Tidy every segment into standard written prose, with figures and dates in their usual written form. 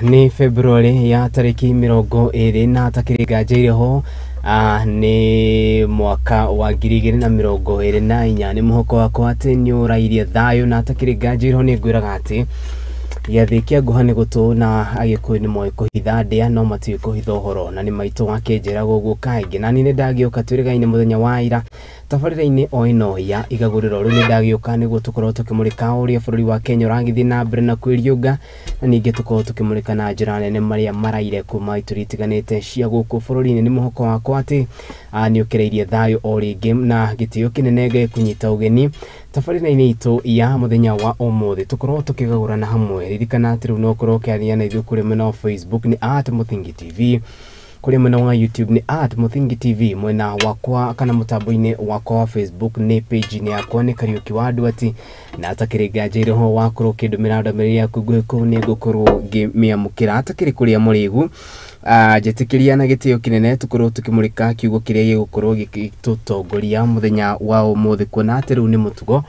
Nĩ February ya tarĩki 20 na takĩrĩ nganja ho nĩ mwaka wa 2024. Nĩ mũhoko wakwa atĩ nĩ ũrairie thayũ na takĩrĩ nganja ho nĩ ngwĩraga atĩ gĩathĩ kĩa nguha nĩ gũtũ na agĩkũyũ nĩ moĩ kũhitha ndĩa no matiũĩ kũhitha ũhoro, na nĩ maitũ wake njĩragwo ũguo kaingĩ. Na niĩ nĩ ndagĩũka twĩrĩgaine mũthenya wa ira tabarĩra-inĩ o ĩno ya igagũrĩro. Rĩu nĩ ndagĩũka nĩguo tũkorwo tũkĩmũrĩka ũrĩa bũrũri wa Kenya ũragĩthiĩ na mbere na kwĩriũnga, na ningĩ tũkorwo tũkĩmũrĩka na njĩra nene marĩa maraire kuma ituri itiganĩte cia gũkũ bũrũri-inĩ. Nĩ mũhoko wakwa atĩ nĩ ũkĩrĩirie thayũ o rĩngĩ na gĩtĩo kĩnene ngĩkũnyita ũgeni tabarĩra-inĩ itũ ya mũthenya wa ũmũthĩ, tũkorwo tũkĩgagũrana hamwe. Ririkana atĩ rĩu no ũkorwo ũkĩaria na ithuĩ kũrĩ mwena wa Facebook nĩ @MũthingiTV, kũrĩ mwena wa YouTube nĩ @MũthingiTV, mwena wakwa kana mũtambo-inĩ wakwa wa Facebook nĩ page-inĩ yakwa nĩ Kariũki wa Nduati, na atakĩrĩ nganja ho wakorwo ũkĩndũmĩra ndũmĩrĩri yaku nguhĩ kũu nĩ ngũkorwo ngĩmĩamũkĩra. Atakĩrĩ kũrĩa mũrĩgu, njĩtĩkĩria na gĩtĩo kĩnene tũkorwo tũkĩmũrĩka kiugo kĩrĩa gĩgũkorwo gĩgĩtũtongoria mũthenya wa ũmũthĩ, kuona atĩ rĩu nĩ mũtugo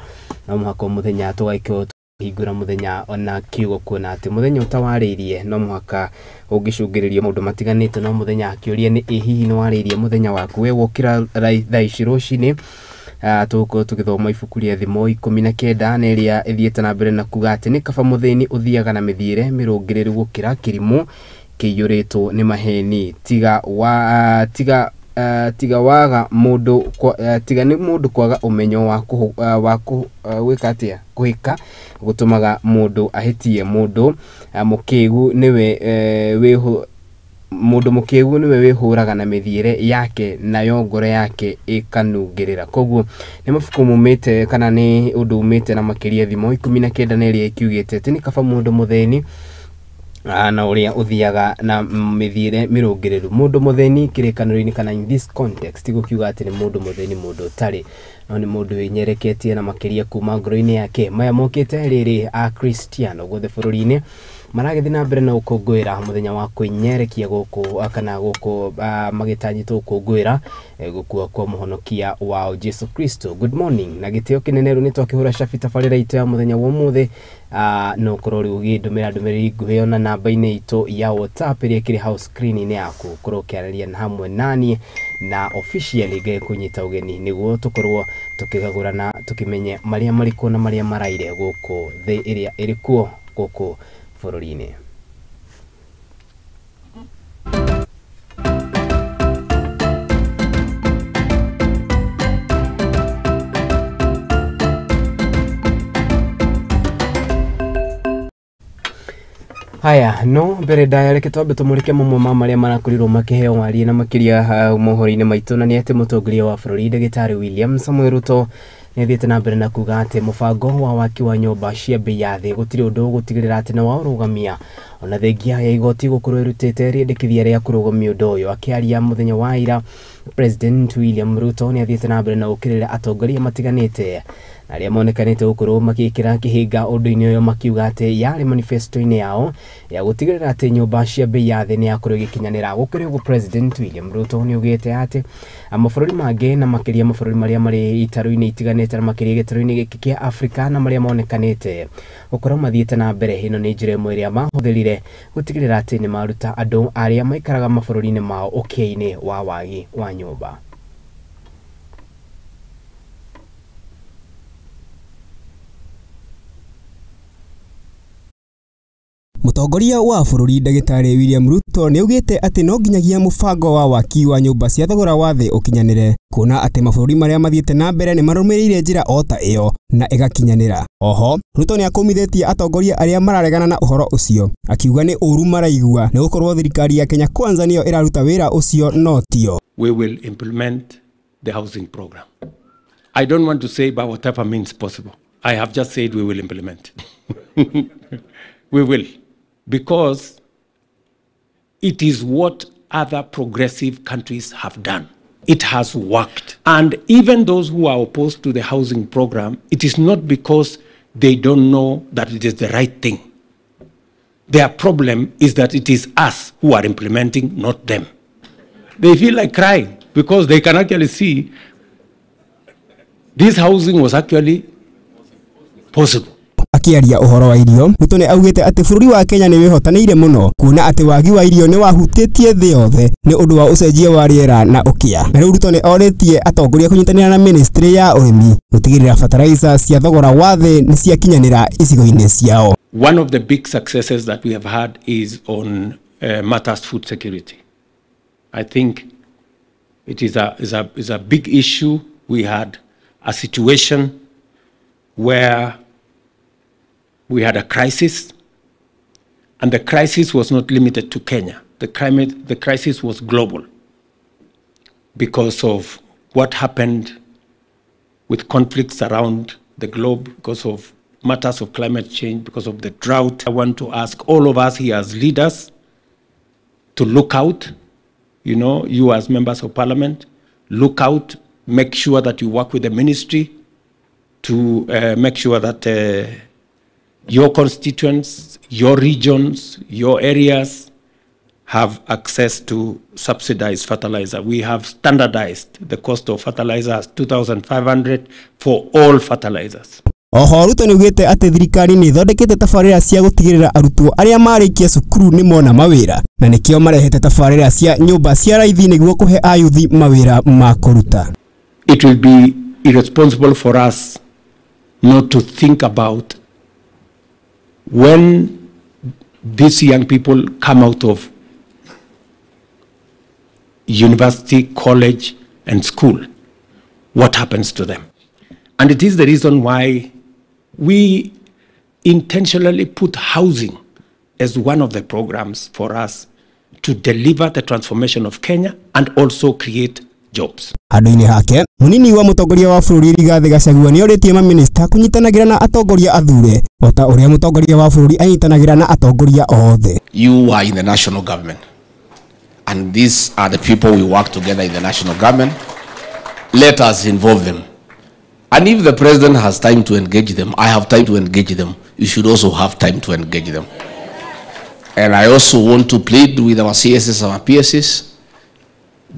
no mũhaka mũthenya tũgagĩkorwo hingũra mũthenya ona kiugo, kuona atĩ mũthenya ũtawarĩirie no mũhaka ũngĩcũngĩrĩrio maũndũ matiganĩte. No mũthenya akĩũria nĩ ĩ hihi nĩ warĩirie mũthenya waku we wokĩra thaa ici rũcinĩ? Tũgũkorwo tũgĩthoma ibuku rĩa Thimo 19 na ĩrĩa ĩthiĩte na mbere na kuga atĩ nĩ kaba mũthĩni ũthiaga na mĩthiĩre mĩrũngĩrĩru gũkĩra kĩrimũ kĩiyũrĩtwo nĩ maheni. Tiga wa tiga tiga waga mũndũ tiga nĩ mũndũ kwaga ũmenyo wa gwĩka atĩa kũhĩka gũtũmaga mũndũ ahĩtie. Mũndũ mũkĩgu nĩwe mũndũ mũkĩgu nĩwe wĩhũraga na mĩthiĩre yake nayo ngoro yake ĩkanungĩrĩra. Koguo nĩ mabuku mumĩte kana nĩ ũndũ umĩte na makĩria Thimo 19 na ĩrĩa ĩkiugĩte atĩ nĩ kaba mũndũ mũthĩni na ũrĩa ũthiaga na mĩthiĩre mĩrũngĩrĩru. Mũndũ mũthĩni kĩrĩkanĩro-inĩ kana in this context gũkiuga atĩ nĩ mũndũ mũthĩni mũndũ ũtarĩ, no nĩ mũndũ wĩnyereketie na makĩria kuma ngoro-inĩ yake. Maya mokĩte rĩrĩ Akristiano guothe bũrũri-inĩ maragĩthiĩ na mbere na gũkũngũĩra mũthenya wa kwĩnyerekia gũkũ kana gũkũ magĩtanyĩtwo gũkũngũĩra gũkua kwa mũhonokia wao Jesu Kristo. Good morning na gĩtĩo kĩnene. Rĩu nĩ twakĩhũra cabi tabarĩra itũ ya mũthenya wa ũmũthĩ. No ũkorwo rĩu ũgĩndũmĩra ndũmĩrĩri nguhĩ ona namba-inĩ itũ ya WhatsApp ĩrĩa ĩkĩrĩ hau screen-inĩ yaku, ũkorwo ũkĩaranĩria na hamwe naniĩ na officially ngĩkũnyita ũgeni nĩguo tũkorwo tũkĩgagũrana tũkĩmenye marĩa marĩ kuo na marĩa maraire gũkũ thĩ ĩrĩa ĩrĩ kuo gũkũ bũrũri-inĩ. Haya, no mbere ndaya reke twambe tũmũrĩke mamwe ma marĩa marakorirwo makĩheo warie na makĩria mohoro-inĩ maitũ, na nĩ atĩ mũtongoria wa bũrũri ndagĩtarĩ William Samoei Ruto nĩ athiĩte na mbere na kuga atĩ mũbango wa waki wa nyũmba cia bei ya thĩ gũtirĩ ũndũ ũgũtigĩrĩra atĩ nĩ waũrũgamia, ona thengia ya igoti gũkorwo ĩrutĩte rĩendekithia rĩa kũrũgamia ũndũ ũyũ. Akĩaria mũthenya wa ira, President William Ruto nĩ athiĩte na mbere na gũkĩrĩra atongoria matiganĩte arĩa monekanĩte gũkorwo magĩkĩra kĩhĩnga ũndũ-inĩ ũyũ, makiuga atĩ yarĩ manifesto-inĩ yao ya gũtigĩrĩra atĩ nyũmba cia bei ya thĩ nĩ yakorwo ĩgĩkinyanĩra. Gũkĩrĩ ũguo, President William Ruto nĩ augĩte atĩ mabũrũri mangĩ na makĩria mabũrũri marĩa marĩ itarũ-inĩ itiganĩte na makĩria gĩtarũ-inĩ gĩkĩ kĩa Afrika na marĩa monekanĩte gũkorwo mathiĩte na mbere, ĩno nĩ njĩra ĩmwe ĩrĩa mahũthĩrire gũtigĩrĩra atĩ nĩ maruta andũ arĩa maikaraga mabũrũri-inĩ mao ũkĩa-inĩ wa wagi wa nyũmba. Mũtongoria wa bũrũri ndagĩtarĩ William Ruto nĩ augĩte atĩ no nginyagia mũbango wa waki wa nyũmba cia thogora wa thĩ ũkinyanĩre, kuona atĩ mabũrũri marĩa mathiĩte na mbere nĩ marũmĩrĩire njĩra o ta ĩyo na ĩgakinyanĩra. Oho, Ruto nĩ akũmithĩtie atongoria arĩa mararegana na ũhoro ũcio, akiuga nĩ ũru maraigua nĩ gũkorwo thirikari ya Kenya Kwanza nĩyo ĩraruta wĩra ũcio no tio. We will implement the housing program. I don't want to say by whatever means possible. I have just said we will implement. We will. Because it is what other progressive countries have done. It has worked. And even those who are opposed to the housing program, it is not because they don't know that it is the right thing. Their problem is that it is us who are implementing, not them. They feel like crying because they can actually see this housing was actually possible. Akiaria ũhoro wa irio, Ruto nĩ augĩte atĩ bũrũri wa Kenya nĩ wĩhotanĩire mũno kuona atĩ wagi wa irio nĩ wahutĩtie thĩ yothe nĩ ũndũ wa ũcenjia wa rĩera na ũkĩa. Na rĩu Ruto nĩ orĩtie atongoria kũnyitanĩra na ministry ya ũrĩmi gũtigĩrĩra fertilizer cia thogora wa thĩ nĩ ciakinyanĩra icigo-inĩ ciao. One of the big successes that we have had is on matters food security. I think it is a big issue. We had a situation where we had a crisis, and the crisis was not limited to Kenya. The crisis was global because of what happened with conflicts around the globe, because of matters of climate change, because of the drought. I want to ask all of us here as leaders to look out, you know, you as members of parliament, look out, make sure that you work with the ministry to make sure that your constituents, your regions, your areas have access to subsidized fertilizer. We have standardized the cost of fertilizer as 2,500 for all fertilizers. Oho Ruto nĩ augĩte atĩ thirikari nĩ ĩthondekete tabarĩra cia gũtigĩrĩra arutwo arĩa marĩkia cukuru nĩ mona mawĩra na nĩkĩo marehete tabarĩra cia nyũmba cia raithi nĩguo kũhe ayuthi mawĩra ma kũruta. It will be irresponsible for us not to think about when these young people come out of university, college, and school, what happens to them? And it is the reason why we intentionally put housing as one of the programs for us to deliver the transformation of Kenya and also create jobs. Handũ-inĩ hake, munini wa mũtongoria wa bũrũri Rigathĩ Gachagua nĩ orĩtie mamĩnĩsta kũnyitanagĩra na atongoria athure o ta ũrĩa mũtongoria wa bũrũri anyitanagĩra na atongoria othe. You are in the national government, and these are the people we work together in the national government. Let us involve them. And if the president has time to engage them, I have time to engage them. You should also have time to engage them. And I also want to plead with our CSs and our PSs,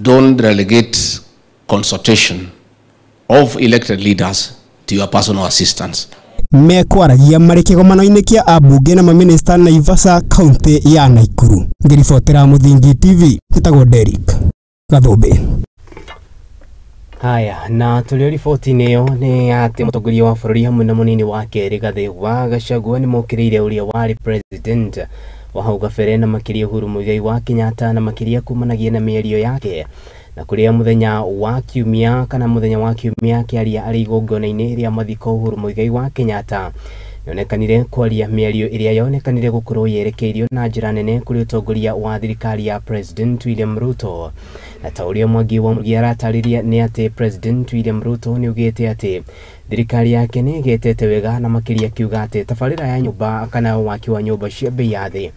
don't relegate consultation of elected leaders to your personal assistants. Mekwaragia marĩ kĩgomano-inĩ kĩa ambunge na mamĩnĩsta Naivasha kaunti ya Nakuru. Ngĩribotera Mũthingi TV, njĩtagwo Derrick Gathũmbĩ. Haya, na tũrĩ riboti-inĩ ĩyo nĩ atĩ mũtongoria wa bũrũri hamwe na mũnini wake Rigathĩ wa Gachagua nĩ mokĩrĩire ũrĩa warĩ president wa hau kabere na makĩria Uhuru Muigai wa Kenyatta na makĩria kumanagia na mĩario yake na kũrĩa mũthenya wa kiumia kana mũthenya wa kiumia akĩaria arĩ igongona-inĩ rĩa mathiko Uhuru Muigai wa Kenyatta yonekanire kwaria mĩario ĩrĩa yonekanire gũkorwo yerekeirio na njĩra nene kũrĩ ũtongoria wa thirikari ya President William Ruto. Na ta ũrĩa Mwangi wa Mũrũgi aratarĩria nĩ atĩ President William Ruto nĩ augĩte atĩ thirikari yake nĩ ĩgetete wega na makĩria akiuga atĩ tabarĩra ya nyũmba kana waki wa nyũmba cia bei ya thĩ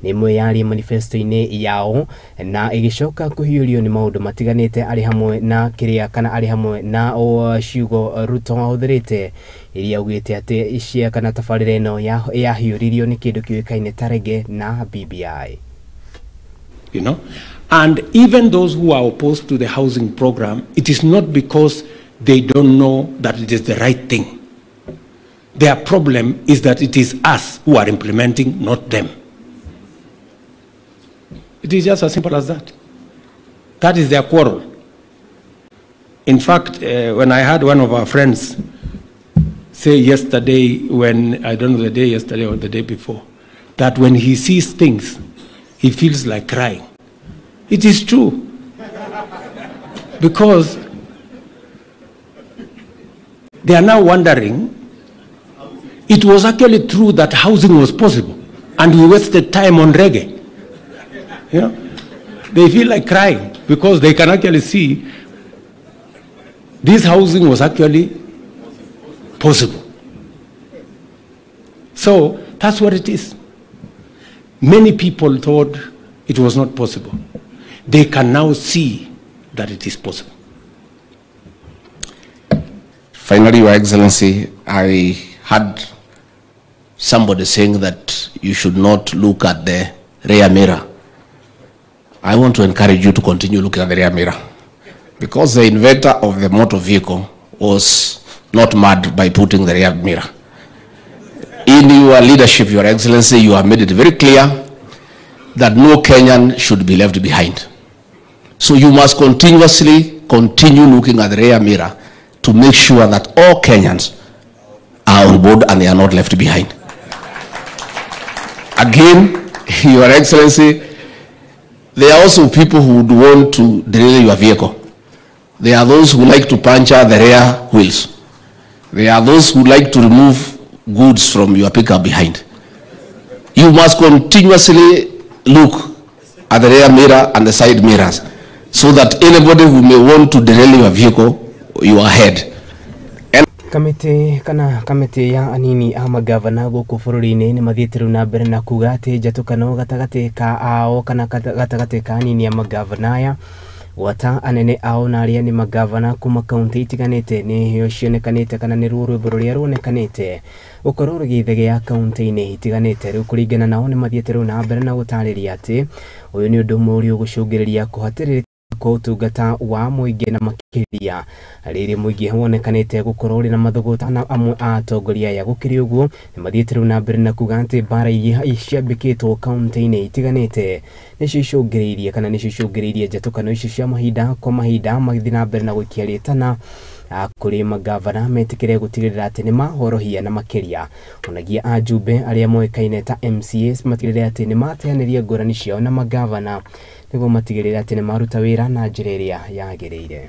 nĩ ĩmwe yarĩ manifesto-inĩ yao na ĩgĩcoka kũhiũrio nĩ maũndũ matiganĩte arĩ hamwe na kĩrĩa kana arĩ hamwe na ciugo Ruto ahũthĩrĩte iria augĩte atĩ icia kana tabarĩra ĩno yahiũririo nĩ kĩndũ kĩũĩkaine ta rege na BBI. You know, and even those who are opposed to the housing program, it is not because they don't know that it is the right thing. Their problem is that it is us who are implementing, not them. It is just as simple as that. That is their quarrel. In fact, when I had one of our friends say yesterday, when, I don't know the day yesterday or the day before, that when he sees things, he feels like crying. It is true. Because they are now wondering, it was actually true that housing was possible, and we wasted time on reggae. You know, they feel like crying because they can actually see this housing was actually possible. So that's what it is. Many people thought it was not possible. They can now see that it is possible. Finally, Your Excellency, I had somebody saying that you should not look at the rear mirror. I want to encourage you to continue looking at the rear mirror, because the inventor of the motor vehicle was not mad by putting the rear mirror. In your leadership, Your Excellency, you have made it very clear that no Kenyan should be left behind. So you must continuously continue looking at the rear mirror to make sure that all Kenyans are on board and they are not left behind. Again, Your Excellency, there are also people who would want to derail your vehicle. There are those who like to puncture the rear wheels. There are those who like to remove goods from your pickup behind. You must continuously look at the rear mirror and the side mirrors so that anybody who may want to derail your vehicle, you are ahead. Kamĩtĩ kana kamĩtĩ ya anini a magavana gũkũ bũrũri-inĩ nĩ mathiĩte rĩu na mbere na kuga atĩ njatũkano gatagatĩ ka ao kana gatagatĩ ka anini a magavana aya gwata anene ao na arĩa nĩ magavana kuma kaunti itiganĩte nĩyo cionekanĩte kana nĩ ruo rwĩmbo rũrĩa ruonekanĩte gũkorwo rũgĩthegea kaunti-inĩ itiganĩte. Rĩu kũringana nao nĩ mathiĩte rĩu na mbere na gũtarĩria atĩ ũyũ nĩ ũndũ ũmwe ũrĩa ũgũcũngĩrĩria kũhatĩrĩrĩka kwa ũtungata wa mũingĩ na makĩria rĩrĩ mũingĩ wonekanĩte gũkorwo ũrĩ na mathũgũta na amwe a atongoria aya. Gũkĩrĩ ũguo nĩ mathiĩte rĩu na mbere na kuga atĩ mbara iria ciambĩkĩtwo kaunti-inĩ itiganĩte nĩcio icũngĩrĩirie kana nĩcio icũngĩrĩirie njatũkano icio cia mahinda kwa mahinda magĩthiĩ na mbere na gũikia rĩtana kũrĩ magavana metĩkĩre gũtigĩrĩra atĩ nĩ mahorohia na makĩria onagia ajumbe arĩa moĩkaine ta MCAs matigĩrĩre atĩ nĩ mateanĩria ngũrani ciao na magavana nĩguo matigĩrĩre atĩ nĩ maruta wĩra na njĩra ĩrĩa yagĩrĩire.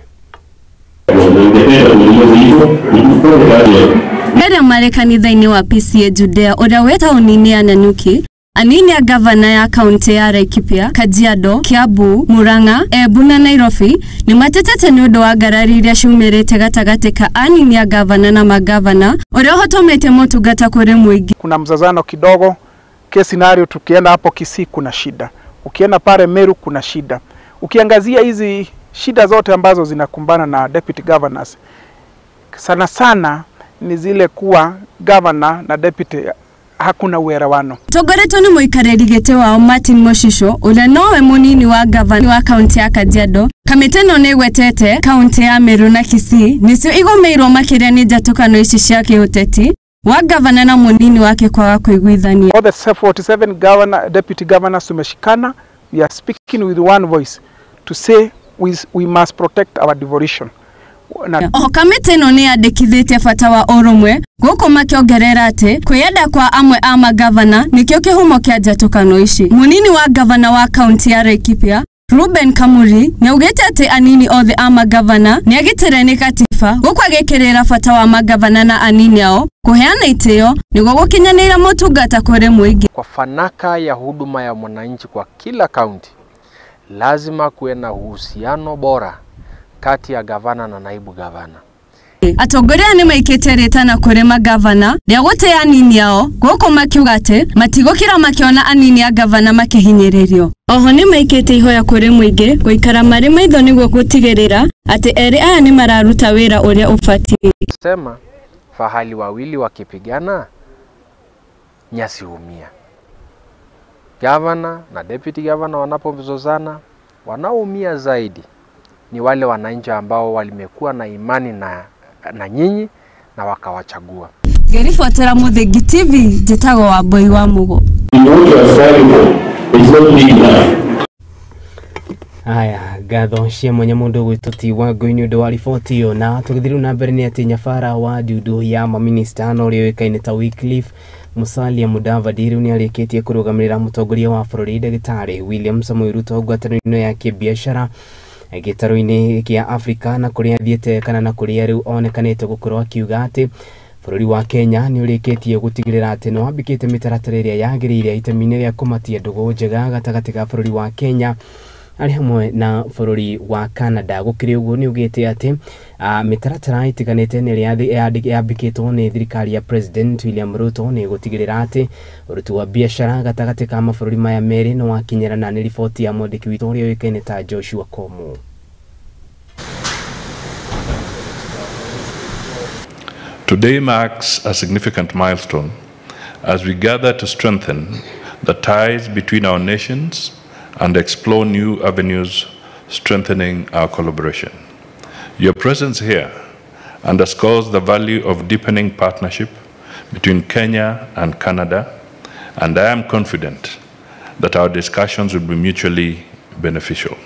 Mbere marĩ kanitha-inĩ wa PCA Judea ũrĩa wĩ taũni-inĩ ya Nanyuki, anini a gavana ya kaunti ya Laikipia, Kajiado, Kiambu, Murang'a, Embu na Nairobi nĩ matetete nĩ ũndũ wa ngarari iria ciumĩrĩte gatagatĩ ka anini a gavana na magavana ũrĩa ũhotomete motungata kũrĩ mũingĩ. Kuna mzazano kidogo, case scenario tukienda hapo Kisii kuna shida, ukienda pale Meru kuna shida. Ukiangazia hizi shida zote ambazo zinakumbana na deputy governors, sana sana ni zile kuwa governor na deputy hakuna uelewano. Tongoretwo nĩ mũikarĩri gĩtĩ wao Martin Moshisho ũrĩa nowe mũnini wa gavana wa kaunti ya Kajiado, kamĩtĩ ĩno nĩ ĩgwetete kaunti ya Meru na Kisii nĩcio igũmĩirwo makĩria nĩ njatũkano ici cia kĩũteti wa gavana na mũnini wake kwaga kũiguithania. All the 47 governor, deputy governors tumeshikana, we are speaking with one voice to say we must protect our devolution. Oho kamĩtĩ ĩno nĩ yandĩkithĩtie bata wa ũrũmwe gũkũ makĩongerera atĩ kwĩyenda kwa amwe a magavana nĩkĩo kĩhumo kĩa njatũkano ici. Mũnini wa gavana wa kaunti ya Laikipia Ruben Kamuri nĩaugĩte atĩ anini othe a magavana nĩagitĩre nĩ katiba gũkũ agĩkĩrĩra bata wa magavana na anini ao kũheana itĩo nĩguo gũkinyanĩria motungata kũrĩ mũingĩ. Kwa fanaka ya huduma ya mwananchi kwa kila kaunti lazima kuwe na uhusiano bora kati ya gavana na naibu gavana. Atongoria nĩ maikĩte rĩtana kũrĩ magavana rĩa gũtĩa anini ao gũkũ makiuga atĩ matigũkira makĩona anini a gavana makĩhinyĩrĩrio. Oho nĩ maikĩte ihoya kũrĩ mũingĩ gũikara marĩ maitho nĩguo gũtigĩrĩra atĩ erĩ aya nĩ mararuta wĩra ũrĩa ũbatiĩ. Sema fahali wawili wakipigana nyasi humia. Gavana na deputy governor wanapozozana, wanaoumia zaidi ni wale wananchi ambao walimekuwa na imani na nyinyi na wakawachagua. Ngĩribotera Mũthingi TV, njĩtagwo Wambui wa Mugo. Aya, ngatho cia mwanya mũndũ gwĩtwo ti Wangũi nĩ ũndũ wa riboti ĩyo. Na tũgĩthiĩ rĩu na mbere nĩ atĩ nyabara wa ndundu ya maminista na ũrĩa ũĩkaine ta Wycliffe Musalia Mudavadi rĩu nĩarĩkĩtie kũrũgamĩrĩra mũtongoria wa bũrũri ndagĩtarĩ William Samoei Ruto ngwatanĩro ya kĩbiacara gĩtarũ-inĩ kĩa Afrika na kũrĩa athiĩte kana na kũrĩa rĩu onekanĩte gũkorwo akiuga atĩ bũrũri wa Kenya nĩ ũrĩkĩtie gũtigĩrĩra atĩ nĩ wambĩkĩte mĩtaratara ĩrĩa yagĩrĩire itemi-inĩ rĩa kũmatia ndũgũ njega gatagatĩ ga bũrũri wa Kenya arĩ hamwe na bũrũri wa Canada. Gũkĩrĩ ũguo nĩ ugĩte atĩ mĩtaratara ĩtiganĩte nĩ ĩrĩa yambĩkĩtwo nĩ thirikari ya President William Ruto nĩ gũtigĩrĩra atĩ ũruti wa biacara gatagatĩ ka mabũrũri maya merĩ nĩ wakinyĩrana. Nĩ riboti ya mwandĩki witũ ũrĩa ũĩkaine ta Joshua Komu. Today marks a significant milestone as we gather to strengthen the ties between our nations and explore new avenues strengthening our collaboration. Your presence here underscores the value of deepening partnership between Kenya and Canada, and I am confident that our discussions will be mutually beneficial.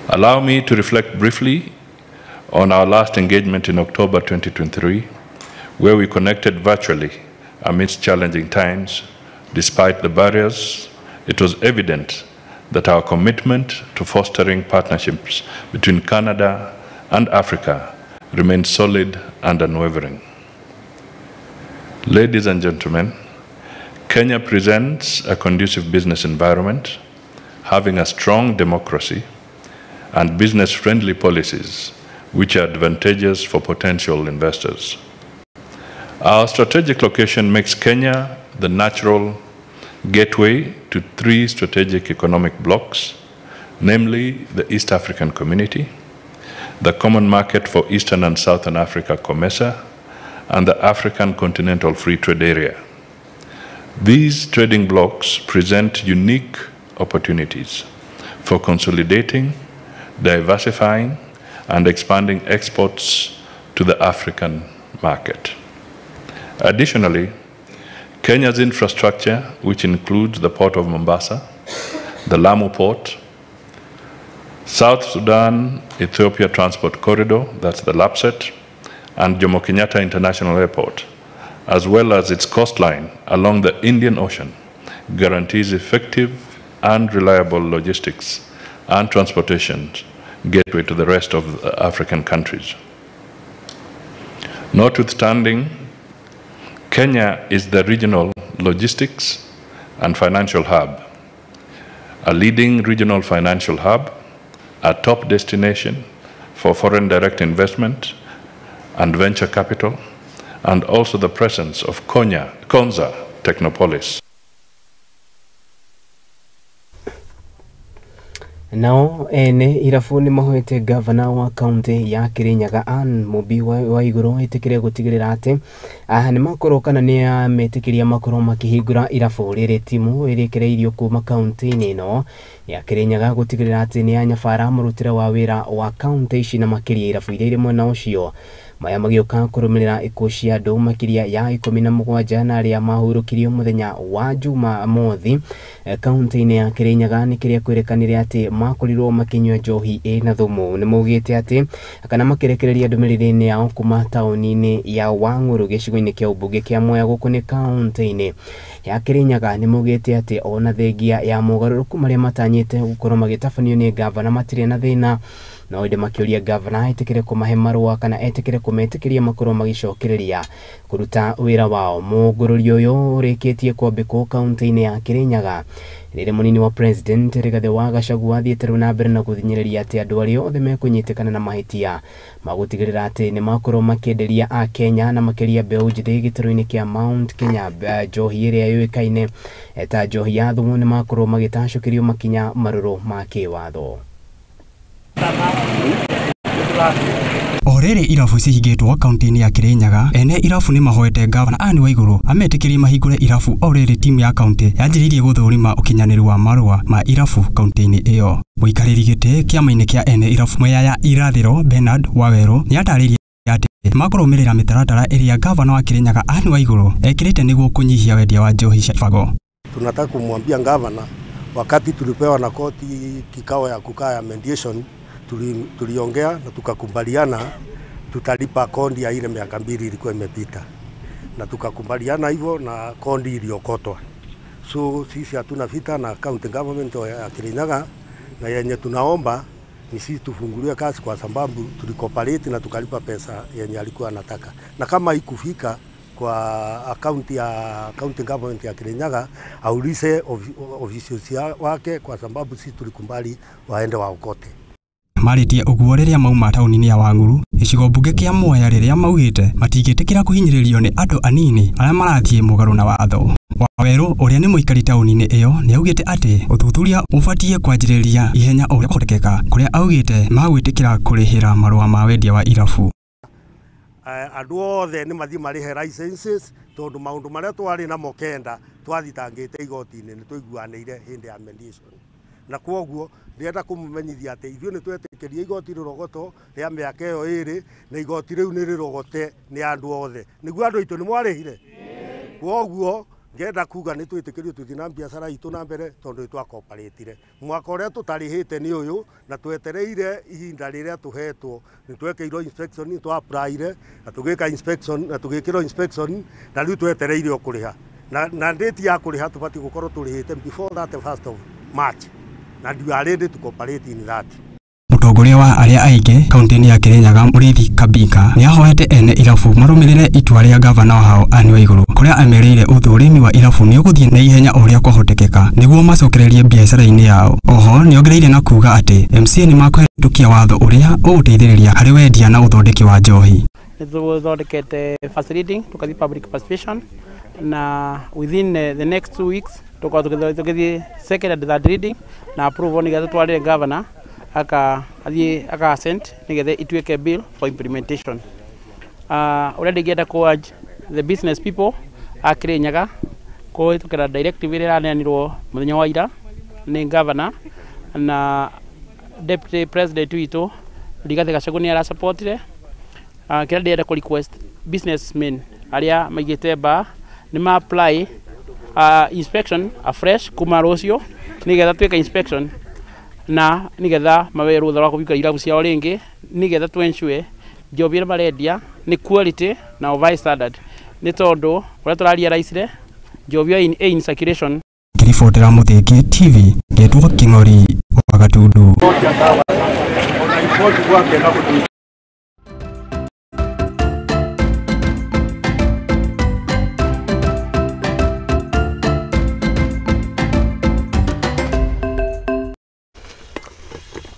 Allow me to reflect briefly on our last engagement in October 2023, where we connected virtually amidst challenging times. Despite the barriers, it was evident that our commitment to fostering partnerships between Canada and Africa remains solid and unwavering. Ladies and gentlemen, Kenya presents a conducive business environment, having a strong democracy and business-friendly policies which are advantageous for potential investors. Our strategic location makes Kenya the natural gateway to three strategic economic blocks, namely the East African Community, the Common Market for Eastern and Southern Africa, COMESA, and the African Continental Free Trade Area. These trading blocks present unique opportunities for consolidating, diversifying, and expanding exports to the African market. Additionally, Kenya's infrastructure, which includes the Port of Mombasa, the Lamu Port, South Sudan Ethiopia Transport Corridor, that's the LAPSSET, and Jomo Kenyatta International Airport, as well as its coastline along the Indian Ocean, guarantees effective and reliable logistics and transportation gateway to the rest of the African countries. Notwithstanding, Kenya is the regional logistics and financial hub, a leading regional financial hub, a top destination for foreign direct investment and venture capital, and also the presence of Konza Technopolis. Nao ene irabu nĩ mahoete gavana wa kaunti ya Kirinyaga Anne Mumbi wa Igũrũ etĩkĩre gũtigĩrĩra atĩ nĩ makorwo kana nĩ ametĩkĩria makorwo makĩhingũra irabu rĩrĩ timu ĩrĩkereirio kuma kaunti-inĩ ĩno ya Kirinyaga gũtigĩrĩra atĩ nĩ yanyabara mũrutĩre wa wĩra wa kaunti ici na makĩria irabu iria irĩ mwena ũcio. Maya magĩũka kũrũmĩrĩra ikuũ cia andũ makĩria ya 17 na arĩa mahurũkirio mũthenya wa Jumamothi kaunti-inĩ ya Kirinyaga nĩ kĩrĩa kwĩrĩkanire atĩ makorirwo makĩnyua njohi ĩna thumu. Nĩ maugĩte atĩ kana makĩrekereria ndũmĩrĩri-inĩ yao kuma taũni-inĩ ya Wang'ũrũ gĩcigo-inĩ kĩa ũmbunge kĩa Mwea gũkũ nĩ kaunti-inĩ ya Kirinyaga nĩ maugĩte atĩ ona thengia ya mogarũrũku marĩa matanyĩte gũkorwo magĩtabanio nĩ gavana matirĩ na thĩna, no ĩndĩ makĩũria gavana etĩkĩre kũmahe marũa kana etĩkĩre kũmetĩkĩria makorwo magĩcokereria kũruta wĩra wao. Mũngũrũri ũyũ ũrĩkĩtie kwambĩkwo kaunti-inĩ ya Kirinyaga rĩrĩa mũnini wa president Rigathĩ wa Gachagua athiĩte rĩu na mbere na gũthinyĩrĩria atĩ andũ arĩa othe mekũnyitĩkana na mahĩtia magũtigĩrĩra atĩ nĩ makorwo makĩenderia Akenya na makĩria mbeũ njĩthĩ gĩtarũ-inĩ kĩa Mount Kenya njohi ĩrĩa yũĩkaine ta njohi ya thumu nĩ makorwo magĩtacũkĩrio makinya marũrũ ma kĩwatho. O rĩrĩ irabu cihingĩtwo kaunti-inĩ ya Kirinyaga, ene irabu nĩ mahoete gavana Anne Waigũrũ ametĩkĩrie mahingũre irabu o rĩrĩ timu ya kaunti yanjĩrĩirie gũthũrima ũkinyanĩru wa marũa ma irabu kaunti-inĩ ĩyo. Mũikarĩri gĩtĩ kĩama-inĩ kĩa ene irabu Mwea ya Irathĩro Bernard Wawerũ nĩatarĩirie atĩ makũrũmĩrĩra mĩtaratara ĩrĩa gavana wa Kirinyaga Anne Waigũrũ ekĩrĩte nĩguo kũnyihia wendia wa njohi cia ibago. Tunataka kumwambia gavana, wakati tulipewa na koti kikao ya kukaa ya mediation, tuliongea na tukakubaliana tutalipa kondi ya ile miaka 2 ilikuwa imepita, na tukakubaliana hivyo na kondi iliokotwa. So sisi hatuna vita na county government ya Kirinyaga, na yenye tunaomba ni sisi tufunguliwe kazi kwa sababu tulikooperate na tukalipa pesa yenye alikuwa anataka, na kama ikufika kwa account ya county government ya Kirinyaga aulize officials wake, kwa sababu sisi tulikubali waende waokote. Marĩtie ũguo rĩrĩa mauma taũni-inĩ ya Wang'ũrũ gĩcigo mbunge kĩa Mwea rĩrĩa maugĩte matingĩtĩkĩra kũhinyĩrĩrio nĩ andũ anini arĩa marathiĩ mũgarũ na watho. Wawerũ ũrĩa nĩ mũikari taũni-inĩ ĩyo nĩaugĩte atĩ ũthuthuria ũbatiĩ kwanjĩrĩria ihenya o ũrĩa kũhotekeka, kũrĩa augĩte magwĩtĩkĩra kũrĩhĩra marũa ma wendia wa irabu. Andũ othe nĩ mathiĩ marĩhe licenses tondũ maũndũ marĩa twarĩ namo kenda twathitangĩte igoti-inĩ nĩ tũiguanĩire hĩndĩ ya mediation. Na kwoguo ndĩrenda kũmũmenyithia atĩ ithuĩ nĩ twetĩkĩria igoti rĩrogoto rĩa mĩaka ĩyo ĩrĩ, na igoti rĩu nĩ rĩrogote nĩ andũ othe. Nĩguo andũ aitũ nĩ mwarĩhire. Kwoguo ngenda kuga nĩ twĩtĩkĩrio tũthiĩ na biacara itũ na mbere tondũ nĩ twakoparatire. Mwaka ũrĩa tũtarĩhĩte nĩ ũyũ, na twetereire ihinda rĩrĩa tũhetwo. Nĩ twekĩirwo inspection, nĩ twa applyire na tũgĩka inspection na tũgĩkĩrwo inspection, na rĩu twetereire o kũrĩha. Na date ya kũrĩha tũbatiĩ gũkorwo tũrĩhĩte before that 1st of March, and we are ready to cooperate in that. Mũtongoria wa arĩa aingĩ kaunti-inĩ ya Kirinyaga Mũrĩithi Kabika nĩ ahoete ene irabu marũmĩrĩre itua rĩa gavana wao Anne Waigũrũ, kũrĩa amerĩire ũthũrimi wa irabu nĩ ũgũthiĩ na ihenya ũrĩa kwahotekeka nĩguo macokererie biacara-inĩ yao. Oho nĩongereire na kuga atĩ MCA nĩ makũhetũkia watho ũrĩa ũgũteithĩrĩria harĩ wendia na ũthondeki wa njohi. Nĩtũthondekete first reading, tũkathiĩ public participation, na within the next 2 weeks tũkorwo tũgĩthiĩ second and third reading na approval nĩgetha tũtwarĩre governor aka athiĩ aka assent nĩgetha ituĩke bill for implementation. Ũrĩa ndingĩenda kũ urge the business people a Kirinyaga kũhĩtũkĩra directive ĩrĩa ĩraneanirwo mũthenya wa ira nĩ governor na deputy president witũ Rigathĩ Gachagua nĩ arasupportire. Kĩrĩa ndĩrenda kũ request businessmen arĩa maigĩte bar nĩ ma apply inspection afresh kuma rũciũ nĩgetha twĩke inspection na nĩgetha mawe rũtha rwa kũhinga irabu ciao rĩngĩ nĩgetha tũ ensure njohi ĩrĩa marendia nĩ quality na of high standard, nĩ tondũ ũrĩa tũrarealize njohi ĩyo in circulation. Ngĩribotera Mũthingi TV ngetwo Kĩng'ori wa Gatundu.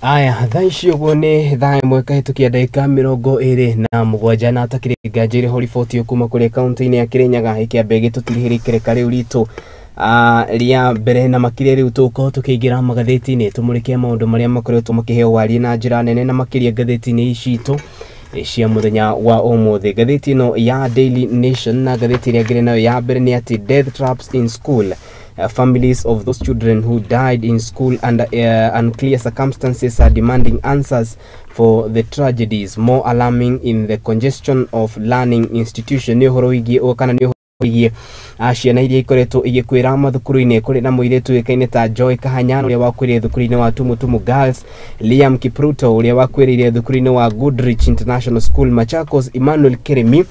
Aya, thaa ici ũguo nĩ thaa 1 kahĩtũkia ndagĩka 27 na atakĩrĩ nganja ĩrĩ ho riboti kuma kũrĩa kaunti-inĩ ya Kirinyaga ĩkĩambia gĩtũtirihĩria ikereka rĩu ritũ rĩa mbere, na makĩria rĩu tũgũkorwo tũkĩingĩra magathĩti-inĩ tũmũrĩke maũndũ marĩa makoretwo makĩheo warie na njĩra nene, na makĩria ngathĩti-inĩ ici itũ cia mũthenya wa ũmũthĩ. Ngathĩti ĩno ya Daily Nation na ngathĩti ĩrĩa ngĩrĩ nayo ya mbere nĩ atĩ death traps in school. Families of those children who died in school under unclear circumstances are demanding answers for the tragedies, more alarming in the congestion of learning institution. Nĩ ũhoro wĩgiĩ kana nĩ ũhoro wĩgiĩ ciana iria ikoretwo igĩkuĩra mathukuru-inĩ. Kũrĩ na mũirĩtu ũĩkaine ta Joy Kahanya ũrĩa wakuĩrĩire thukuru-inĩ wa Tumutumu Girls, Liam Kipruto ũrĩa wakuĩrĩire thukuru-inĩ wa Goodrich International School Machakos, Emmanuel Keremi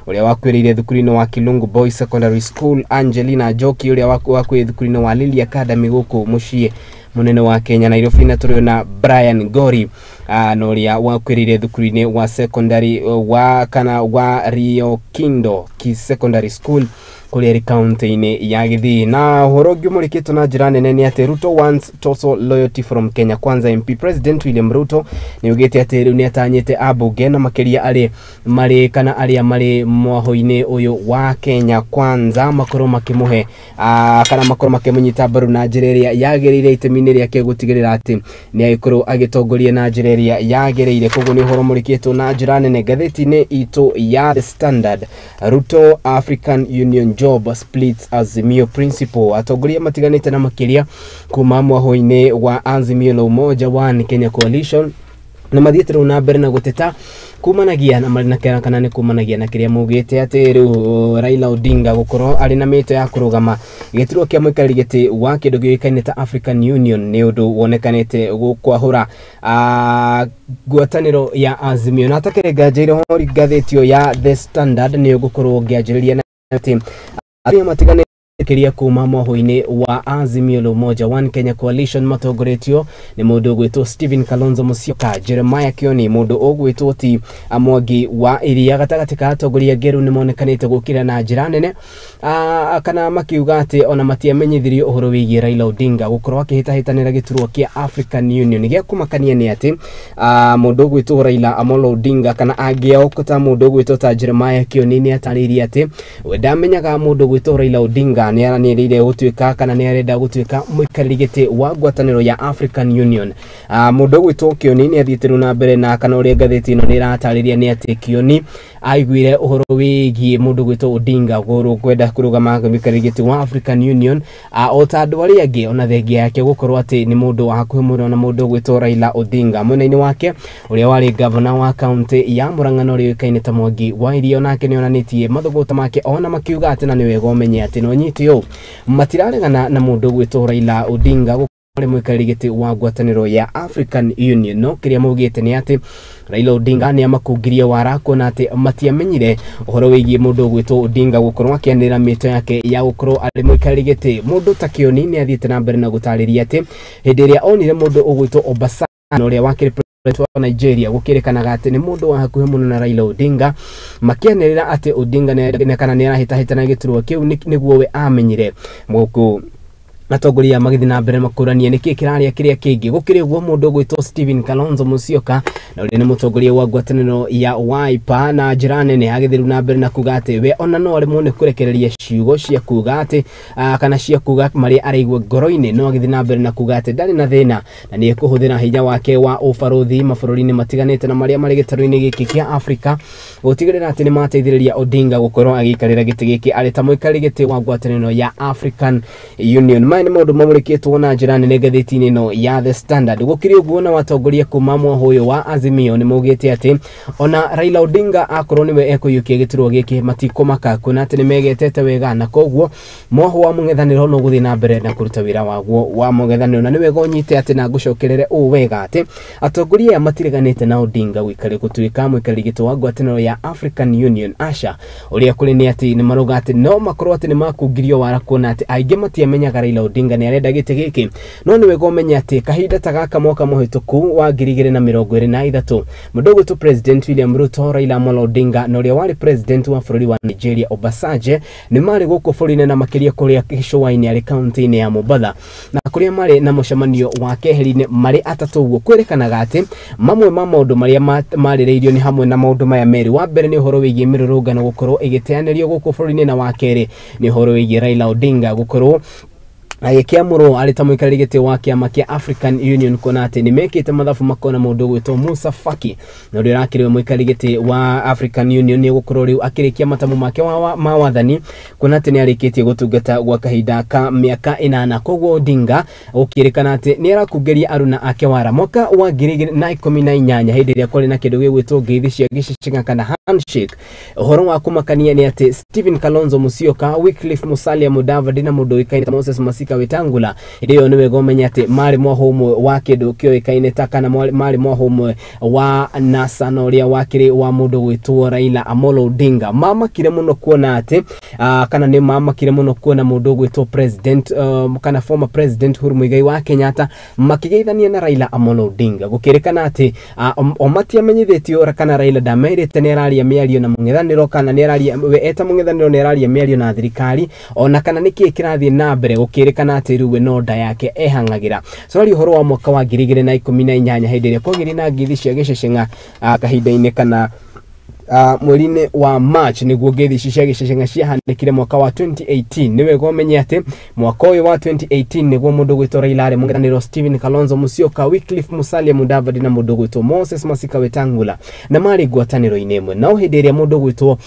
ũrĩa wakuĩrĩire thukuru-inĩ wa Kilungu Boys Secondary School, Angelina Njoki ũrĩa wakuĩrĩire thukuru-inĩ wa Lily Academy gũkũ mũciĩ mũnene wa Kenya Nairobi, na tũrĩ na Brian Gori na ũrĩa wakuĩrĩire thukuru-inĩ wa secondary wa kana wa Rio Kindo Ki Secondary School kũrĩa ĩrĩ kaunti-inĩ ya Gĩthii. Na ũhoro ũngĩ ũmũrĩkĩtwo na njĩra nene nĩ atĩ Ruto wants total loyalty from Kenya Kwanza MP. President William Ruto nĩ augĩte atĩ rĩu nĩ atanyĩte ambunge na makĩria arĩa marĩ kana arĩa marĩ mwaho-inĩ ũyũ wa Kenya Kwanza makorwo makĩmũhe kana makorwo makĩmũnyita mbaru na njĩra ĩrĩa yagĩrĩire itemi-inĩ rĩake gũtigĩrĩra atĩ nĩ agĩkorwo agĩtongoria na njĩra ĩrĩa yagĩrĩire. Koguo nĩ ũhoro ũmũrĩkĩtwo na njĩra nene ngathĩti-inĩ itũ ya The Standard. Ruto African Union Job splits Azimio principle. Atongoria matiganĩte na makĩria kuma mwaho-inĩ wa Azimio la Umoja One Kenya Coalition na mathiĩte rĩu na mbere na gũteta kumanagia na marĩ na kana nĩ kumanagia na kĩrĩa maugĩte atĩ rĩu Raila Odinga gũkorwo arĩ na mĩto ya kũrũgama gĩturwa kĩa mũikarĩri gĩtĩ wa kĩndũ gĩũĩkaine ta African Union nĩ ũndũ wonekanĩte gũkwahũra ngwatanĩro ya Azimio. Na atakĩrĩ nganja ĩrĩ ho ngathĩti ya The Standard nĩ ũgũkorwo ngĩanjĩrĩria na atĩ arĩa matiganĩte kiria kuma mwaho-inĩ wa Azimio la Umoja One Kenya Coalition matongoretio nĩ mũndũ ũgwĩtwo Stephen Kalonzo Musyoka, Jeremiah Kioni, mũndũ ũgwĩtwo ti Mwangi wa Iria. Gatagatĩ ka atongoria ngeru nĩ monekanĩte gũkĩra na njĩra nene kana makiuga atĩ ona matiamenyithirio ũhoro wĩgiĩ Raila Odinga gũkorwo akĩhĩtahĩtanĩra gĩturwa kĩa African Union. Gĩa kũmakania nĩ atĩ mũndũ ũgwĩtwo Raila Amolo Odinga kana angĩao ta mũndũ ũgwĩtwo ta Jeremiah Kioni nĩ atarĩirie atĩ we ndamenyaga mũndũ ũgwĩtwo Raila Odinga Nĩ aranĩrĩire gũtuĩka kana nĩ arenda gũtuĩka mũikarĩri gĩtĩ wa ngwatanĩro ya African Union. Mũndũ ũgwĩtwo Kioni nĩ athiĩte rĩu na mbere na kana ũrĩa ngathĩti ĩno nĩ ĩratarĩria nĩ atĩ Kioni aiguire ũhoro wĩgiĩ mũndũ ũgwĩtwo Odinga kwenda kũrũgama mũikarĩri gĩtĩ wa African Union, o ta andũ arĩa angĩ, ona thengia yake gũkorwo atĩ nĩ mũndũ wa hakuhĩ mũno na mũndũ ũgwĩtwo Raila Odinga. Mwena-inĩ wake ũrĩa warĩ gavana wa kaunti ya Murang'a na ũrĩa ũĩkaine ta Mwangi wa Iria, onake nĩ onanĩtie mathũgũta make ona makiuga atĩ na nĩ wega ũmenye atĩ no nyite ũũ matiraregana na mũndũ ũgwĩtwo Raila Odinga arĩ mũikarĩri gĩtĩ wa ngwatanĩro ya African Union, no kĩrĩa maugĩte nĩ atĩ Raila Odinga nĩ amakungirie wara kuona atĩ matiamenyire ũhoro wĩgiĩ mũndũ ũgwĩtwo Odinga gũkorwo akĩanĩrĩra mĩto yake ya gũkorwo arĩ mũikarĩri gĩtĩ. Mũndũ ta Kioni nĩ athiĩte na mbere na gũtarĩria atĩ hĩndĩ ĩrĩa onire mũndũ ũgwĩtwo Obasanjo ũrĩa wakĩrĩ president wa Nigeria, gũkĩrĩkanaga atĩ nĩ mũndũ wa hakuhĩ mũno na Raila Odinga, makĩanĩrĩra atĩ Odinga nĩ kana nĩ arahĩtahĩtana gĩturwa kĩu, nĩguo we amenyire gũkũ atongoria magĩthiĩ na mbere makũrania nĩkĩ kĩrarĩa kĩrĩa kĩngĩ. Gũkĩrĩ ũguo mũndũ ũgwĩtwo Stephen Kalonzo Musyoka na ũrĩa nĩ mũtongoria wa ngwatanĩro ya Wiper na njĩra nene agĩthiĩ na mbere na kuga atĩ we ona no aremwo nĩ kũrekereria ciugo cia kuga atĩ kana cia kuga marĩa araigua ngoro-inĩ, no agĩthiĩ na mbere na kuga atĩ ndarĩ na thĩna na nĩ ekũhũthĩra hinya wake wa ũbarũthi mabũrũri-inĩ matiganĩte na marĩa marĩ gĩtarũ-inĩ gĩkĩ kĩa Afrika gũtigĩrĩra atĩ nĩ mateithĩrĩria Odinga gũkorwo agĩikarĩra gĩtĩ gĩkĩ arĩ ta mũikarĩri gĩtĩ wa ngwatanĩro ya African Union. Maya nĩ maũndũ mamũrĩkĩtwo na njĩra nene ngathĩti-inĩ ĩno ya The Standard. Gũkĩrĩ ũguo na watongoria kuma mwahũ ũyũ wa Azimio nĩ maugĩte atĩ ona Raila Odinga akorwo nĩwe ekũiyũkia gĩturwa gĩkĩ matikũmaka, kuona atĩ nĩ megetete wega, na koguo mwahũ wa mũng'ethanĩro no gũthiĩ na mbere na kũruta wĩra waguo wa mũng'ethanĩro. Na nĩ wega ũnyite atĩ na ngũcokerere ũũ wega atĩ atongoria aya matireganĩte na Odinga gũikarĩra gũtuĩka mũikarĩri gĩtĩ wa ngwatanĩro ya African Union Asha. Ũrĩa kũrĩ nĩ atĩ nĩ marauga atĩ no makorwo atĩ nĩ makungirio wara, kuona atĩ aingĩ matiamenyaga Raila Odinga nĩ arenda gĩtĩ gĩkĩ. No nĩ wega ũmenye atĩ kahinda ta gaka mwaka mũhĩtũku wa 2023, mũndũ ũgwĩtwo President William Ruto, Raila Amolo Odinga na ũrĩa warĩ president wa bũrũri wa Nigeria Obasanjo nĩ marĩ gũkũ bũrũri-inĩ na makĩria kũrĩa gĩcũa-inĩ arĩ kaunti-inĩ ya Mombatha, na kũrĩa marĩ na mũcemanio wa keheri-inĩ marĩ atatũ. Ũguo kwĩrĩkanaga atĩ mamwe ma maũndũ marĩa marĩrĩirio nĩ hamwe na maũndũ maya merĩ. Wa mbere nĩ ũhoro wĩgiĩ mĩrũrũngano gũkorwo ĩgĩteanĩrio gũkũ bũrũri-inĩ, na wa kerĩ nĩ ũhoro wĩgiĩ Raila Odinga gũkorwo agĩkĩamũrwo arĩ ta mũikarĩri gĩtĩ wa kĩama kĩa African Union, kuona atĩ nĩ mekĩte mathabu makona mũndũ ũgwĩtwo Musa Faki na ũrĩa ũrakĩrĩ we mũikarĩri gĩtĩ wa African Union nĩ egũkorwo rĩu akĩrĩkia matamu make ma wathani, kuona atĩ nĩ arĩkĩtie gũtungata gwa kahinda ka mĩaka 8. Koguo Odinga gũkĩrĩkana atĩ nĩ arakungĩria aruna ake wara. Mwaka wa 2018 hĩndĩ ĩrĩa kwarĩ na kĩndũ gĩgwĩtwo ngeithi cia gĩceceng'a kana handshake, ũhoro wa kũmakania nĩ atĩ Stephen Kalonzo Musyoka, Wycliffe Musalia Mudavadi na mũndũ ũĩkaine ta Moses Masika Wetangula, hĩndĩ ĩyo nĩ wega ũmenye atĩ marĩ mwahũ ũmwe wa kĩndũ kĩoĩkaine ta kana marĩ mwahũ ũmwe wa NASA na ũrĩa wakĩrĩ wa mũndũ gwĩtwo Raila Amolo Odinga. Mamakire mũno kuona atĩ kana nĩ mamakire mũno kuona mũndũ ũgwĩtwo president kana former president Uhuru Muigai wa Kenyatta makĩgeithania na Raila Amolo Odinga. Gũkĩrĩkana atĩ o matiamenyithĩtio kana Raila ndamerĩte nĩ araria mĩario na mũng'ethanĩro kana nĩ araria we eta mũng'ethanĩro nĩ araria mĩario na thirikari ona kana nĩkĩĩ kĩrathiĩ na mbere. Gũkĩrĩkana atĩ rĩu we no nda yake ehang'agĩra. Sorry, ũhoro wa mwaka wa 2018 hĩndĩ ĩrĩa kwagĩire na ngeithi cia gĩceceng'a kahinda-inĩ kana mweri-inĩ wa March nĩguo ngeithi ici cia gĩceceng'a ciahanĩkire mwaka wa 2018. Nĩ wega ũmenye atĩ mwaka ũyũ wa 2018 nĩguo mũndũ ũgwĩtwo Raila arĩ mũng'ethanĩro, Stephen Kalonzo Musyoka, Wycliffe Musalia Mudavadi na mũndũ ũgwĩtwo Moses Masika Wetangula na marĩ ngwatanĩro-inĩ ĩmwe. No hĩndĩ ĩrĩa mũndũ ũgwĩtwo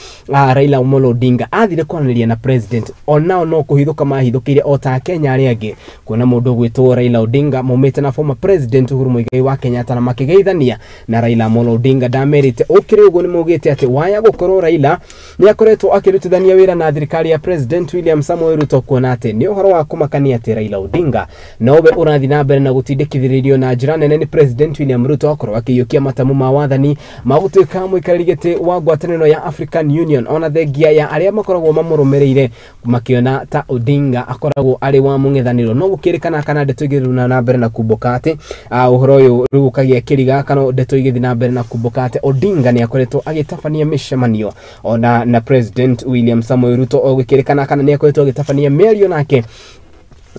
Raila Amolo Odinga athire kwaranĩria na president, onao no kũhithũka mahithũkĩire o ta Kenya arĩa angĩ kuona mũndũ ũgwĩtwo Raila Odinga maumĩte na former president Uhuru Muigai wa Kenyatta na makĩgeithania na Raila Amolo Odinga ndamerĩte. Ũkĩrĩ ũguo nĩ maugĩte atĩ waya gũkorwo Raila nĩ akoretwo akĩrutithania wĩra na thirikari ya President William Samoei Ruto, kuona atĩ nĩ ũhoro wa kũmakania atĩ Raila Odinga nowe ũrathiĩ na mbere na gũtindĩkithĩrĩrio na njĩra nene nĩ President William Ruto akorwo akĩiyũkia matamu ma wathani ma gũtuĩka mũikarĩri gĩtĩ wa ngwatanĩro ya African Union, ona thengia ya arĩa makoragwo mamũrũmĩrĩire makĩona ta Odinga akoragwo arĩ wa mũng'ethanĩro. No gũkĩrĩkana kana ndeto igĩthiĩ na mbere na kumbũka atĩ ũhoro ũyũ rĩu ũkagĩa kĩriga kana ndeto igĩthiĩ na mbere na kumbũka atĩ Odinga nĩ akoretwo agĩtabania mĩcemanio ona na President William Samoei Ruto, o gũkĩrĩkana kana nĩ akoretwo agĩtabania mĩario nake.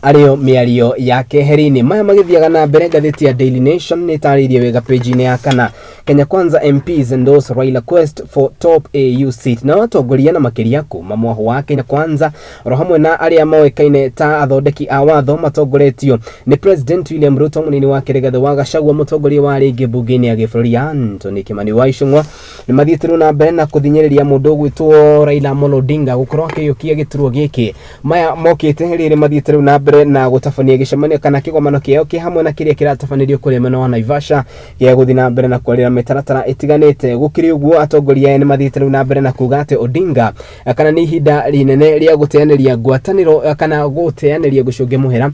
arĩo mĩario ya keheri-inĩ. Maya magĩthiaga na mbere, ngathĩti ya Daily Nation nĩ ĩtarĩirie wega page-inĩ ya kana, Kenya Kwanza MPs endorse Raila quest for top AU seat. Na atongoria na makĩria kuma mwaho wa Kenya Kwanza oro hamwe na arĩa moĩkaine ta athondeki a watho matongoretio nĩ President William Ruto, mũnini wake Rigathĩ wa Gachagua, mũtongoria wa rĩngĩ mbunge-inĩ ya gĩbũrũri Anthony Kimani wa Ichung'wa, nĩ mathiĩte rĩu na mbere na kũthinyĩrĩria mũndũ ũgwĩtwo Raila Amolo Odinga gũkorwo akĩiyũkia gĩturwa gĩkĩ. Maya mokĩte rĩrĩ mathiĩte rĩu na mbere na gũtabania gĩcemanio kana kĩgomano kĩao kĩ hamwe na kĩrĩa kĩratabanĩrio kũrĩa mwena wa Naivasha gĩa gũthiĩ na mbere na kwarĩra mĩtaratara ĩtiganĩte. Gũkĩrĩ ũguo, atongoria aya nĩ mathiĩte rĩu na mbere na kuga atĩ Odinga kana nĩ ihinda rĩnene rĩa gũteanĩria ngwatanĩro kana gũteanĩria gũcũngia mũhera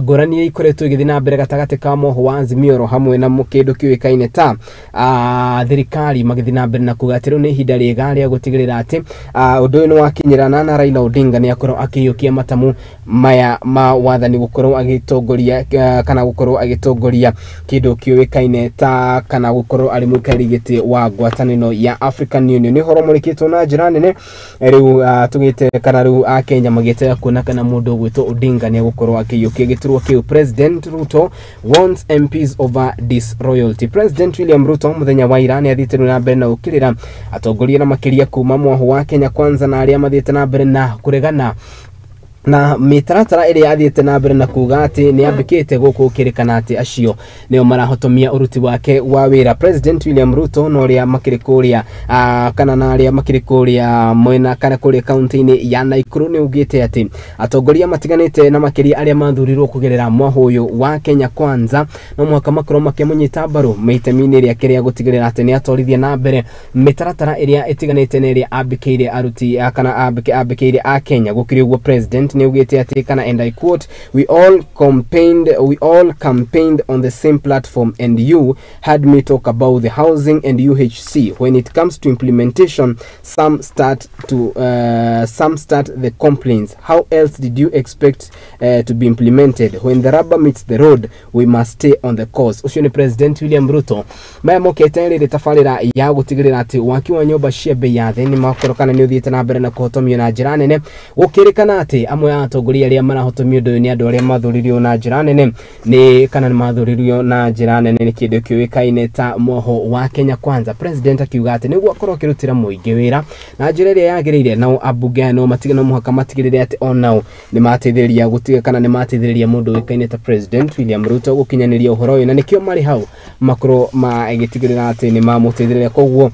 ngũrani iria ikoretwo igĩthiĩ na mbere gatagatĩ ka moho wa Azimio oro hamwe na kĩndũ kĩũĩkaine ta thirikari, magĩthiĩ na mbere na kuga atĩ rĩu nĩ ihinda rĩega rĩa gũtigĩrĩra atĩ ũndũ ũyũ nĩ wakinyĩrana na Raila Odinga nĩ akorwo akĩiyũkia matamu maya ma wathani gũkorwo agĩtongoria kana gũkorwo agĩtongoria kĩndũ kĩũĩkaine ta kana gũkorwo arĩ mũikarĩri gĩtĩ wa ngwatanĩro ya African Union. Nĩ ũhoro mũrĩkĩtwo na njĩra nene rĩu tũgĩte kana rĩu Akenya magĩetera kuona kana mũndũ ũgwĩtwo Odinga nĩ egũkorwo akĩiyũkia gĩturwa kĩu. President Ruto wants MPs over disloyalty. President William Ruto mũthenya wa ira nĩ athiĩte rĩu na mbere na gũkĩrĩra atongoria na makĩria kuma mwaho wa Kenya Kwanza na arĩa mathiĩte na mbere na kũregana na mĩtaratara ĩrĩa athiĩte na mbere na kuga atĩ nĩ ambĩkĩte gũkũ gũkĩrĩkana atĩ acio nĩo marahotomia ũruti wake wa wĩra. President William Ruto na ũrĩa makĩrĩ kũrĩa kana na arĩa makĩrĩ kũrĩa mwena kana kũrĩa kaunti-inĩ ya Nakuru nĩ ugĩte atĩ atongoria matiganĩte na makĩria arĩa mathurirwo kũgerera mwaho ũyũ wa Kenya Kwanza no mũhaka makorwo makĩmũnyita mbaru itemi-inĩ rĩake rĩa gũtigĩrĩra atĩ nĩ atwarithia na mbere mĩtaratara ĩrĩa ĩtiganĩte na ĩrĩa ambĩkĩire aruti kana ambĩkĩire a Kenya. Gũkĩrĩ ũguo, president nĩ augĩte atĩ kana, and I quote, "We all campaigned on the same platform and you had me talk about the housing and UHC. When it comes to implementation, some start the complaints. How else did you expect to be implemented? When the rubber meets the road, we must stay on the course." Ũcio nĩ President William Ruto. Maya mokĩte rĩrĩ tabarĩra ya gũtigĩrĩra atĩ waki wa nyũmba cia bei ya thĩ nĩ makorwo kana nĩ ũthiĩte na mbere na kũhotomio na njĩra nene, gũkĩrĩkana atĩ amwe a atongoria arĩa marahotomio ũndũ ũyũ nĩ andũ arĩa mathuririo na njĩra nene nĩ kana nĩ mathuririo na njĩra nene nĩ kĩndũ kĩũĩkaine ta mwoho wa Kenya Kwanza. President akiuga atĩ nĩguo akorwo akĩrutĩra mũingĩ wĩra na njĩra ĩrĩa yagĩrĩire, nao ambunge aya no matige no mũhaka matigĩrĩre atĩ onao nĩ mateithĩrĩria gũtiga kana nĩ mateithĩrĩria mũndũ ũĩkaine ta President William Ruto gũkinyanĩria ũhoro ũyũ, na nĩkĩo marĩ hau makorwo magĩtigĩrĩra atĩ nĩ mamũteithĩrĩria. Koguo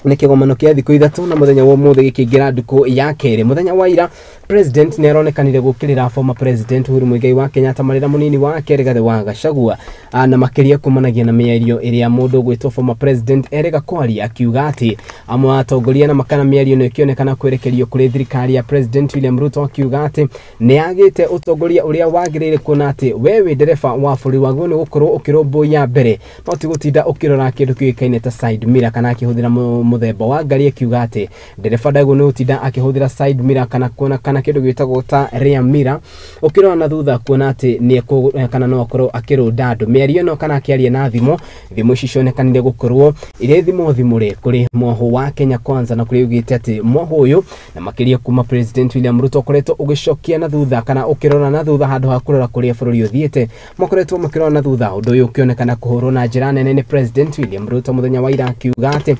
nĩ kĩgomano kĩa thikũ 3 na mũthenya wa ũmũthĩ gĩkĩingĩra ndukũ ya kerĩ. Mũthenya wa ira president nĩ aronekanire gũkĩrĩra former President Uhuru Muigai wa Kenyatta marĩ mũnini wake Rigathĩ wa Gachagua, na makĩria kumanagia na mĩario ĩrĩa mũndũ ũgwĩtwo former president erĩga kwaria, akiuga atĩ amwe a atongoria na makana mĩario ĩno ĩkĩonekana kwerekerio kũrĩ thirikari ya President William Ruto, akiuga atĩ nĩ yagĩte ũtongoria ũrĩa wagĩrĩire, kuona atĩ we wĩ ndereba wa bũrũri wagĩrĩirwo nĩ gũkorwo ũkĩrũmbũiya mbere no ti gũtinda ũkĩrora kĩndũ kĩũĩkaine ta side mirror, kana akĩhũthĩra mũthemba wa ngari, akiuga atĩ ndereba ndagĩrĩirwo nĩ gũtinda akĩhũthĩra side mirror kana kuona kana kĩndũ gĩtagwo ta rear mirror ũkĩrora na thutha, kuona atĩ nĩ kana no akorwo akĩrũnda andũ. Mĩario ĩno kana akĩaria na thimũ, thimũ ici cionekanire gũkorwo irĩ thimũ thimũre kũrĩ mwoho wa Kenya Kwanza, na kũrĩa ugĩte atĩ mwoho ũyũ na makĩria kuma President William Ruto ũkoretwo ũgĩcokia na thutha kana ũkĩrora na thutha handũ ha kũrora kũrĩa bũrũri ũthiĩte, makoretwo makĩrora na thutha. Ũndũ ũyũ ũkĩonekana kũhũrwo na njĩra nene nĩ President William Ruto mũthenya wa ira, akiuga atĩ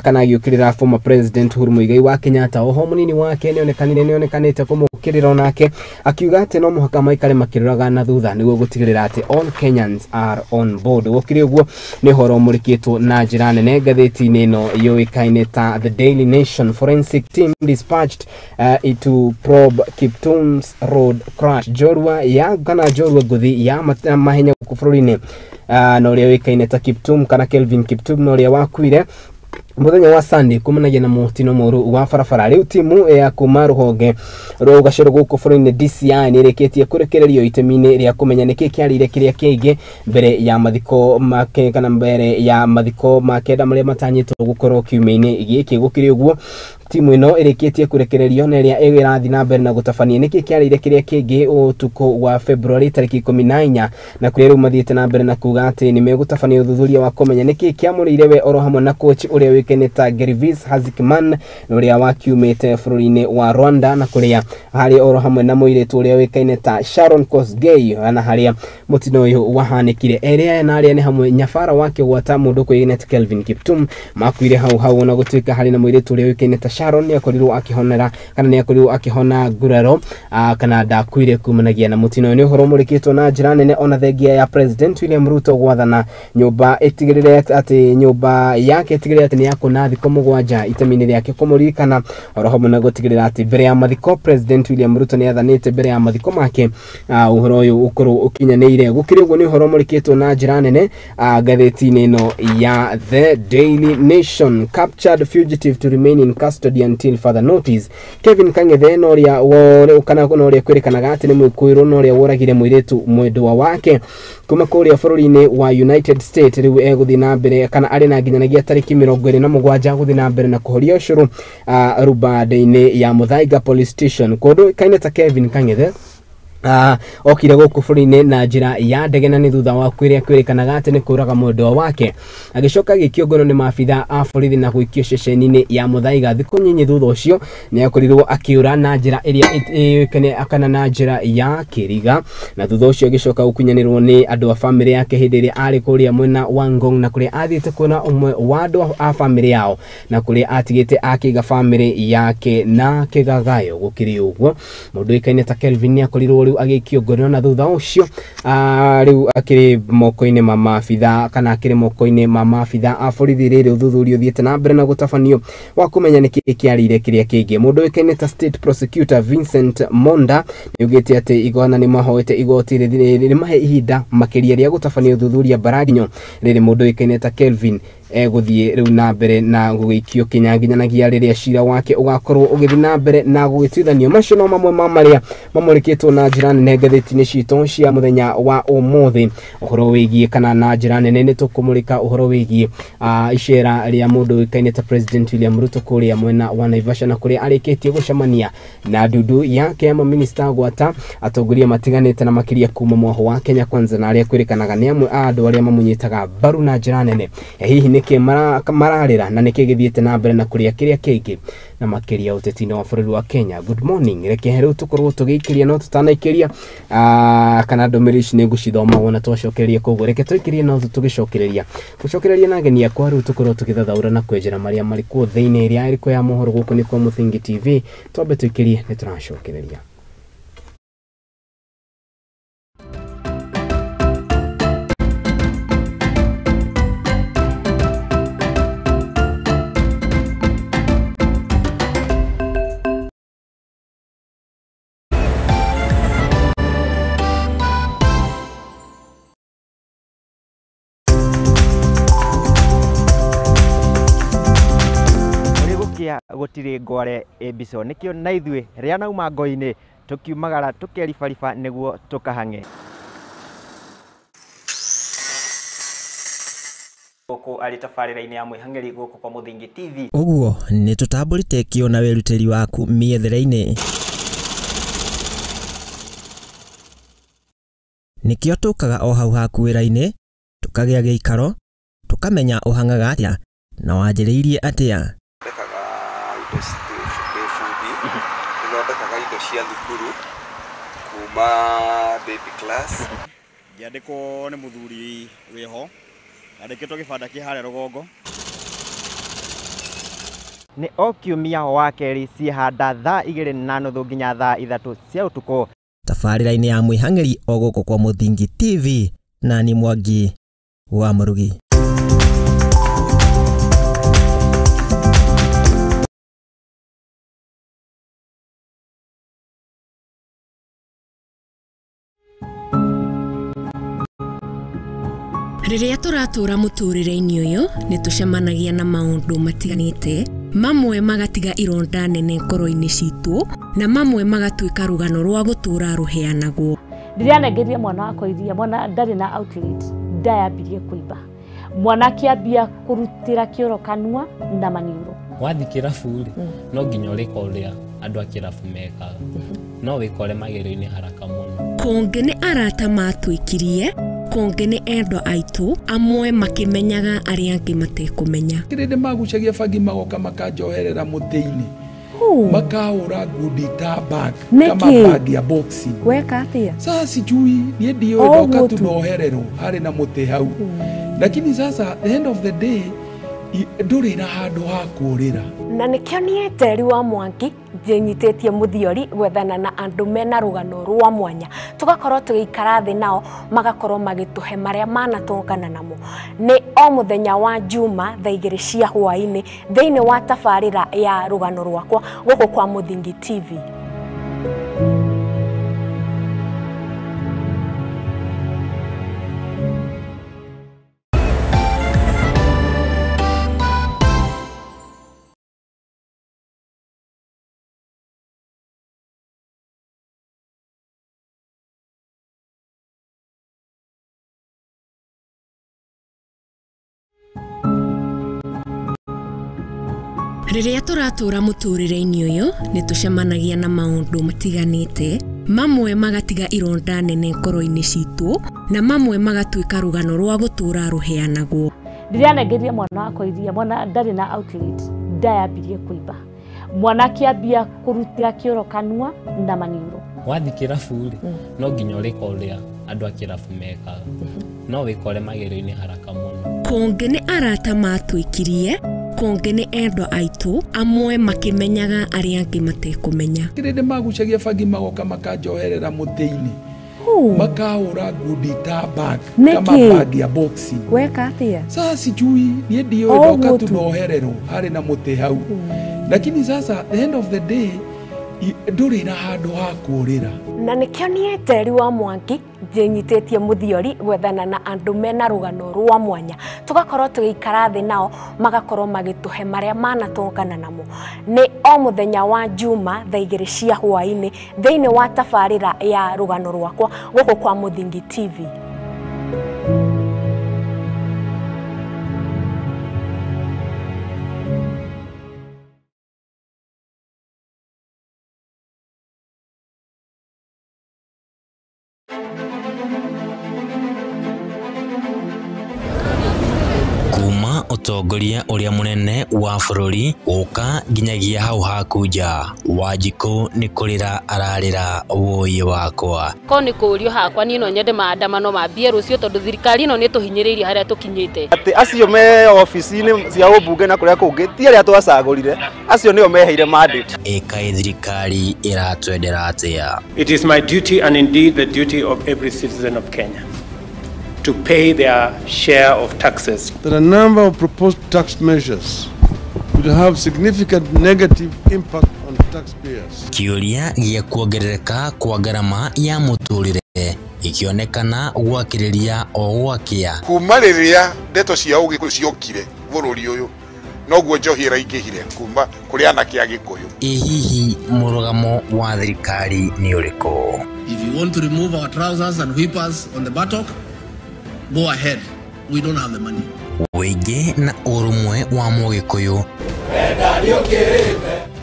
kana agĩũkĩrĩra former President Uhuru Muigai wa Kenyatta. Oho mũnini wake nĩonekanire nĩonekanĩte kũmũkĩrĩra onake, akiuga atĩ no mũhaka maikare makĩroraga na thutha nĩguo gũtigĩrĩra atĩ all Kenyans are on board. Gũkĩrĩ ũguo, nĩ ũhoro ũmũrĩkĩtwo na njĩra nene ngathĩti-inĩ ĩno yũĩkaine ta The Daily Nation. Forensic team dispatched to probe Kiptum's road crash. Njorua ya kana njorua ngũthi ya mahenya gũkũ bũrũri-inĩ na ũrĩa ũĩkaine ta Kiptum kana Kelvin Kiptum na ũrĩa wakuire muthenya wa Sunday kumanagia na mutino mũru wa barabara. Rĩu timu ya kuma rũhonge rwa ũgacĩru gũkũ bũrũri-inĩ DCI nĩ ĩrĩkĩtie kũrekererio itemi-inĩ rĩa kũmenya nĩkĩ kĩarĩire kĩrĩa kĩngĩ mbere ya mathiko make kana mbere ya mathiko ma kenda marĩa matanyĩtwo gũkorwo kiumia-inĩ gĩkĩ. Gũkĩrĩ ũguo, Timu ĩno ĩrĩkĩtie kũrekererio na ĩrĩa ĩrathiĩ na mbere na gũtabania nĩkĩ kĩarĩire kĩrĩa kĩngĩ ũtukũ wa February tarĩki 14, na kũrĩa rĩu mathiĩte na mbere na kuga atĩ nĩ megũtabania ũthuthuria wa kũmenya nĩkĩ kĩamũrĩire we oro hamwe na coach ũrĩa ũĩkaine ta Gervais Hazikman ũrĩa wakiumĩte bũrũri-inĩ wa Rwanda, na kũrĩa harĩ oro hamwe na mũirĩtu ũrĩa ũĩkaine ta Sharon Kosgei, na harĩa mũtino ũyũ wahanĩkire. Erĩ aya na arĩa nĩ hamwe nyabara wake gwata mũndũ ũkũĩkaine ta Kelvin Kiptum makuire hau hau, na gũtuĩka harĩ na mũirĩtu ũrĩa ũĩkaine ta Sharon nĩ akorirwo akĩhonera kana nĩ akorirwo akĩhona nguraro kana ndakuire kumanagia na mũtino. Nĩ ũhoro ũmũrĩkĩtwo na njĩra nene ona thengia ya President William Ruto gwathana nyũmba ĩtigĩrĩre atĩ nyũmba yake ĩtigĩrĩre atĩ nĩ yakũna thikũ 7 itemi-inĩ rĩake kũmũririkana, oro hamwe na gũtigĩrĩra atĩ mbere ya mathiko President William Ruto nĩ athanĩte mbere ya mathiko make ũhoro ũyũ ũkorwo ũkinyanĩire. Gũkĩrĩ ũguo nĩ ũhoro ũmũrĩkĩtwo na njĩra nene ngathĩti-inĩ ĩno ya The Daily Nation. Captured fugitive to remain in custody until further notice. Kevin Kang'ethe na ũrĩa kana na ũrĩa kwĩrĩkanaga atĩ nĩ mwĩkũĩrwo na ũrĩa woragire mũirĩtu mwendwa wake kuma kũrĩa bũrũri-inĩ wa United States rĩu egũthiĩ na mbere kana arĩ na nginyanagia tarĩki 27 gũthiĩ na mbere na kũhoria ũcũrũ rubande-inĩ ya Muthaiga Police Station. Kũndũ kaine ta Kevin Kang'ethe okire gũkũ bũrũri-inĩ na njĩra ya ndege na nĩ thutha wa kũrĩa kwĩrĩkanaga atĩ nĩ kũraga mwendwa wake, agĩcoka agĩikio ngono nĩ maabitha a borithi na gũikio ceceni-inĩ ya Muthaiga. Thikũ nyinyi thutha ũcio nĩ akorirwo akĩũra na njĩra ĩrĩa ĩũĩkaine kana na njĩra ya kĩriga, na thutha ũcio agĩcoka gũkunyanĩrwo nĩ andũ a bamĩrĩ yake hĩndĩ ĩrĩa arĩ kũrĩa mwena wa Ngong, na kũrĩa athiĩte kuona ũmwe wa andũ a bamĩrĩ yao, na kũrĩa atigĩte akĩiga bamĩrĩ yake na kĩgagayo. Gũkĩrĩ ũguo mũndũ ũĩkaine ta Kelvin nĩ akorirwo rĩu agĩikio ngono, na thutha ũcio rĩu akĩrĩ moko-inĩ ma maabitha kana akĩrĩ moko-inĩ ma maabitha a borithi. Rĩrĩ ũthuthuria ũthiĩte na mbere na gũtabanio wa kũmenya nĩkĩ kĩarĩire kĩrĩa kĩngĩ. Mũndũ ũĩkaine ta State Prosecutor Vincent Monda nĩaugĩte atĩ igona nĩ mahoete igoti rĩmahe ihinda makĩria rĩa gũtabania ũthuthuria mbaraginyo. Rĩrĩ mũndũ ũĩkaine ta Kelvin egũthiĩ rĩu na mbere na gũgĩikio kinya nginyanagia rĩrĩa cira wake ũgakorwo ũgĩthiĩ na mbere na gũgĩtuithanio. Macio no mamwe ma marĩa mamũrĩkĩtwo na njĩra nene ngathĩti-inĩ citũ cia mũthenya wa ũmũthĩ. Ũhoro wĩgiĩ kana na njĩra nene nĩ tũkũmũrĩka ũhoro wĩgiĩ icera rĩa mũndũ ũĩkaine ta President William Ruto kũrĩa mwena wa Naivasha, na kũrĩa arĩkĩtie gũcemania na ndundu yake ya maminista gwata atongoria matiganĩte na makĩria kuma mwaho wa Kenya Kwanza, na arĩa kwĩrĩkanaga nĩ amwe a andũ arĩa mamũnyitaga mbaru na njĩra nene. Hihi nĩkĩ mararĩra na nĩkĩ gĩthiĩte na mbere na kũrĩa kĩrĩa kĩngĩ na makĩria ũteti-inĩ wa bũrũri wa Kenya. Good morning, reke rĩu tũkorwo tũgĩikĩria no tũtanaikĩria kana ndũmĩrĩri ici nĩ ngũcithoma wona twacokereria, koguo reke tũikĩrie no tũgĩcokereria gũcokereria na ageni akwa rĩu tũkorwo tũgĩthathaũra na kwenjera marĩa marĩ kuo thĩinĩ ĩrĩa ĩrĩkũ ya mohoro. Gũkũ nĩ kwa Mũthingi TV, twambe tũikĩrie nĩ tũracokereria. Gũtirĩ ngware ĩmbico nĩkĩo na ithuĩ rĩa nauma ngo-inĩ tũkiumagara tũkeribariba nĩguo tũkahang'e. Gũkũ arĩ tabarĩra-inĩ ya mwĩhang'ĩri gũkũ kwa Mũthingi TV. Ũguo nĩ tũtambũrĩte kĩo na wĩrutĩri waku mĩethere-inĩ, nĩkĩo tũkaga o hau haku wĩra-inĩ, tũkagĩa gĩikaro, tũkamenya ũhang'aga atĩa na wanjĩrĩirie atĩa. Thondekaga indo cia thukuru kuma baby class. Ngĩandĩkwo nĩ mũthuri wĩho, andĩkĩtwo gĩbanda kĩ harĩa rũgongo. Nĩ o kiumia wa kerĩ ciĩhanda thaa 2:30 nginya thaa 3 cia ũtukũ. Tabarĩra-inĩ ya mwĩhang'ĩri o gũkũ kwa Mũthingi TV, na ni Mwangi wa Mũrugi. Rĩrĩa tũratũra mũtũrĩre-inĩ ũyũ nĩ tũcemanagia na maũndũ matiganĩte, mamwe magatiga ironda nene ngoro-inĩ citũ na mamwe magatuĩka rũgano rwa gũtũra rũheanagwo. Ndĩranengeria mwana wakwa iria, mwana ndarĩ na outlet, ndayambirie kũimba, mwana akĩambia kũrutĩra kĩoro kanua na maniũrũ. Wathiĩ kĩrabu rĩ, no nginya ũrĩka ũrĩa andũ a kĩrabu mekaga, no wĩkore magerio-inĩ haraka mũno. Kũngĩ nĩ arata matwĩkirie, kũngĩ nĩ endwa aitũ, amwe makĩmenyaga arĩa angĩ matekũmenya. Kĩrĩndĩ magucagia bangi magoka makanjoherera mũtĩ-inĩ, makahũra ngundi ta bag kama bag ya boxing. Weka atia? Sasa sijui niĩ ndiũĩ, ndoka tu nohererwo harĩ na mũtĩ hau, lakini sasa the end of the day ndũrĩ na handũ ha kũũrĩra. Na nĩkĩo niĩ Njeri wa Mwangi njĩnyitĩtie mũthiori gwethana na andũ mena rũgano rwa mwanya, tũgakorwo tũgĩikara thĩ nao magakorwo magĩtũhe marĩa manatũngana namo. Nĩ o mũthenya wa Juma thaa 2 cia hwaĩ-inĩ thĩinĩ wa tabarĩra ya rũgano rwakwa gũkũ kwa Mũthingi TV. Rĩrĩa tũratũra mũtũrĩre-inĩ ũyũ, nĩ tũcemanagia na maũndũ matiganĩte, mamwe magatiga ironda nene ngoro-inĩ citũ, na mamwe magatuĩka rũgano rwa gũtũra rũheanagwo. Rĩrĩa anengerire mwana wakwa iria, mwana ndarĩ na outlet, ndayambirie kũimba. Mwana akĩambia kũrutĩra kĩoro kanua na maniũrũ. Wathiĩ kĩrabu rĩ, no nginya ũrĩka ũrĩa andũ a kĩrabu mekaga, no wĩkore magerio-inĩ haraka mũno. Kũngĩ nĩ arata matwĩkirie, kũngĩ nĩ endwa aitũ, amwe makĩmenyaga arĩa angĩ matekũmenya. Kĩrĩndĩ magucagia bangi magoka makanjoherera mũtĩ-inĩ, makahũra ngundi ta bag kama bag ya boxing. Weka atia? Sasa sijui niĩ ndiũĩ, ndoka tu nohererwo harĩ na mũtĩ hau, lakini sasa the end of the day ndũrĩ na handũ ha kũũrĩra. Na nĩkĩo niĩ Njeri wa Mwangi njĩnyitĩtie mũthiori gwethana na andũ mena rũgano rwa mwanya, tũgakorwo tũgĩikara thĩ nao magakorwo magĩtũhe marĩa manatũngana namo. Nĩ o mũthenya wa Juma thaa 2 cia hwaĩ-inĩ thĩinĩ wa tabarĩra ya rũgano rwakwa gũkũ kwa Mũthingi TV. Ũtongoria ũrĩa mũnene wa bũrũri gũka nginyagia hau haku nja, Wanjikũ nĩ kũrĩra ararĩra wũi wakwa. Ko nĩ kũũrio hakwa niĩ no nyende maandamano mambie rũciũ tondũ thirikari ĩno nĩ ĩtũhinyĩrĩirie harĩa tũkinyĩte. Atĩ acio me obici-inĩ cia ũmbunge na kũrĩa kũngĩ ti arĩa twacagũrire, acio nĩo meheire mandate. Ĩkaĩ thirikari ĩratwendera atĩa? It is my duty and indeed the duty of every citizen of Kenya to pay their share of taxes. There are a number of proposed tax measures would have significant negative impact on taxpayers. Kĩũria gĩa kuongerereka kwa ngarama ya mũtũrĩre ikĩonekana gwakĩrĩria o gwakĩa. Kuma rĩrĩa ndeto cia ũgĩkũyũ ciokire bũrũri ũyũ, noguo njohi ĩraingĩhire kuma kũrĩ anake a Gĩkũyũ. Ĩ hihi mũrũgamo wa thirikari nĩ ũrĩkũ? If you want to remove our trousers and whippers on the buttock, go ahead. We don't have the money. Ũingĩ na ũrũmwe wa mũgĩkũyũ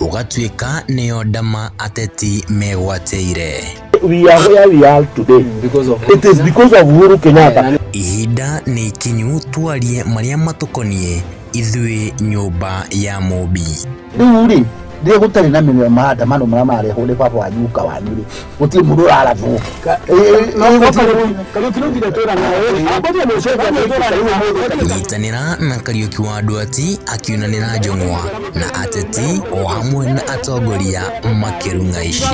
ũgatuĩka nĩyo ndama ateti megwatĩire. We are where we are today because of it is because of Uhuru Kenyatta. Ihinda nĩ ikinyu twarie marĩa matũkoniĩ ithuĩ nyũmba ya Mũmbi. Rĩu rĩ, rĩrĩa gũtarĩ na maandamano marĩa marehwo nĩ baba wanyu guka wanyu rĩ, gũtirĩ mũndũ ũrarathwo. Nyitanĩra na Kariũki wa Nduati akiunanĩra njũng'wa na ateti o hamwe na atongoria makĩrung'a ici.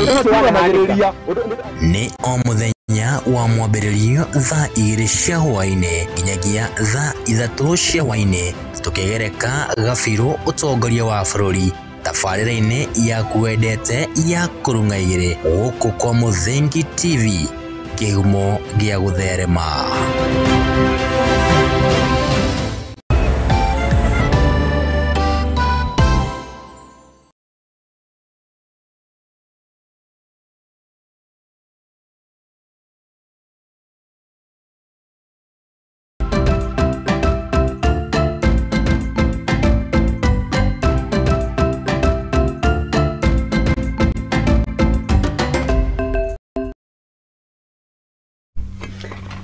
Nĩ o mũthenya wa mwambĩrĩrio thaa 2 cia hwaĩ-inĩ nginyagia thaa 3 cia hwaĩ-inĩ tũkĩgereka gabirũ ũtongoria wa bũrũri tabarĩra-inĩ yaku wendete ya kũrung'a igĩrĩ gũkũ kwa Mũthingi TV, kĩhumo gĩa gũtherema.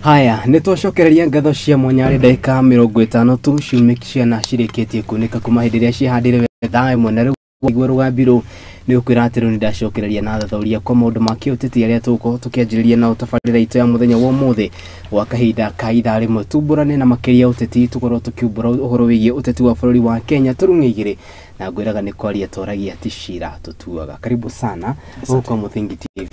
Haya, nĩ twacokereria ngatho cia mwanya harĩ ndagĩka 50 tu ciumĩ ciana cirĩkĩtie kunĩka kuma hĩndĩ ĩrĩa ciĩhandĩre thaa 1 na rĩu igua rũgambirũ nĩ ũkwĩra atĩ rĩu nĩ ndacokereria na thathauria kwa maũndũ ma kĩũteti arĩa tũgũkorwo tũkĩanjĩrĩria nao tabarĩra itũ ya mũthenya wa ũmũthĩ gwa kahinda ka ithaa rĩmwe tumbũrane na makĩria ũteti tũkorwo tũkiumbũra ũhoro wĩgiĩ ũteti wa bũrũri wa Kenya tũrung'e igĩrĩ na ngwĩraga nĩ kwaria twaragia ti cira tũtuaga. Karibu sana gũkũ kwa Mũthingi TV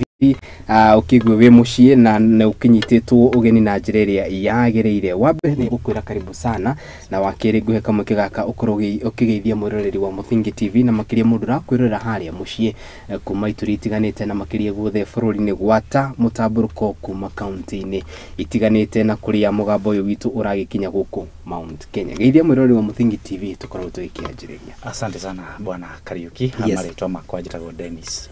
ũkĩigue wĩ mũciĩ na nĩ ũkĩnyitĩtwo ũgeni na njĩra ĩrĩa yagĩrĩire. Wa mbere nĩ gũkwĩra karibu sana na wa kerĩ ngũhe kamweke gaka ũkorwo ũkĩgeithia mwĩroreri wa Mũthingi TV na makĩria mũndũ ũrakwĩrorera harĩa mũciĩ kuma ituri itiganĩte na makĩria guothe bũrũri-inĩ gwata mũtambũrũko kuma kaunti-inĩ itiganĩte na kũrĩa mũgambo ũyũ witũ ũragĩkinya gũkũ Mount Kenya. Geithia mwĩroreri wa Mũthingi TV tũkorwo tũgĩkĩanjĩrĩria. Asante sana bwana Kariuki. Yes. Marĩtwa makwa njĩtagwo Dennis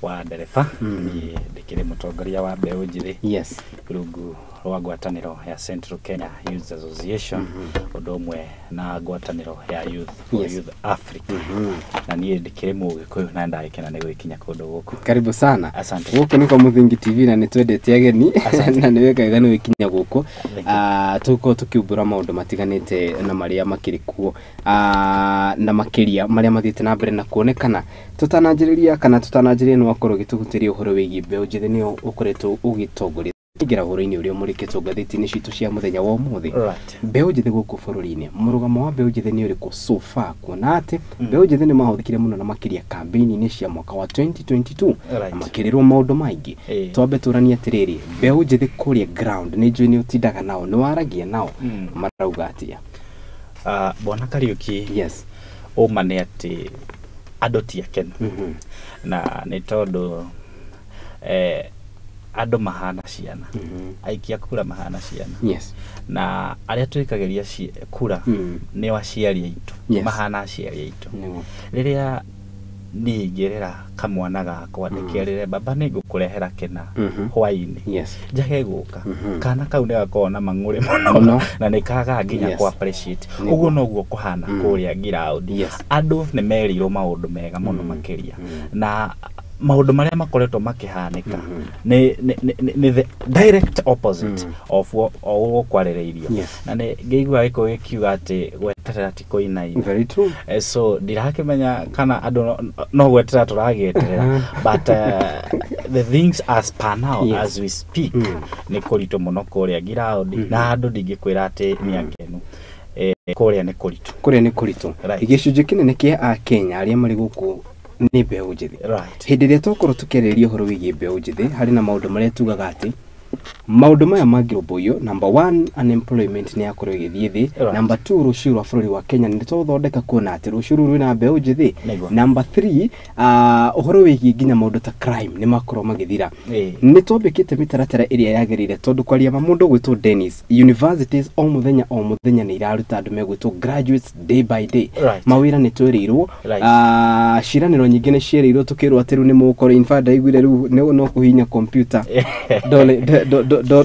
wa ndereba. Niĩ ndĩkĩrĩ mũtongoria wa mbeũ njĩthĩ yes rungu rwa ngwatanĩro ya Central Kenya Youth Association, ũndũ ũmwe na ngwatanĩro ya Youth for Youth Africa, na niĩ ndĩkĩrĩ mũgĩkũyũ na ndagĩkena nĩ gũgĩkinya kũndũ gũkũ. Karibu sana. Asante. Gũkũ nĩ kwa Mũthingi TV na nĩ twendete ageni na nĩ wega nĩ gũkinya gũkũ. Tũgũkorwo tũkiumbũra maũndũ matiganĩte na marĩa makĩrĩ kuo na makĩria marĩa mathiĩte na mbere na kuonekana. Tũtananjĩrĩria kana tũtananjĩrĩria nĩ wakorwo ũgĩtũhutĩria ũhoro wĩgiĩ mbeũ njĩthĩ nĩyo ũkoretwo ũgĩtongoria ingĩra ũhoro-inĩ ũrĩa ũmũrĩkĩtwo ngathĩti-inĩ citũ cia mũthenya wa ũmũthĩ. Mbeũ njĩthĩ gũkũ bũrũri-inĩ, mũrũgamo wa mbeũ njĩthĩ nĩ ũrĩkũ so far, kuona atĩ mbeũ njĩthĩ nĩ mahũthĩkire mũno na makĩria kambĩini-inĩ cia mwaka wa 2022 na makĩrĩrwo maũndũ maingĩ. Twambe tũranie atĩrĩrĩ, mbeũ njĩthĩ kũrĩa ground nĩ njũĩ nĩ ũtindaga nao, nĩ waragia nao, marauga atĩa? Bwana Kariuki, yes, ũma nĩ atĩ andũ ti akenu na nĩ tondũ andũ mahana ciana, aikia kura mahana ciana, na arĩa twĩkagĩria kura nĩo aciari aitũ, mahana aciari aitũ. Rĩrĩa niĩ ingĩrera kamwana gakwa ndĩkerĩre baba nĩ ngũkũrehera kĩna hwaĩ-inĩ, njage gũka, kana kau nĩ gakoragwo na mang'ũrĩ mũno na nĩ kagaga nginya kũ appreciate. Ũguo noguo kũhana kũrĩa ground. Andũ nĩ merĩirwo maũndũ mega mũno makĩria, na maũndũ marĩa makoretwo makĩhanĩka nĩ the direct opposite of ũguo kwarĩrĩirio. Na nĩ ngĩigua Gĩkũyũ gĩkiuga atĩ gweterera ti kũinaina. Very true. So ndirakĩmenya kana andũ no gweterera tũragĩeterera, but the things as per now, as we speak, nĩ kũritũ mũno kũrĩa ground, na andũ ndingĩkwĩra atĩ nĩ akenu. Kũrĩa nĩ kũritũ. Kũrĩa nĩ kũritũ. Gĩcunjĩ kĩnene kĩa Akenya arĩa marĩ gũkũ nĩ mbeũ njĩthĩ. Hĩndĩ ĩrĩa twakorwo tũkĩarĩrĩria ũhoro wĩgiĩ mbeũ njĩthĩ, harĩ na maũndũ marĩa tugaga atĩ maũndũ maya mangĩrũmbũiyo, number 1, unemployment nĩ yakorwo ĩgĩthiĩ thĩ. Number 2, rũciũ rwa bũrũri wa Kenya nĩ tũthondeka kuona atĩ rũciũ rũu rwĩna mbeũ njĩthĩ. Number 3, ũhoro wĩgiĩ nginya maũndũ ta crime nĩ makorwo magĩthira. Nĩ twambĩkĩte mĩtaratara ĩrĩa yagĩrĩire tondũ kwaria ma mũndũ gwĩtwo Dennis, universities o mũthenya o mũthenya nĩ iraruta andũ megwĩtwo graduates day by day. Mawĩra nĩ twĩrĩirwo, ciĩranĩro nyingĩ nĩ ciĩrĩirwo tũkĩrwo atĩ rĩu nĩ mũgũkorwo, in fact ndaiguire rĩu no kũhihinya computer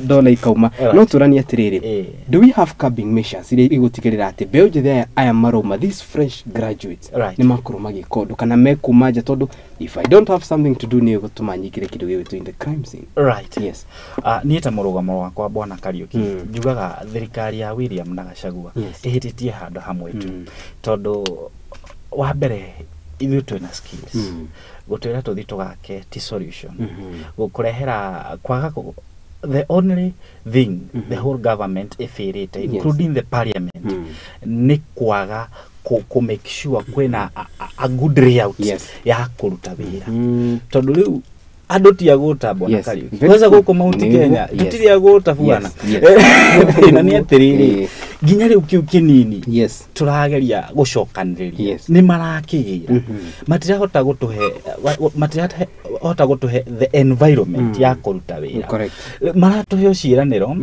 dola ikauma. No tũranie atĩrĩrĩ, do we have curbing measures iria igũtigĩrĩra atĩ mbeũ njĩthĩ aya marauma, these fresh graduates, nĩ makorwo magĩka ũndũ kana mekuma nja, tondũ if I don't have something to do nĩ ĩgũtũma nyingĩre kĩndũ gĩgwĩtwo in the crime scene. Yes. Niĩ ta mũrũgamo wakwa bwana Kariuki, njugaga thirikari ya William na Gachagua ĩhĩtĩtie handũ hamwe tu, tondũ wa mbere ithuĩ twĩna skills, gũtwĩra tũthiĩ tũgake ti solution, gũkũrehera kwaga the only thing the whole government ĩbĩrĩte, including the parliament, nĩ kwaga kũ make sure kwĩna a good layout ya kũruta wĩra, tondũ rĩu andũ ti agũta bwana Kariuki, kwanza gũkũ Mount Kenya tũtirĩ agũta bwana. Thĩna nĩ atĩrĩrĩ, nginya rĩu kĩu kĩnini tũrageria gũcokanĩrĩria nĩ marakĩgĩra, matirahota gũtũhe, matirahota gũtũhe the environment ya kũruta wĩra, maratũhe ciĩranĩro.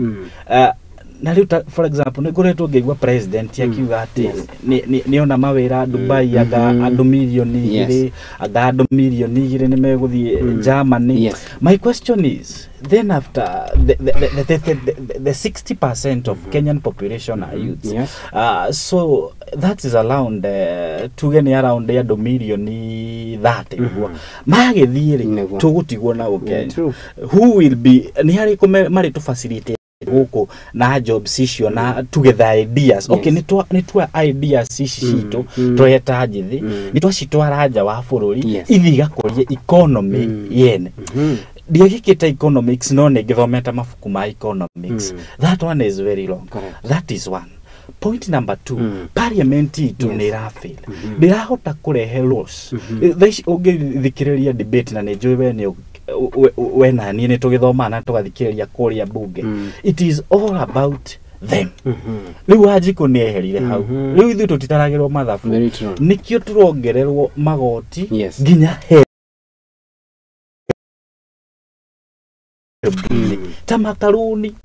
Na rĩu for example nĩ ngoretwo ngĩigua president akiuga atĩ nĩ ona mawĩra Dubai anga andũ mirioni 2, anga andũ mirioni 2 nĩ megũthiĩ Germany. My question is, then after the 60% of Kenyan population are youths. So that is around tuge nĩ around andũ mirioni 30 magĩthiĩ rĩ tũgũtigwo na Kenya. Who will be nĩ harĩ marĩ tũ facilitate Gũkũ na jobs icio na tugetha ideas, okay, nĩ twa ideas ici citũ tweta njĩthĩ, nĩ twacitwara nja wa bũrũri, ithiĩ igakũrie economy yene. Ndiagĩkĩte economics, no nĩ ngĩthomete mabuku ma economics. That one is very long. That is one point. Number two, parliament itũ nĩ ĩrafail, ndĩrahota kũrehe laws. Thaa ici ũngĩthikĩrĩria debate, na nĩ njũĩ we nĩ we na niĩ nĩ tũgĩthomaga na tũgathikĩrĩria kũrĩa bunge, it is all about them. Rĩu Wanjikũ nĩ eherire hau. Rĩu ithuĩ tũtitaragĩrwo mathabu. Very true. Nĩkĩo tũrongererwo magoti nginya HELB ta makaruni.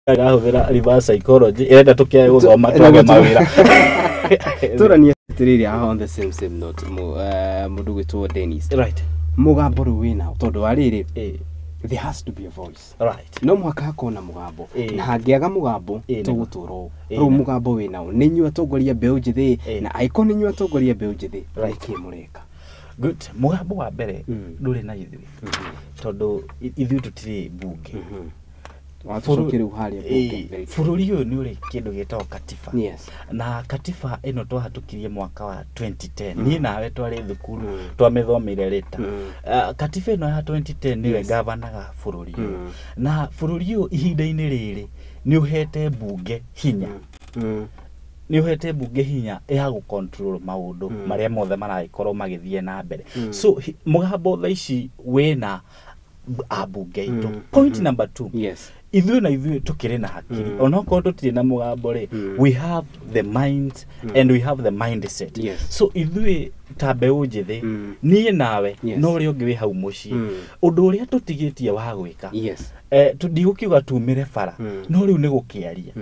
Ĩrahũthĩra reverse psychology, ĩrenda tũkĩage gũthoma, twage mawĩra. Tũranie atĩrĩrĩ haha, on the same note, mũndũ gwĩtwo Dennis, right, mũgambo rĩu wĩnao, tondũ wa rĩrĩ, there has to be a voice, right? No mũhaka hakorwo na mũgambo, na hangĩaga mũgambo tũgũtũra ũũ. Ĩĩ. Rĩu mũgambo wĩnao nĩ inyuĩ atongoria mbeũ njĩthĩ, na angĩkorwo nĩ inyuĩ atongoria mbeũ njĩthĩ, nĩkĩ mũreka? Good. Mũgambo wa mbere ndũrĩ na ithuĩ, tondũ ithuĩ tũtirĩ mbunge. Watũcokia rĩu harĩa mbunge. Very true. Bũrũri ũyũ nĩ ũrĩ kĩndũ gĩtagwo katiba, na katiba ĩno twahatũkirie mwaka wa 2010. Niĩ nawe twarĩ thukuru, twamĩthomire rĩta. Katiba ĩno ya 2010 nĩyo ĩgavanaga bũrũri ũyũ, na bũrũri ũyũ ihinda-inĩ rĩrĩ nĩ ũhete mbunge hinya, nĩ ũhete mbunge hinya ya gũ-control maũndũ marĩa mothe maragĩkorwo magĩthiĩ na mbere. So mũgambo thaa ici wĩna ambunge aitũ. Point number two, ithuĩ na ithuĩ tũkĩrĩ na hakiri, onokorwo tũtirĩ na mũgambo rĩ, we have the mind and we have the mindset. So ithuĩ ta mbeũ njĩthĩ, niĩ nawe, no ũrĩa ũngĩ wĩ hau mũciĩ, ũndũ ũrĩa tũtigĩtie wa gwĩka, ndigũkiuga tumĩre bara, no rĩu nĩ gũkĩaria.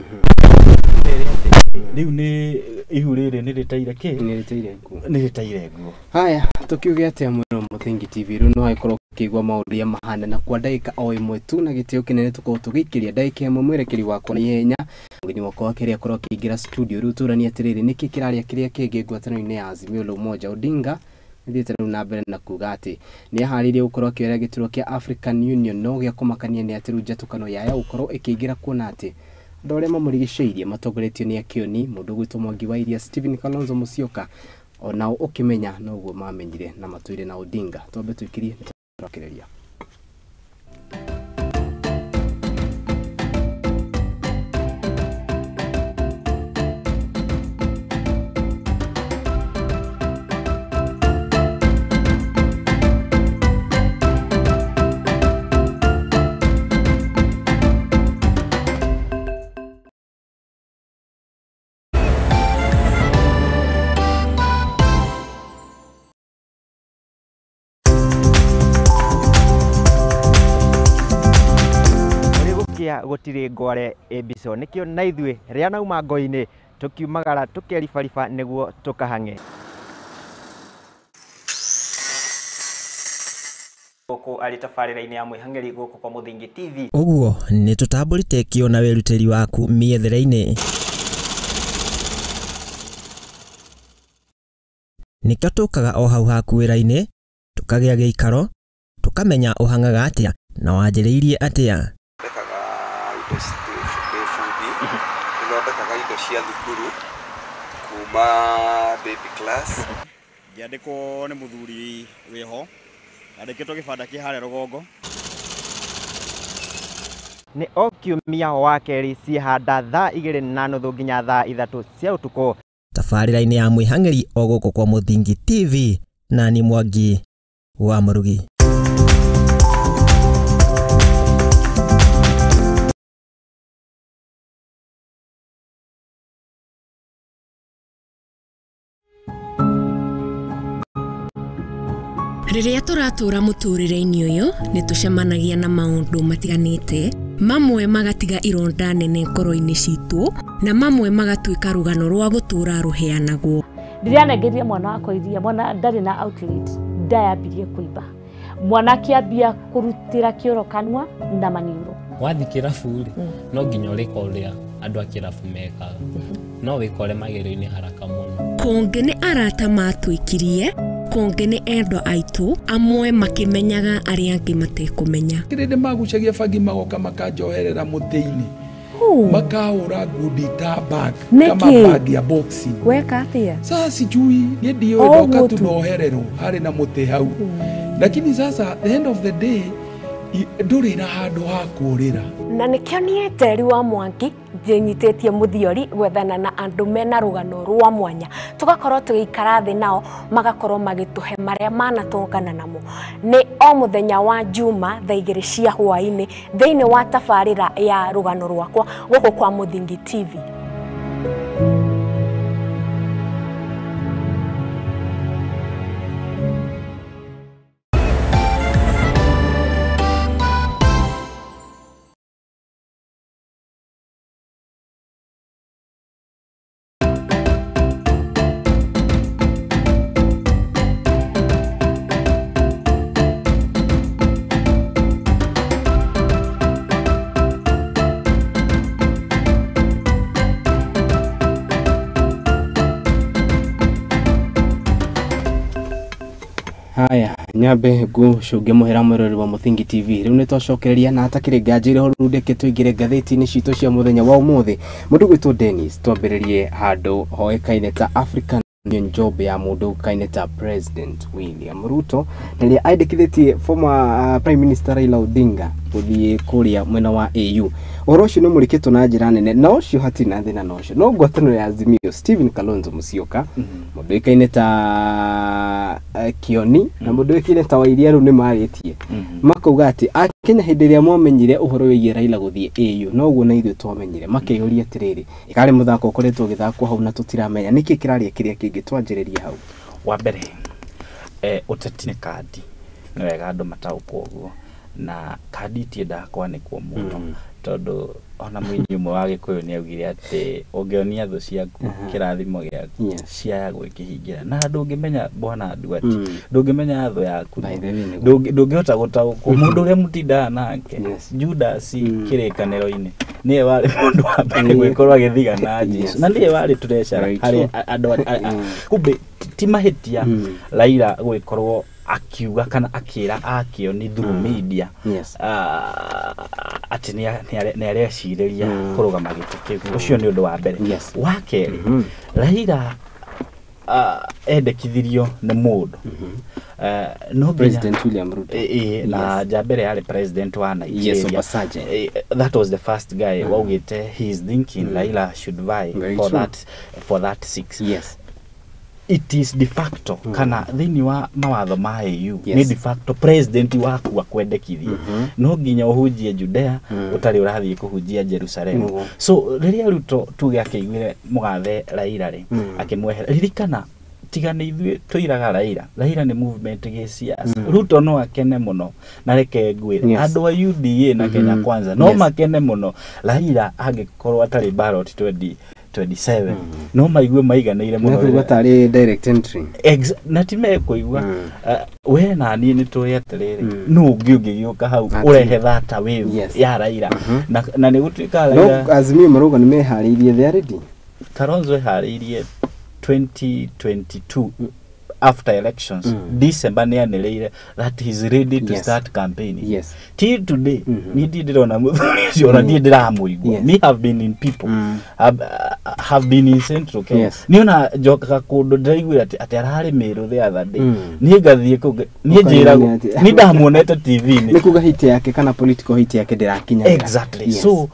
Rĩu nĩ ihu rĩrĩ nĩ rĩteire kĩ? Nĩ rĩteire nguo. Nĩ rĩteire nguo. Haya, tukiuge atĩa mwena Mũthingi TV? Rĩu no agĩkorwo ũkĩigua maũndũ ũrĩa mahana, na kwa ndagĩka o ĩmwe tu na gĩtĩo kĩnene tũkorwo tũgĩikĩria ndagĩka ĩmwe mwerekeri wakwa na ihenya, mũgeni wakwa wa kerĩ akorwo akĩingĩra studio. Rĩu tũranie atĩrĩrĩ, nĩkĩ kĩrarĩa kĩrĩa kĩngĩ ngwatanĩro-inĩ ya Azimio la Umoja? Odinga nĩthiĩte rĩu na mbere na kuga atĩ nĩ aharĩirie gũkorwo akĩoera gĩturwa kĩa African Union, no gĩa kũmakania nĩ atĩ rĩu njatũkano yaya gũkorwo ĩkĩingĩra, kuona atĩ andũ arĩa mamũrigicĩirie matongoretio nĩ Akĩoni, mũndũ ũgwĩtwo Mwangi wa Iria, Stephen Kalonzo Musyoka, onao ũkĩmenya noguo mamenyire na matũire na Odinga. Twambe tũikirie tũrakĩrĩria. Kũrĩ gũkĩa gũtirĩ ngware ĩmbico, nĩkĩo na ithuĩ rĩa nauma ngo-inĩ tũkiumagara tũkeribariba nĩguo tũkahang'e gũkũ arĩ tabarĩra-inĩ ya mwĩhang'eri gũkũ kwa Mũthingi TV. Ũguo nĩ tũtambũrĩte kĩo na wĩrutĩri waku mĩethere-inĩ. Nĩkĩo tũkaga o hau haku wĩra-inĩ, tũkagĩa gĩikaro, tũkamenya ũhang'aga atĩa na wanjĩrĩirie atĩa. Thondekaga indo ndĩ bundi, nĩthondekaga indo cia thukuru kuma baby class. Ngĩandĩkwo nĩ mũthuri wĩho andĩkĩtwo gĩbanda kĩ harĩa rũgongo. Nĩ o kiumia wa kerĩ ciĩhanda thaa 2:30 nginya thaa 3 cia ũtukũ. Tabarĩra-inĩ ya mwĩhang'eri o gũkũ kwa Mũthingi TV, na ni Mwangi wa Mũrugi. Rĩrĩa tũratũra mũtũrĩre-inĩ ũyũ, nĩ tũcemanagia na maũndũ matiganĩte, mamwe magatiga ironda nene ngoro-inĩ citũ, na mamwe magatuĩka rũgano rwa gũtũũra rũheanagwo. Ndĩranengeria mwana wakwa iria, mwana ndarĩ na outlet, nda yambirie kũimba, mwana akĩambia kũrutĩra kĩoro kanua na maniũrũ. Wathiĩ kĩrabu rĩ, no nginya ũrĩka ũrĩa andũ a kĩrabu mekaga, no wĩkore magerio-inĩ haraka mũno. Kũngĩ nĩ arata matwĩkirie, kũngĩ nĩ endwa aitũ, amwe makĩmenyaga arĩa angĩ matekũmenya. Kĩrĩndĩ magucagia bangi magoka makanjoherera mũtĩ-inĩ, makahũra ngundi ta bag kama bag ya boxing. Weka atia? Sasa sijui niĩ ndiũĩ, ndoka tu nohererwo harĩ na mũtĩ hau, lakini sasa the end of the day ndũrĩ na handũ ha kũũrĩra. Na nĩkĩo niĩ Njeri wa Mwangi njĩnyitĩtie mũthiori gwethana na andũ mena rũgano rwa mwanya, tũgakorwo tũgĩikara thĩ nao magakorwo magĩtũhe marĩa manatũngana namo. Nĩ o mũthenya wa Juma thaa 2 cia hwaĩ-inĩ thĩinĩ wa tabarĩra ya rũgano rwakwa gũkũ kwa Mũthingi TV. Haya, nyambe ngucunge muhera mwiroreri wa Mũthingi TV. Rĩu nĩ twacokereria na hatakĩrĩ nganja ĩrĩ ho rĩu ndeke tũingĩre ngathĩti-inĩ citũ cia mũthenya wa ũmũthĩ. Mũndũ gwĩtwo Dennis, twambĩrĩrie handũ hoĩkaine ta African Union job ya mũndũ ũkaine ta President William Ruto, na ĩrĩa andĩkithĩtie former Prime Minister Raila Odinga gũthiĩ kũrĩa mwena wa AU. Ũhoro ũcio nĩ ũmũrĩkĩtwo na njĩra nene, na ũcio hatirĩ na thĩna na ũcio. No ngwatanĩro ya Azimio, Stephen Kalonzo Musyoka, mũndũ ũĩkaine ta Kioni na mũndũ ũĩkaine ta Wairia rĩu nĩ marĩtie makauga atĩ Akenya hĩndĩ ĩrĩa mwamenyire ũhoro wĩgiĩ Raila gũthiĩ AU noguo na ithuĩ twamenyire, makeyũria atĩrĩrĩ, ĩkarĩ mũthako ũkoretwo ũgĩthakwo hau na tũtiramenya nĩkĩ kĩrarĩa kĩrĩa kĩngĩ. Twanjĩrĩrie hau. Wa mbere, ũteti nĩ kandi, nĩ wega andũ mataũkwo ũguo, na kandi itiendaga kwanĩkwo mũno, tondũ ona mũini ũmwe wa Gĩkũyũ nĩ augire atĩ ũngĩonia thũ ciaku kĩrathimo gĩaku ciaya gwĩkĩhingĩra, na ndũngĩmenya bwana Nduati, ndũngĩmenya thũ yaku, ndũngĩhota gũtaũkwo mũndũ ũrĩa mũtindaga nake. Judas kĩrĩkanĩro-inĩ nĩwe warĩ mũndũ wa mbere gwĩkorwo agĩthigana Jesũ, na nĩwe warĩ treasurer harĩ andũ. Kumbe ti mahĩtia Raila gwĩkorwo akiuga kana akĩra Akĩoni through media atĩ nĩ arecirĩria kũrũgama gĩtĩ kĩu. Ũcio nĩ ũndũ wa mbere. Wa kerĩ, Raila endekithirio nĩ mũndũ no President William Ruto, na nja mbere yarĩ president wa Nigeria. Yes, Obasanjo. That was the first guy waugĩte he is thinking Raila should vie for that 6. Yes. It is de facto kana thĩinĩ wa mawatho ma AU nĩ de facto president waku akwendekithie no nginya ũhunjie Judea ũtarĩ ũrathiĩ kũhunjia Jerusalem. So rĩrĩa Ruto tuge akĩiguire mũgathe Raila rĩ, akĩmwehera, ririkana tiga nĩ ithuĩ tũiraga Raila, Raila nĩ movement gĩsiasa. Ruto no akene mũno, na reke ngwĩre andũ a UDA na Kenya Kwanza no makene mũno Raila angĩkorwo atarĩ ballot 2027, no maigue maiganĩire mũno. Mekũigua tarĩ direct entry. Na ti mekũigua, we na niĩ nĩ tũĩ atĩrĩrĩ, nũ ũngĩ ũngĩgĩũka hau ũrehe thata wave ya Raila, na nĩ gũtuĩka Raila. No Azimio marauga nĩ meharĩirie, they are ready. Kalonzo eharĩirie 2022 after elections, December nĩ anĩrĩire that he is ready to start campaigning. Till today, niĩ ndirĩ ndĩrona mũthuri ũcio, ona ndirĩ ndĩramũigua. Me have been in people, have been in Central Kenya. Niĩ ona njokaga kũndũ ndĩraiguire atĩ ararĩ Meru the other day. Niĩ ngathiĩ kũu, niĩ njĩragwo, niĩ ndamuonete TV-inĩ. Nĩ kuga hit yake kana political hit yake ndĩrakinyanĩra. Exactly. So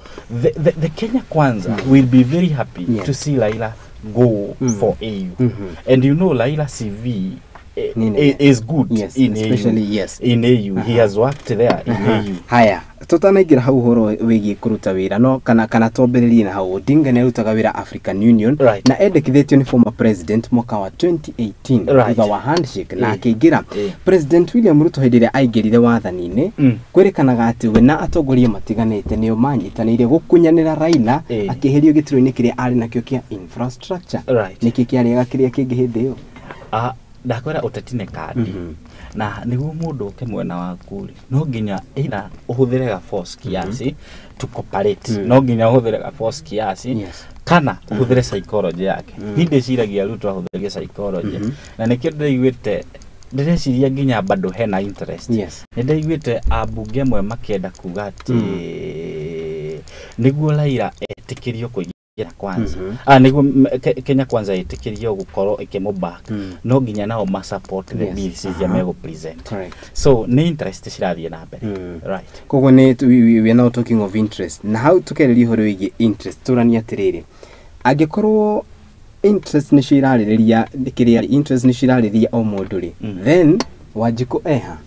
the Kenya Kwanza will be very happy to see Raila go for AU. And you know Raila CV is good in especially, AU. Yes. In AU. He has worked there in AU. Haya, tutanaingĩra hau ũhoro wĩgiĩ kũruta wĩra no kana twambĩrĩrie na hau. Odinga nĩ arutaga wĩra African Union na endekithĩtio nĩ former president mwaka wa 2018 thutha wa handshake na akĩingĩra. President William Ruto hĩndĩ ĩrĩa aingĩrire wathani-inĩ, kwĩrĩkanaga atĩ we na atongoria matiganĩte nĩo manyitanĩire gũkunyanĩra Raila akĩeherio gĩturwa-inĩ kĩrĩa arĩ nakĩo kĩa infrastructure. Nĩkĩ kĩarĩaga kĩrĩa kĩngĩ hĩndĩ ĩyo? Ndakwĩra ũteti nĩ kandi, Na nĩguo mũndũ oke mwena waku rĩ, no nginya either ũhũthĩre ga force kiasi to cooperate, no nginya ũhũthĩre ga force kiasi kana ũhũthĩre psychology yake. Niĩ ndĩciragia Ruto ahũthĩrie psychology, na nĩkĩo ndĩraiguĩte ndĩreciria nginya bado hena interest. Nĩ ndaiguĩte ambunge amwe makĩenda kuga atĩ nĩguo Raila etĩkĩrio kũingĩra Kwanza, nĩguo Kenya Kwanza ĩtĩkĩrio gũkorwo ĩkĩmũback, no nginya nao ma support the bills iria megũ present. So nĩ interest cirathiĩ na mbere, right? Koguo nĩ we are now talking of interest, na hau tũkĩarĩria ũhoro wĩgiĩ interest, tũranie atĩrĩrĩ, angĩkorwo interest nĩcio irarĩrĩria kĩrĩa, interest nĩcio irarĩrĩria o mũndũ rĩ, then Wanjikũ eha,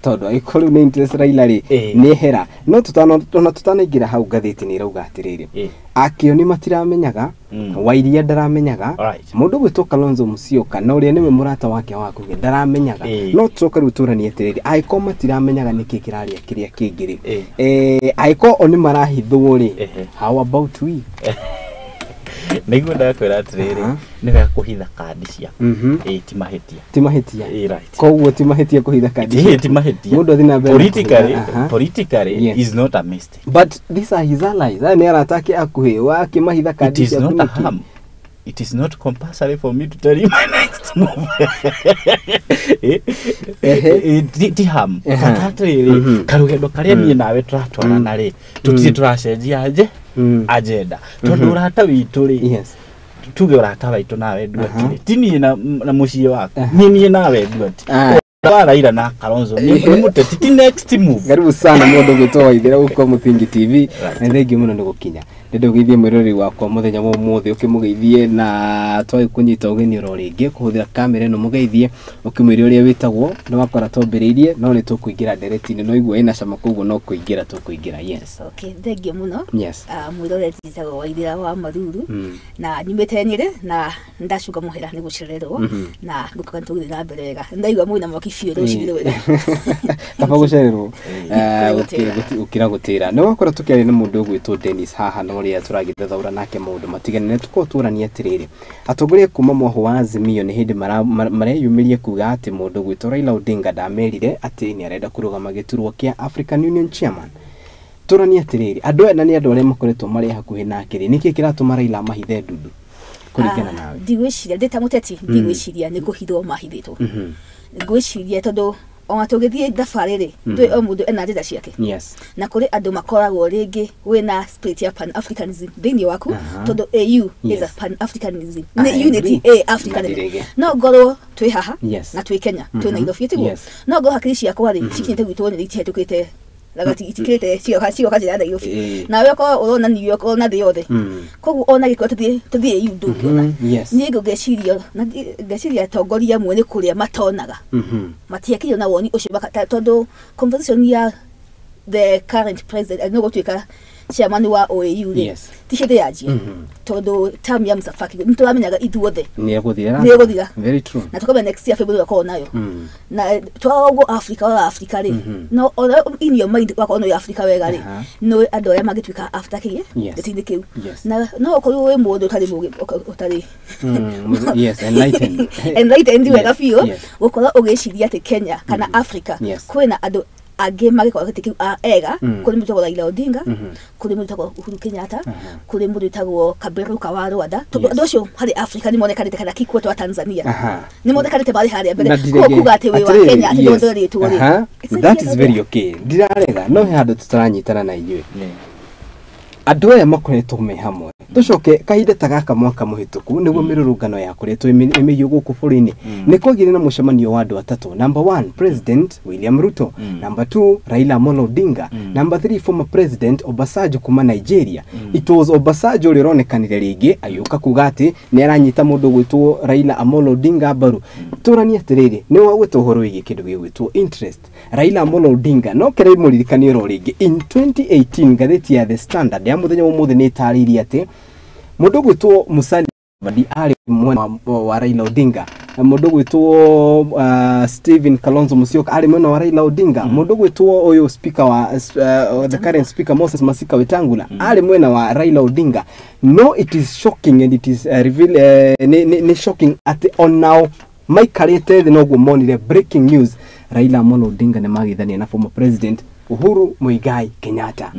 tondũ angĩkorwo rĩu nĩ interest Raila rĩ nĩ ehera. No ona tutanaingĩra hau, ngathĩti nĩ ĩrauga atĩrĩrĩ, akĩoni matiramenyaga, Wairia ndaramenyaga, mũndũ gwĩtwo Kalonzo Musyoka na ũrĩa nĩwe mũrata wake wa hakuhĩ ndaramenyaga. No tũcoke rĩu tũranie atĩrĩrĩ, angĩkorwo matiramenyaga nĩkĩ kĩraria kĩrĩa kĩngĩ rĩ, angĩkorwo o nĩ marahithwo rĩ, how about we? Nĩguo ndakwĩra atĩrĩrĩ, nĩ wega kũhitha kandi ciaku. Ĩĩ, ti mahĩtia. Ti mahĩtia. Ĩĩ, right. Koguo ti mahĩtia kũhitha kandi Ĩĩ, ciaku. ti mahĩtia. Mũndũ athiĩ na mbere na Politically, kũhitha. Politically is not a mistake. But these are his allies, aya nĩ arata ake akuhĩ, wakĩmahitha It kandi is ciaku not a nĩkĩ? harm. It is not compulsory for me to tell you my next move. Ti harm. Bata atĩrĩrĩ, karũgendo karĩa niĩ nawe tũratwarana rĩ, tũtirĩ tũracenjia aje agenda, tondũ ũrata witũ rĩ, tuge ũrata waitũ nawe Nduati rĩ, ti niĩ na mũciĩ waku, niĩ nawe Nduati, wa Raila na Kalonzo nĩ mũteti, ti next move. Karibu sana mũndũ gwĩtwo Waithera gũkũ Mũthingi TV, na thengiũ mũno nĩ gũkinya. Ndĩrenda ũgeithie mwĩroreri wakwa mũthenya wa ũmũthĩ, ũkĩmũgeithie na twagĩ kũnyita ũgeni oro rĩngĩ kũhũthĩra kamera ĩno, mũgeithie ũkĩmwĩre ũrĩa wĩtagwo. Nĩ wakora twambĩrĩirie, no nĩ tũkũingĩra ndereti-inĩ, no igua ĩna cama, koguo no kũingĩra tũkũingĩra. Yes. Okay, thengiũ mũno. Mwĩroreri, njĩtagwo Waithera wa Maruru, na nyumĩte Nyĩrĩ, na ndacunga mũhera nĩ gũcererwo, na ngũkaga nĩ tũgũthiĩ na mbere wega. Ndaigua mwĩna mwaki biũ rũcinĩ rũrũ. Kaba gũcererwo. Gũtĩra. Gũkĩra gũtĩra nĩ wakora tũkĩaria na mũndũ ũgwĩtwo Dennis haha, na ũrĩa tũragĩthathaũra nake maũndũ matiganĩte. Tũkorwo tũrania atĩrĩrĩ, atongoria kuma mwahũ wa Azimio nĩ hĩndĩ mareyumĩria kuga atĩ mũndũ ũgwĩtwo Raila Odinga ndamerire atĩ nĩ arenda kũrũgama gĩturwa kĩa African Union Chairman. Tũranie atĩrĩrĩ, andũ aya na nĩ andũ arĩa makoretwo marĩ hakuhĩ nake rĩ, nĩkĩ kĩratũma Raila amahithe ndundu kũringana nawe? Ndigwĩciria ndĩ ta mũteti, ndigwĩciria nĩ kũhithwo mahithĩtwo. Ngwĩciria tondũ ona tũgĩthiĩ thabarĩ rĩ, ndũĩ o mũndũ ena njĩra ciake, na kũrĩ andũ makoragwo rĩngĩ wĩna spirit ya pan africanism thĩinĩ waku, tondũ AU is a pan africanism, I nĩ unity agree. a Africa. Ndirege. No ngorwo twĩ haha na twĩ Kenya, twĩ Nairobi, tiguo? Yes. No ngorwo hakiri ciakwa rĩ, cikinyĩte gwitũ nĩ itihetũkĩte ragati, itikĩrĩte cigoka njĩra ya Nairobi, nawe ũkorwo ũrona New York, ũrona thĩ yothe. Koguo ona gĩkorwo tũthiĩ AU ndũngĩona. Niĩ ngeciria na ngeciria atongoria amwe nĩ kũrĩa matonaga, matiakinywo na woni ũcio tondũ conversation ya the current president no gũtuĩka chairman wa OAU rĩ, ti hĩndĩ yanjia, tondũ term ya Musa Faki nĩ tũramenyaga ithuothe nĩ egũthira. Nĩ egũthira. Very true. Na tũkamenya next year February akorwo nayo, na twarora ũguo Africa wa Africa rĩ, no ona in your mind wakorwo nĩ Africa wega rĩ, nĩ andũ arĩa mangĩtuĩka after kĩ gĩtĩ-inĩ kĩu, na no ũkorwo wĩ mũndũ ũtarĩ mũgĩ, ũtarĩ Yes, enlightened. Enlightened wega biũ, gũkorwo ũgĩciria atĩ Kenya kana Africa kwĩna andũ angĩ magĩkorwo gĩtĩ kĩu ega. Kũrĩ mũndũ wĩtagwo Raila Odinga, kũrĩ mũndũ wĩtagwo Uhuru Kenyatta, kũrĩ mũndũ wĩtagwo Kaberuka wa Rwanda, tondũ andũ acio harĩ Africa nĩ monekanĩte, kana Kikwete wa Tanzania, nĩ monekanĩte marĩ harĩa mbere. Na Koguo ndirege. kuga atĩ wĩ wa Atĩrĩrĩ, Kenya atĩ ndũndũrĩtwo rĩ, That is very okay, ndirarega, no he handũ tũtaranyitana na inyuĩ. Andũ aya makoretwo me hamwe, tũcoke kahinda ta gaka mwaka mũhĩtũku, nĩguo mĩrũrũngano yakoretwo ĩmĩiyũ gũkũ bũrũri-inĩ, nĩ kwagĩire na mũcemanio wa andũ atatũ: number one, President William Ruto; number two, Raila Amolo Odinga; number three, former President Obasanjo kuma Nigeria. It was Obasanjo ũrĩa ũronekanire rĩngĩ agĩũka kuga atĩ nĩ aranyita mũndũ gwĩtwo Raila Amolo Odinga mbaru. Tũranie atĩrĩrĩ, nĩ wagwĩta ũhoro wĩgiĩ kĩndũ gĩgwĩtwo interest. Raila Amolo Odinga no kere mũririkanie oro rĩngĩ, in 2018 ngathĩti ya The Standard ya mũthenya wa ũmũthĩ nĩ ĩtarĩirie atĩ mũndũ gwĩtwo Musalia Mudavadi arĩ mwena wa Raila Odinga, na mũndũ gwĩtwo Stephen Kalonzo Musyoka arĩ mwena wa Raila Odinga, mũndũ gwĩtwo ũyũ speaker wa the current speaker Moses Masika Wetangula arĩ mwena wa Raila Odinga. No it is shocking and it is reveal, nĩ shocking atĩ onao Maikarĩte thĩ noguo monire breaking news, Raila Amolo Odinga nĩ magithania na former president Uhuru Muigai Kenyatta.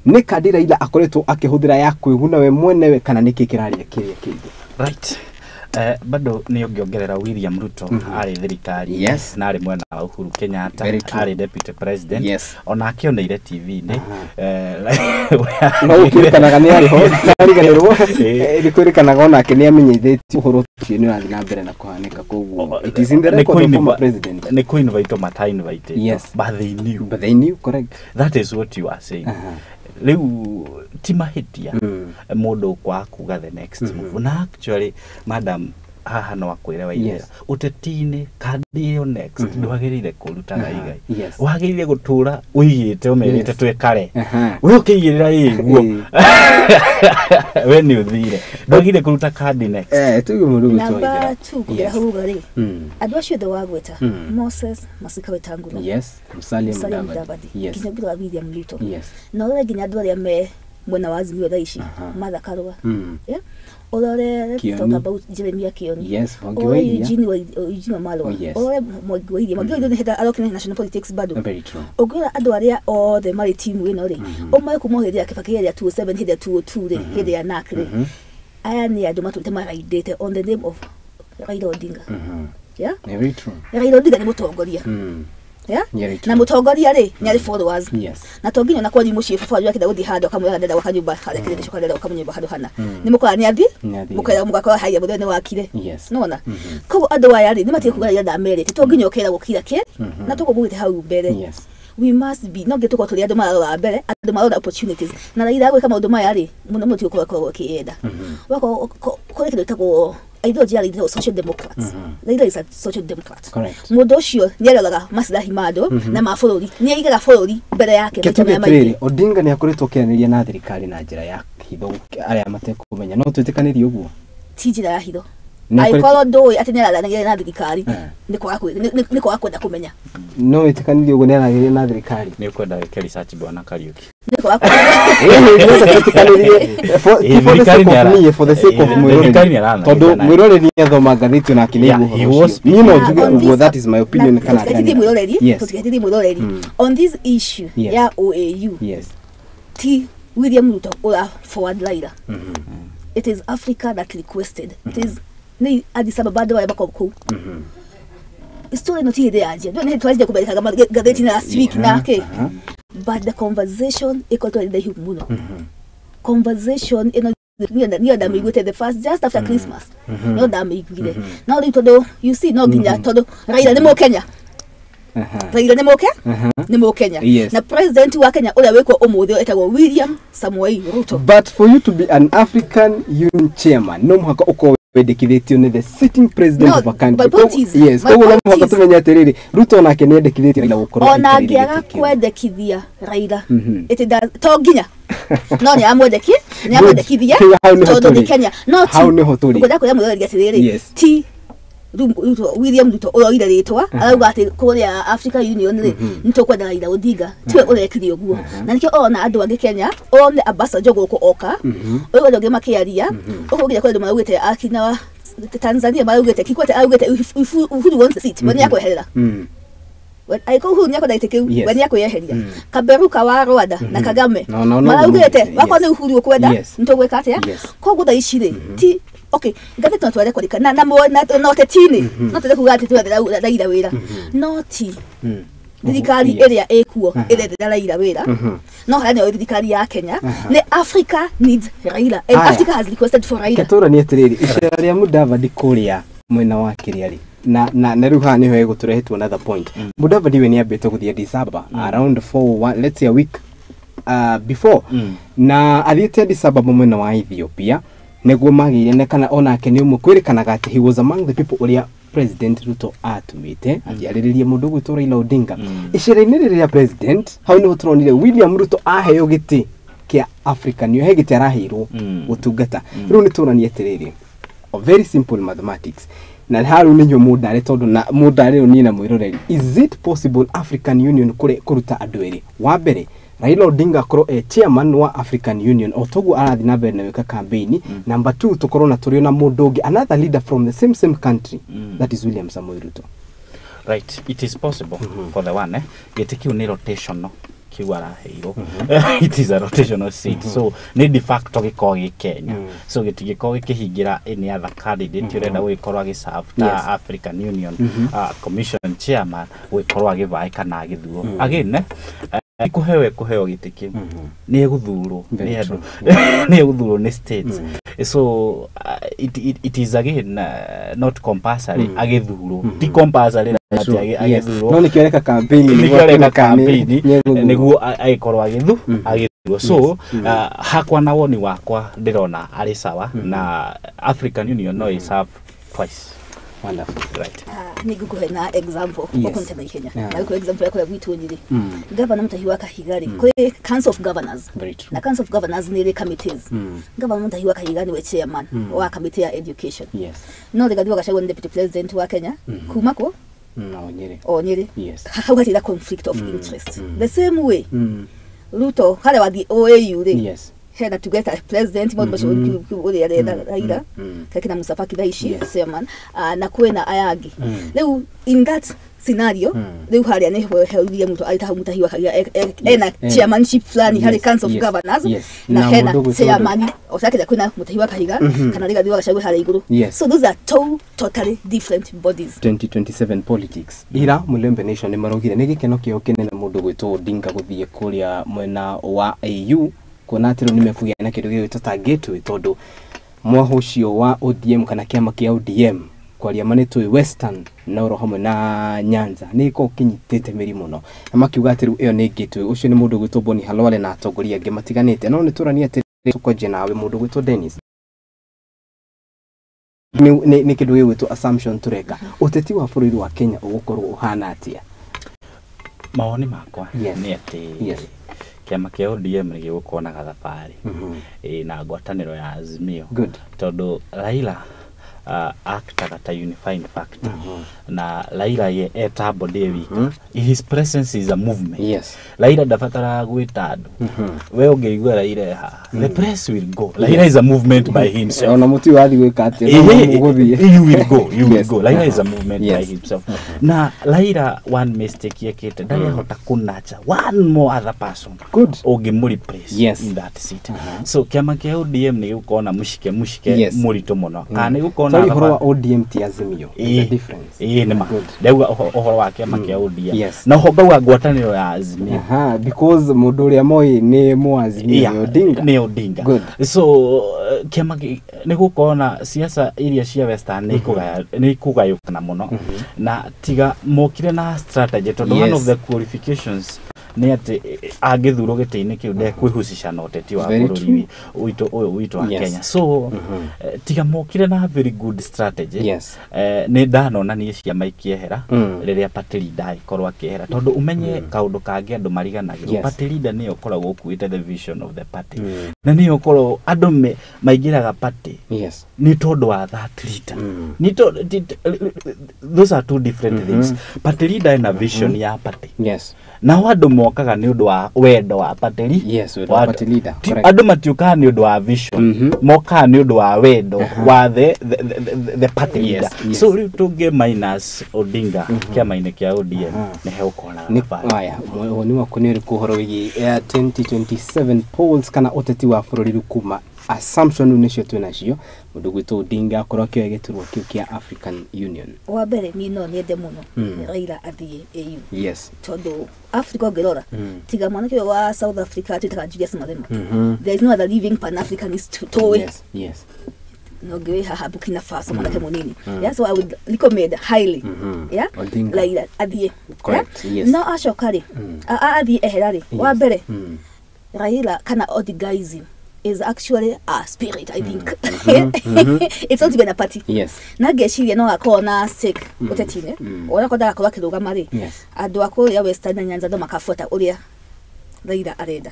Nĩ kandi Raila akoretwo akĩhũthĩra ya kwĩguna we mwenewe kana nĩkĩ kĩraria kĩrĩa kĩngĩ? Right. Bado nĩ ũngĩongerera William Ruto arĩ thirikari na arĩ mwena wa Uhuru Kenyatta, arĩ deputy president, onake oneire TV-inĩ. No gũkĩrĩkanaga nĩ arĩ ho, ndariganĩrwo, nĩ kwĩrĩkanaga onake nĩ amenyithĩtio ũhoro ũcio nĩ ũrathiĩ na mbere na kũhanĩka, koguo it is in the record of former president. Nĩ kũ-invite mata-invite, but they knew. But they knew, correct. That is what you are saying. Rĩu ti mahĩtia mũndũ kwaga kuga the next move. Na actually, madam, haha no akwĩre Waithera, ũteti-inĩ kandi ĩyo next ndwagĩrĩire kũrutaga igai, wagĩrĩire gũtũra ũigĩte ũmerĩte twekare we ũkĩigĩrĩra ĩguo we nĩ ũthire, ndwagĩrĩire kũruta kandi next. Tuge mũndũ gwĩtwo Namba Waithera. 2 kugera hau rĩ, andũ acio othe wagweta, Moses Masika Wetangula, Musalia Musalia Mudavadi, Mudavadi, nginya Mbura wa William Ruto, na ũrore nginya andũ arĩa me mwena wa Azimio thaa ici, Martha Karua, yeah? Ũrore, let's Kioni. talk about Jeremiah Kioni, Yes, Mwangi ũrore wa Iria. Eugene Wamalwa, Oh, yes. ũrore Mwangi wa Iria. Mwangi wa Iria nĩ hĩndĩ arokire national politics bado. Very true. Ũngĩrora andũ arĩa othe marĩ timu ĩno rĩ, ũmwe kuma hĩndĩ ya Kibaki, hĩndĩ ya 2007, hĩndĩ ya 2002 rĩ, hĩndĩ ya NARC rĩ, aya nĩ andũ matũrĩte maraindĩte on the name of Raila Odinga. Yeah? Very true. Raila Odinga nĩ mũtongoria. Yeah? Very Na true. mũtongoria rĩ, nĩ arĩ followers. Na to nginya ona kwanyu mũciĩ baba wanyu akĩenda gũthiĩ handũ akamwĩra ndenda gwaka nyũmba harĩa kĩrĩndĩ coka ndenda gwaka nyũmba handũ hana, nĩ mũkoraga nĩ athi Nĩ athiĩ. mũkera mũgakora haiya mũthenya nĩ wakire. Nona koguo andũ aya rĩ, nĩ matige kuga Raila ndamerĩte, to nginya ũkera gũkira kĩ na toguo mugĩte hau mbere. We must be no nginya tũkorwo tũrĩ andũ mararora mbere, andũ marora opportunities, na Raila gwĩka maũndũ maya rĩ, mũno mũno ti gũkorwo akoragwo akĩyenda. Wakorwo kũrĩ kĩndũ gĩtagwo ideology ya Raila ĩtagwo social democrats. Raila is a social democrat. Mũndũ ũcio nĩ aroraga maslahi ma andũ na ma bũrũri, nĩ aigaga bũrũri mbere yake maita Kĩtuge marĩa maingĩ. atĩrĩrĩ, Odinga nĩ akoretwo akĩaranĩria na thirikari na njĩra ya hitho, arĩa matekũmenya, no twĩtĩkanĩrie ũguo? Ti njĩra ya hitho. Nĩ akoretwo- Angĩkorwo ndũĩ atĩ nĩ araranĩria na thirikari, nĩ kwaga kwenda kũmenya. No wĩtĩkanĩrie ũguo, nĩ aranĩria na thirikari? Nĩ ũkwenda wĩke research, bwana Kariuki. Nĩ kwaga Ĩĩ, nĩ twĩtĩkanĩrie for the Thirikari sake nĩ of me, for the sake of mwĩroreri, thirikari nĩ aranĩria tondũ nayo. mwĩroreri nĩ athoma ngathĩti onake nĩ Yeah, aigua he ũhoro was ũcio. Niĩ no Na njuge on ũguo, this- that is my opinion, na kana tũtigahĩtithie mwĩroreri, tũtigahĩtithie mwĩroreri. On this issue ya OAU, ti William Ruto ũra forward Raila. It is Africa that requested. It is nĩ Addis Ababa andũ arĩa makoragwo kũu. Story ĩno ti hĩndĩ yanjia, ndũĩ nĩ twanjia kũmerĩkaga ngathĩti last week na kĩ, but the conversation ĩkoretwo ĩrĩ ndaihu mũno. Conversation ĩno niyo ndamĩiguĩte the first just after Christmas, no ndamĩiguire no rĩu, tondũ you see, no nginya tondũ Raila nĩ mũkenya. Raila nĩ mũke nĩ mũkenya. Na president wa Kenya ũrĩa wĩkuo ũmũthĩ etagwo William Samoei Ruto. But for you to be an African Union chairman, no mũhaka ũkorwo wendekithĩtio nĩ the sitting president No, of a country. my point is- Yes, my koguo no point mũhaka is- tũmenye atĩrĩrĩ, Ruto onake nĩ endekithĩtie Raila gũkorwo ona aikarĩire angĩaga gĩtĩ kĩu. kwendekithia Raila, it does, to nginya no nĩ amwendeki nĩ Good. amwendekithia Kĩu hau nĩho tondũ nĩ tũrĩ. Kenya no ti Hau nĩho tũrĩ. ngwenda kwĩra mwĩroreri atĩrĩrĩ, ti Ruto, William Ruto ũroire rĩtwa arauga atĩ kũrĩa Africa Union rĩ, nĩ tũkwenda Raila Odinga, tiwe ũrekire ũguo. Na nĩkĩo ũrona andũ angĩ Kenya, ũrone ambassador gũkũ oka ũyũ, andũ angĩ makĩaria ũguo, nginya kũrĩ andũ maraugĩte akina wa Tanzania maraugĩte Kikwete araugĩte if Uhuru wants the seat, we nĩakweherera. Angĩkorwo Uhuru nĩakwenda gĩtĩ kĩu, we nĩakwĩyeheria. Kaberuka wa Rwanda na Kagame No, maraugĩte wakorwo nĩ Uhuru ũkwenda, nĩtũgwĩka atĩa. Koguo thaa ici rĩ, ti okay ngathĩti no twende kwandĩka na ũteti-inĩ, no twende kuga atĩ tũrethera Raila wĩra, no ti thirikari ĩrĩa ĩkuo ĩrethera Raila wĩra, no harĩa nĩyo thirikari ya Kenya nĩ Africa needs Raila and Aya. Africa has requested for Raila. Ketũranie atĩrĩrĩ, icera rĩa Mudavadi kũrĩa mwena wa kĩrĩa rĩ, na rĩu haha nĩho ĩgũtũrehe to another point. Mudavadi we nĩambĩte gũthiĩ Addis Ababa around for one, let's say a week before, na athiĩte Addis Ababa mwena wa Ethiopia nĩguo magĩire na kana onake nĩ ũmwe kwĩrĩkanaga atĩ he was among the people ũrĩa President Ruto atũmĩte athiarĩrĩrie mũndũ ũgwĩtwo Raila Odinga. Icera-inĩ rĩrĩ rĩa president, hau nĩho tũronire William Ruto aheo gĩtĩ kĩa Africa, nĩo he gĩtĩ araheirwo gũtungata. Rĩu nĩ tũranie atĩrĩrĩ, a very simple mathematics, na haru nĩ inyuĩ mũndare, tondũ na mũndare rĩu niĩ na mwĩroreri, is it possible African Union kũruta andũ erĩ wa mbere Raila Odinga akorwo e chairman wa African Union o toguo arathi na mbere na gwĩka campaign. Number 2, tukorwo na tũrĩ na mũndũ ũngĩ, another leader from the same country, that is William Samoei Ruto. Right, it is possible. For the one, gĩtĩ kĩu nĩ rotational, kĩu araheirwo, it is a rotational seat. So nĩ de facto gĩkorwo gĩ Kenya, so gĩtingĩkorwo gĩkĩhingĩra any other candidate ũrenda gũgĩkorwo agĩserve ta African Union Commission chairman gũgĩkorwo agĩvae kana agĩthurwo. Again, kũheo ekũheo gĩtĩ kĩu, nĩ egũthurwo nĩ andũ, nĩ egũthurwo nĩ states. So it is again not compulsory agĩthurwo, ti compulsory atĩ agĩthurwo. No nĩkĩo areka campaign. Nĩkĩo areka campaign nĩguo agĩkorwo agĩthurwo. So hakwa na woni wakwa, ndĩrona arĩ sawa na African Union no ĩserve twice. Wonderful. Right. Nĩ ngũkũhe na example ũkũnyita na ihenya. Na ngũkũhe example ya kũrĩa gwitũ Nyĩrĩ. Governor Mutahi wa Kahiga rĩ, kũrĩ Council of Governors. Very true. Na Council of Governors nĩ ĩrĩ committees. Governor Mutahi wa Kahiga nĩwe chairman wa committee ya education. No Rigathi wa Gachagua nĩ deputy president wa Kenya kuma kũ? O Nyĩrĩ. O Nyĩrĩ. Hau hatirĩ na conflict of interest. The same way, Ruto harĩa wathiĩ OAU rĩ, hena tuge ta president maũndũ macio ũrĩa arenda Raila kena Musa Faki thaa ici chairman, na kwĩna aya angĩ. Rĩu in that scenario, rĩu harĩa nĩho he William Ruto arĩ ta hau Mutahi wa Kahiga ena chairmanship fulani harĩ Council of Governors na Na hena mũndũ ũgwĩtwo chairman ocakĩra kwĩna Mutahi wa Kahiga kana Rigathi wa Gachagua harĩa igũrũ. So those are two totally different bodies. 2027 politics, ira Mulembe Nation nĩ maraugire nĩ gĩkeno kĩao kĩnene mũndũ gwĩtwo Odinga gũthiĩ kũrĩa mwena wa AU, kuona atĩ rĩu nĩ mekũgĩa na kĩndũ gĩgwĩtwo ta gateway, tondũ mwaho ũcio wa ODM kana kĩama kĩa ODM, kwaria ma nĩ tũĩ Western na oro hamwe na Nyanza nĩ gĩkoragwo kĩnyitĩte mĩri mũno, na makiuga atĩ rĩu ĩyo nĩ gateway. Ũcio nĩ mũndũ gwĩtwo Boni Halwale na atongoria angĩ matiganĩte. No nĩ tũranie atĩ tũkwanjia nawe, mũndũ gwĩtwo Dennis, nĩ kĩndũ gĩgwĩtwo assumption tũreka, ũteti wa bũrũri wa Kenya ũgũkorwo ũhana atĩa? Mawoni makwa nĩ atĩ kĩama kĩa ODM nĩ gĩgũkorwo na gathabarĩ na ngwatanĩro ya Azimio. Tondũ Raila actaga ta unifying factor, na Raila ye eta body wika, his presence is a movement. Raila ndabataraga gwĩta andũ. We ũngĩigua Raila e haha, the press will go. Raila is a movement by himself. Ona mũti wathiĩ gwĩka atĩa, no mũgũthiĩ. You will go, you will go. Raila is a movement by himself. Na Raila, one mistake yekĩte, ndarĩ ahota kũnacha one more other person ũngĩmũ replace in that seat. So kĩama kĩa ODM nĩ gĩgũkorwo na mũcike mũcike mũritũ mũno, kana nĩ gũkorwo na Sorry, ũhoro wa ODM ti Azimio. There's a difference. Ĩĩ, nĩ ma ndauga ũhoro wa kĩama kĩa ODM na ũhoro ngauga ngwatanĩro ya Azimio. Aha, because mũndũ ũrĩa moĩ nĩ Mũazimio nĩ Odinga. Nĩ Odinga. So kĩama nĩ gũkorwo na siasa iria cia Western nĩ ikũgayũkana mũno, na tiga mokire na strategy, tondũ one of the qualifications nĩ atĩ angĩthurwo gĩtĩ-inĩ kĩu ndekwĩhusisha na ũteti wa Very bũrũri true. witũ ũyũ witũ wa Kenya. So tiga mokire na very good strategy, nĩ ndanona niĩ ciama ikĩehera rĩrĩa party leader agĩkorwo akĩehera, tondũ ũmenye kaũndũ kangĩ andũ mariganagĩrwo, party leader nĩyo ũkoragwo ũkuĩte the vision of the party, na nĩyo ũkoragwo andũ maingĩraga party nĩ tondũ wa that leader. Nĩ those are two different things. Party leader ena vision ya party, nao andũ mokaga nĩ ũndũ wa wendo wa party. Yes, wendo wa party leader. Andũ matiũkaga nĩ ũndũ wa vision, mokaga nĩ ũndũ wa wendo wa the party leader. So rĩu tũngĩ minus Odinga kĩama-inĩ kĩa ODM, nĩ hegũkorwo na Nĩ thabarĩ. Aya, woni waku nĩ ũrĩkũ ũhoro wĩgiĩ 2027 polls kana ũteti wa bũrũri rĩu, kuma assumption rĩu nĩcio twĩ nacio, mũndũ gwĩtwo Odinga akorwo akĩoya gĩturwa kĩu kĩa African Union? Wa mbere, niĩ no nyende mũno Raila athiĩ AU, tondũ Africa ũngĩrora, tiga mwanake ũyũ wa South Africa twĩtaga Julius Malema, there is no other living pan africanist tũĩ. No ngĩwĩ haha Burkina Faso, mwanake mũnini. Yeah, so I would recommend highly, yeah, Odinga. Raila athiĩ. Correct, Yeah? yes. No acoka rĩ, athiĩ ehera rĩ, wa mbere, Raila kana Odingaism is actually a spirit, I think. It's not even a party. Na ngeciria no akorwo na stake ũteti-inĩ, onakorwo ndagakorwo akĩrũgama rĩ, andũ a kũrĩa Western na Nyanza no makabuata ũrĩa Raila arenda,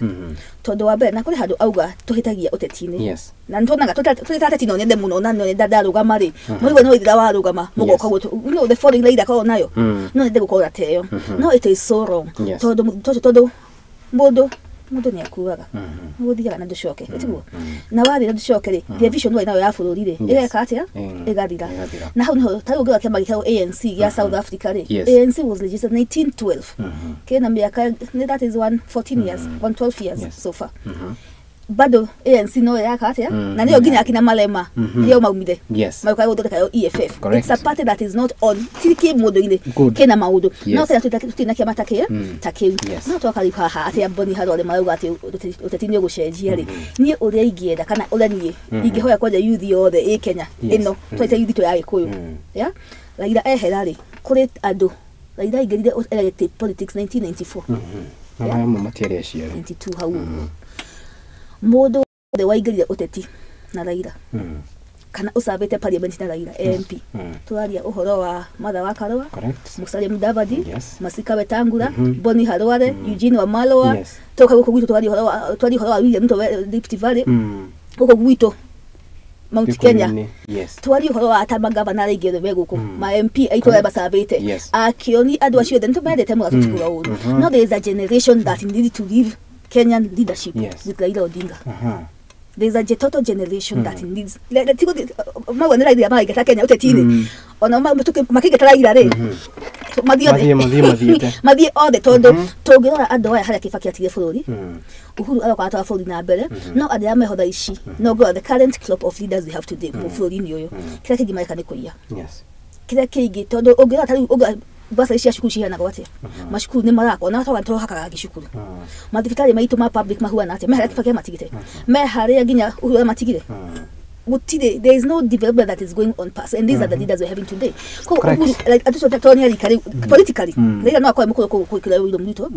tondũ wa mbere na kũrĩ handũ auga tũhĩtagia ũteti-inĩ, na nĩtuonaga tũrĩ ta ateti no nyende mũno na no nyenda ndarũgama rĩ, mũrigwo no ithira warũgama mũgoka guo the following Raila akorwo nayo, no nyende gũkorwo na teyo. No it is so wrong, tondũ mũndũ Mundu ni akuaga. Guthiaga na nducoke tiguo na wathi na nducoke ri the vision wari nayo ya bururi ri igeka atia igathira na hau niho ta ungiwa kiama gikao ANC ya South Africa ri ANC was registered 1912 kena miaka that is 114 years 112 years so far bado ANC no yaka atia na niyo nginya akina Malema iyo maumire maruka guthondeka yo EFF. It's a party that is not on tiki mundu-ini kena maundu no tena tutina kiama ta kiu ta kiu no twakari haha atia Boni Harore marauga ati uteti ni ugucenjia ri nie uria ingienda kana uria nie ingihoya kwanja youth yothe i Kenya ino twaite youth ya Gikuyu ya Raila ehera ri kuri andu Raila aingirire elected politics 1994 na maya matiari aciari 92 hau mundu wothe waingirire uteti na Raila kana ucabite parliament na Raila MP turaria uhoro wa Martha wa Karua, Musalia Mudavadi, Masika Wetangula, Boni Harware, Eugene Wamalwa, toka guku gwitu twaria uhoro wa William Ruto Rift Valley guku gwitu Mount Kenya twaria uhoro wa ata magavana aria ingĩ othe me guku ma MP aitũ arĩa macabĩte akioni andu acio othe nĩtũmendete mũno tũtikũra ũru. No there is a generation that need to leave Kenyan leadership with Raila Odinga. There's a total generation that needs mawa nĩ Raila maraingata Kenya ũteti-inĩ ona makĩingata Raila rĩ mathiĩ othe tondũ tũngĩrora andũ aya harĩa Kibaki atigire bũrũri Uhuru aroka atwara bũrũri na mbere no andũ arĩa meho thaa ici no ngorwo the current crop of leaders we have today bũrũri-inĩ ũyũ kĩrĩa kĩngĩ mareka nĩ kũiya kĩrĩa kĩngĩ tondũ ũngĩrora ta rĩu basari cia cukuru ciheanagwo atia macukuru nĩ marakwo na twaga tũhakaga gĩcukuru mathibitarĩ maitũ ma public mahuana atia me harĩa Kibaki amatigire me harĩa nginya Uhuru amatigire gũtirĩ there is no development that is going on past and these are the leaders we are having today. Koguo like atucote tonia rika rĩu politically Raila no akorwo mũkũrũ kũkĩra William Ruto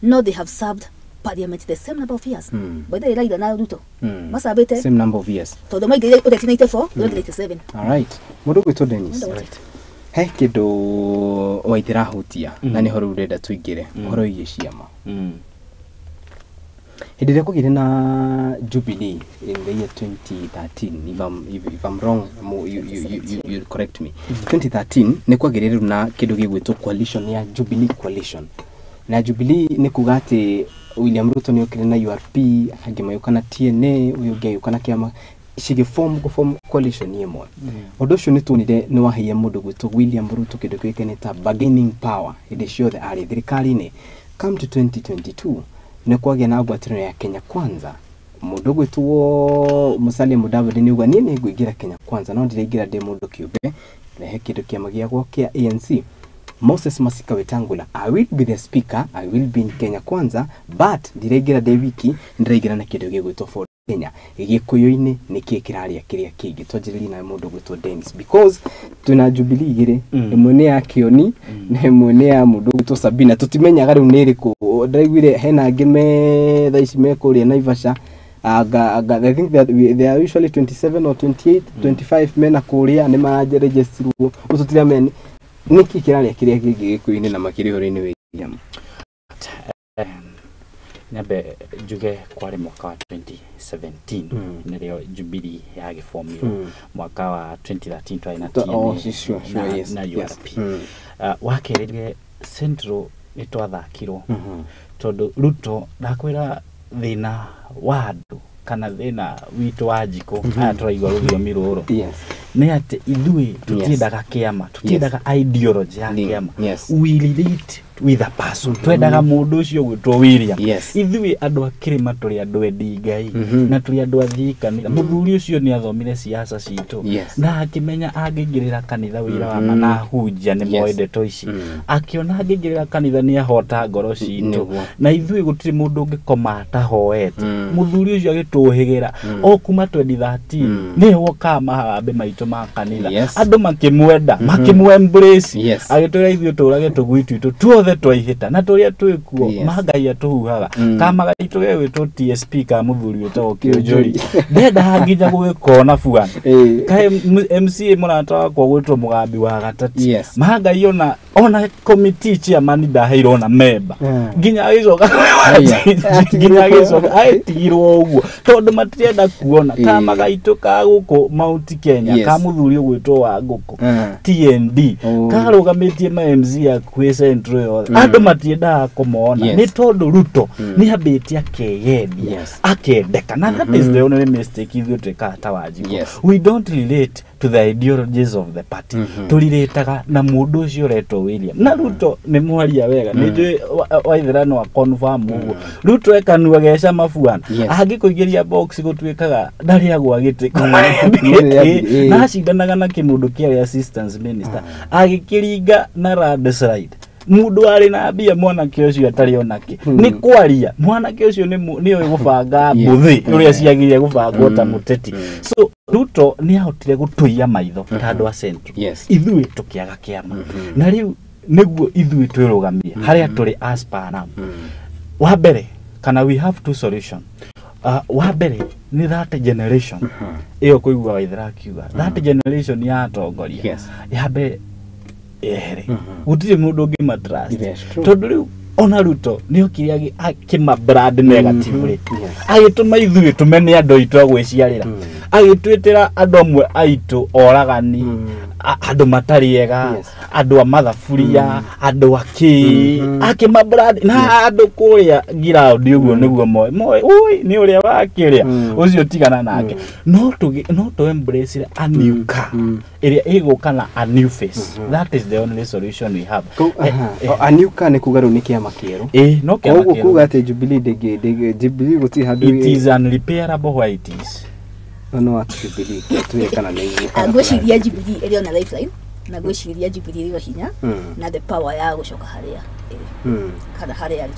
no they have served parliament the same number of years by the Raila na Ruto macabĩte same number of years tondũ maingĩrire ũteti 94 1997. All right mũndũ gwĩtwo Dennis he kindu waithira hutia na niho riu ndenda tuingire uhoro wigie ciama hindi ria kugire na Jubilee in the year 2013 if I'm wrong you correct me 2013 ni kwagire riu na kindu gigwitwo coalition ya Jubilee coalition na Jubilee ni kuga ati William Ruto ni okire na URP angi mayuka na TNA uyu ungi ayuka na kiama cigiform guform coalition imwe undu ucio nituonire ni waheire mundu gwitwo William Ruto kindu kiukaine ta bargaining power hindi ciothe ari thirikari-ini. Come to 2022 ni kwagia na ngwatanĩro ya Kenya Kwanza mundu gwitwo Musalia Mudavadi ni uga nie ni ngũingĩra Kenya Kwanza no ndiraingĩra ndi mundu kiumbe rehe kindu kiama giakwa kia ANC. Moses Masika Wetangula, I will be the speaker, I will be in Kenya Kwanza but ndiraingĩra ndi wiki ndiraingĩra na kindu gigwitwo Ford Kenya gikuyu-inĩ nĩkĩ kĩraria kĩrĩa kĩngĩ twanjĩrĩrie na mũndũ gwĩtwo Dennis because twĩna Jubilee igĩrĩ ĩmwe nĩ ya Kioni na ĩmwe nĩ ya mũndũ gwĩtwo Sabina tũtimenyaga rĩu nĩ ĩrĩkũ ndaiguire hena angĩ me thaa ici me kũrĩa Naivasha I think that they are usually 27 or 28 25 mena kũrĩa nĩ mararegisterwo tũtiramenya nĩkĩ kĩraria kĩrĩa kĩngĩ gĩkuyu-inĩ na makĩria ũhoro-inĩ wĩgiĩ nyambe njuge kwari mwaka wa 2017 nirio Jubilee yagiformirwo mwaka wa 2013 twari na TNA na URP wakerire Central ni twathakirwo tondu Ruto ndakwira thina wa andu kana thina witu wa njiko aya turaigua ruthiomi ruru ni ati ithuĩ tutiendaga kiama tutiendaga ideology ya kiama we relate with a person twendaga mundu ucio gwitwo William ithuĩ andu a kirima turi andu endi Ngai na turi andu athii kanitha muthuri ucio ni athomire siasa citu na akimenya angĩingĩrĩra kanitha wĩra wa mana hunjia nĩ moĩ ndeto ici akiona angĩingĩrĩra kanitha nĩ ahota ngoro citu na ithuĩ gũtirĩ mũndũ ũngĩkoma atahoete muthuri ucio agĩtũhĩgĩra o kuma 2013 nĩ wokaga maharambĩ maitũ ma kanitha andũ makĩmwenda makĩmũ embrace agĩtwĩra ithuĩ tũrage tũgui twitũ tuothe twaihĩta na tũrĩa twĩkuo ma Ngai atũhuhaga kama gaitũ gegwĩtwo TSP ka mũthuri wĩtagwo Kĩũnjũri ndendaga nginya gũgĩkona bwana kaĩ MCA mũrata wakwa gwĩtwo Mũgambi wa Gatati ma Ngai ona committee chairman ndaheirwo ona member nginya agĩcoka agĩtigirwo ũguo tondũ matirenda kuona kama gaitũ ka gũkũ Mount Kenya ka mũthuri ũgwĩtwo wa Ngũkũ TND karũgamĩtie ma MC hakuhĩ Central yothe andũ matiendaga kũmona nĩ tondũ Ruto nĩ ambĩtie akeyendia akendeka na that is the only mistake ithuĩ twĩkaga ta Wanjikũ. We don't relate to the ideologies of the party. Tũrirĩtaga na mũndũ ũcio ũretwo William na Ruto nĩ mwaria wega nĩ njũĩ Waithera no confirm ũguo. Ruto ekanua geca mabuana angĩkũingĩria box gũtuĩkaga ndarĩagwa gĩtĩ na acindanaga na kĩmũndũ kĩarĩ assistance minister agĩkĩringa na landslide. Mundu arĩ na mbia mwanake ũcio atarĩ onake nĩ kwaria mwanake ũcio nĩ oĩ gũbanga mbũthĩ ũrĩa ciagĩrĩire gũbangwo ta mũteti. So Ruto nĩ ahotire gũtũiya maitho ta andũ a Central, ithuĩ tũkĩaga kĩama na rĩu nĩguo ithuĩ twĩrũgamie harĩa tũrĩ as per now. Wa mbere kana we have two solution. Wa mbere nĩ that generation ĩyo kũigua Waithera akiuga that generation ya atongoria ya mbere ehere gũtirĩ mũndũ ũngĩ trust tondũ rĩu ona Ruto nĩ okire akĩma brand negatively agĩtũma ithuĩ tũmene andũ aitũ a gwĩciarĩra agĩtwĩtĩra andũ amwe aitũ oragani andũ matarĩ ega andũ a mathaburia andũ akĩ akĩma brand na andũ kũrĩa ground ũguo nĩguo moĩ oi nĩ ũrĩa wakĩrĩa ũcio tigana nake. No tũ embrace a new car ĩrĩa ĩgũka na a new face. That is the only solution we have. A new car nĩ kuga rĩu nĩ kĩama kĩerũ. No kĩama kĩerũ. Kuga atĩ Jubilee ndĩngĩ Jubilee gũtirĩ handũ. It is unrepairable where it is. No atĩ Jubilee tuye kana nĩ ngwĩciria Jubilee ĩrĩ ona lifeline na ngwĩciria Jubilee ĩrĩ hinya na the power ya gũcoka harĩa ĩrĩ kana harĩa yarĩ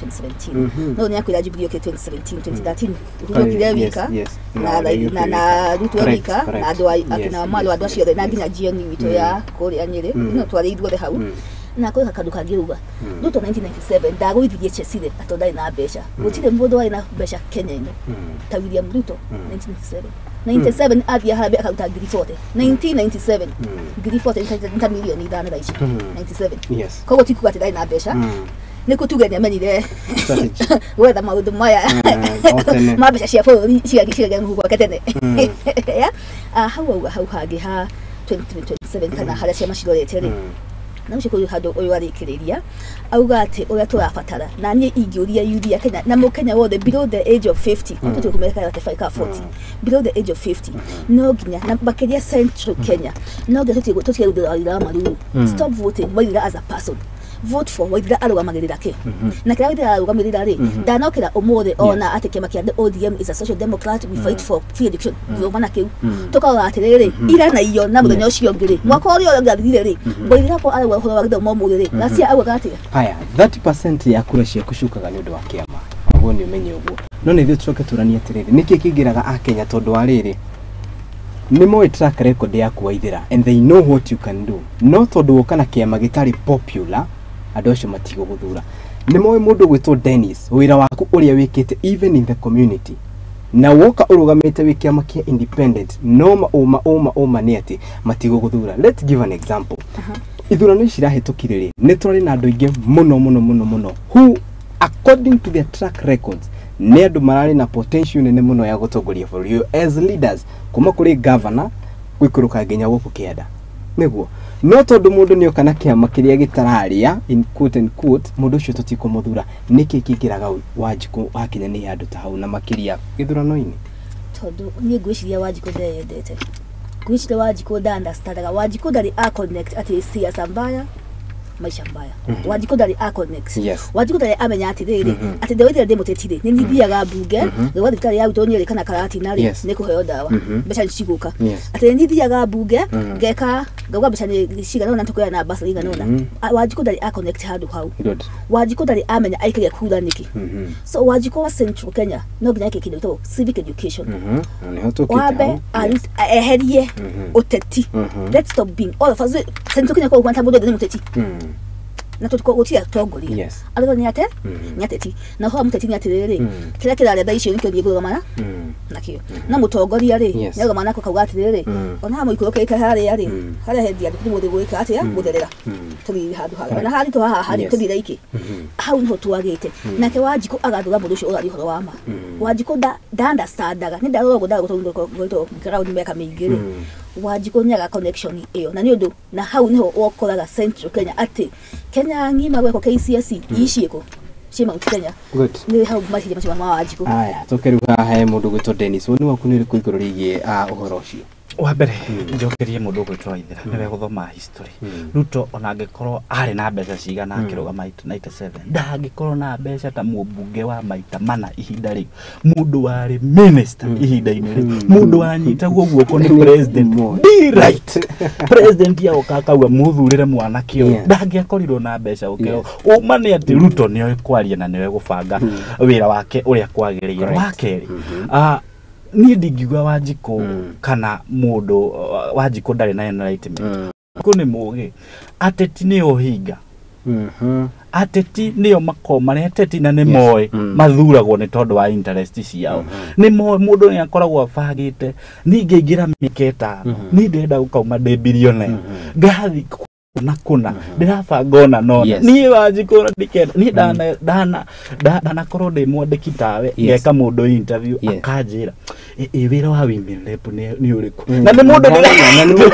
2017. No nĩ akwĩra Jubilee yokire 2017 2013 Ruto okire wika na Ruto wika na andũ akina Wamalwa andũ acio othe na nginya GNU witũ ya kũrĩa Nyĩrĩ no twarĩ ithuothe hau na kwĩ kaũndũ kangĩuga Ruto 1997 ndagũithirie Chesire atĩ ndarĩ na mbeca. Gũtirĩ mũndũ warĩ na mbeca Kenya ĩno ta William Ruto 1997. 97 athiĩ harambee akaruta 40,000 1997 40,000 nĩ ta milioni 5 thaa ici 97. Koguo ti kuga atĩ ndarĩ na mbeca nĩ kũtuge nĩ amenyire gwetha maũndũ maya ma mbeca cia bũrũri cigagĩa mũhuko wake tene. Hau auga hau hangĩ ha 2027 kana harĩa ciama cirorete rĩ na ũcio kũrĩ handũ ũyũ arĩkĩrĩria auga atĩ ũrĩa tũrabatara na niĩ ingĩũria youth ya Kenya na mũkenya wothe below the age of 50 tũtũ kũmereka 35 ka 40 below the age of 50 no nginya na makĩria Central Kenya no nginya tũtige gũthura Waithera wa Maruru. Stop voting Waithera as a person. Vote for Waithera arũgamagĩrĩra kĩ na kĩrĩa Waithera arũgamĩrĩra rĩ ndanokĩra ũmũthĩ ona atĩ kĩama kĩa ODM is a social democrat we fight for free education gĩthoma na kĩu tũkarora atĩrĩrĩ ira na iyo na mũthenya ũcio ũngĩ rĩ mwaka ũrĩa ũrathirire rĩ Waithera ko arauga ũhoro wa gĩthomo ũmũthĩ rĩ Ghasia augaga atĩa? Haya 30% ya kura ciaku ciũkaga nĩ ũndũ wa kĩama ũguo nĩ ũmenye ũguo no nĩ ithuĩ tũcoke tũranie atĩrĩrĩ nĩkĩ kĩingĩraga akenya tondũ wa rĩrĩ nĩ moĩ track record yaku Waithera and they know what you can do no tondũ woka na kĩama gĩtarĩ popular andũ acio matigũgũthura. Nĩ moĩ mũndũ gwĩtwo Dennis wĩra waku ũrĩa wĩkĩte even in the community na woka ũrũgamĩte wĩ kĩama kĩa independent no ũma ũma ũma nĩ atĩ matigũgũthura. Let's give an example. Ithurano ici irahĩtũkire rĩ nĩ twarĩ na andũ aingĩ mũno mũno mũno mũno who according to their track records nĩ andũ mararĩ na potential nene mũno ya gũtongoria bũrũri ũyũ as leaders kuma kũrĩ governor gũikũrũka nginya gũkũ kĩanda nĩguo no tondũ mũndũ nĩ oka na kĩama kĩrĩa gĩtararia in quote and quote mũndũ ũcio tũtikũmũthura. Nĩkĩ kĩingĩraga Wanjikũ wakinya nĩ handũ ta hau na makĩria gĩthurano-inĩ? Tondũ niĩ ngwĩciria Wanjikũ ndeyendete, ngwĩciria Wanjikũ nda understandaga Wanjikũ ndarĩ a connect atĩ siasa mbaya maisha mbaya. Wanjikũ ndarĩ a connect. Wanjikũ ndarĩ amenya atĩrĩrĩ atĩ ndĩ ndĩ mũteti rĩ nĩ nithiaga mbunge ngagwa thibitarĩ ya gwitũ Nyĩrĩ kana Karatina rĩ nĩ kũheo ndawa mbeca nĩ cigũka atĩ nĩ nithiaga mbunge ngeka ngauga mbeca nĩ cigana ũna tũkoya na mbaca igana ũna. Wanjikũ ndarĩ a connect handũ hau. Wanjikũ ndarĩ amenya aikagia kura nĩkĩ. So Wanjikũ wa Central Kenya no nginya eke kĩndũ gĩtagwo civic education wambe eherie ũteti. Let's stop being all of us Central Kenya kwa ũguo mũndũ nĩ mũteti na tũtigũtia tongoria andũ nĩ ate nĩ ateti na ũhoro mũteti nĩ atĩrĩrĩ kĩrĩa kĩrarĩa thaa icio nĩkĩo thiĩ kũrũgamana nakĩo no mũtongoria rĩ nĩ arũgamana nako kauga atĩrĩrĩ ona haha mũikũrũkĩte harĩa rĩ harĩa hendia andũ mũthĩ gwĩka atĩa gũtherera tũthiĩ handũ harĩa ona haritũ haha harĩ tũthire ikĩ hau nĩho twagĩte nake Wanjikũ agathura mũndũ ũcio ũraria ũhoro wa ma. Wanjikũ nda understandaga nĩ ndarora ũguo ndagũtũndũ ground mĩaka mĩingĩ rĩ Wanjikũ nĩaga connection ĩyo na nĩ ũndũ na hau nĩho wokoraga Central Kenya atĩ Kenya ng'ima gwekwo KCSE iciĩkũ ciĩ Mount Kenya. Good. Nĩ hau maciria macio ma Wanjikũ. Aya, tũke rĩu haha he mũndũ gwĩtwo Dennis, woni waku nĩ ũrĩkũ igũrũ rĩgiĩ ũhoro ũcio? Wa mbere njokerie mũndũ ũgwĩtwo Waithera nĩwe gũthoma history. Ruto ona angĩkorwo arĩ na mbeca cigana akĩrũgama 97, ndangĩkorwo na mbeca ta mũmbunge wa maita mana ihinda rĩu, mũndũ warĩ minister ihinda-inĩ rĩu, mũndũ wanyitagwo guoko nĩ president direct, president agoka akauga mũthurĩre mwanake ũyũ, ndangĩakorirwo na mbeca gũkĩra ũma. Nĩ atĩ Ruto nĩoĩ kwaria na nĩoĩ gũbanga wĩra wake ũrĩa kwagĩrĩire. Wa kerĩ, niĩ ndingiuga Wanjikũ kana mũndũ Wanjikũ ndarĩ na enlightenment. Wanjikũ nĩ mũgĩ, ateti nĩo hinga, ateti nĩo makoragwo marĩ ateti na nĩ moĩ mathuragwo nĩ tondũ wa interest ciao. Nĩ moĩ mũndũ nĩ akoragwo abangĩte, niĩ ngĩingĩra mĩaka 5 niĩ ndĩrenda gũkauma ndĩ billionaire, ngathi na kũna ndĩrabanga ona nona. Niĩ Wanjikũ ona ndikenda niĩ ndanakorwo ndĩ mwandĩki tawe, ngeka mũndũ interview akanjĩra, "Ĩ wĩra wa women rep nĩ ũrĩkũ?" Na nĩ mũndũ Na nĩ mũndũ,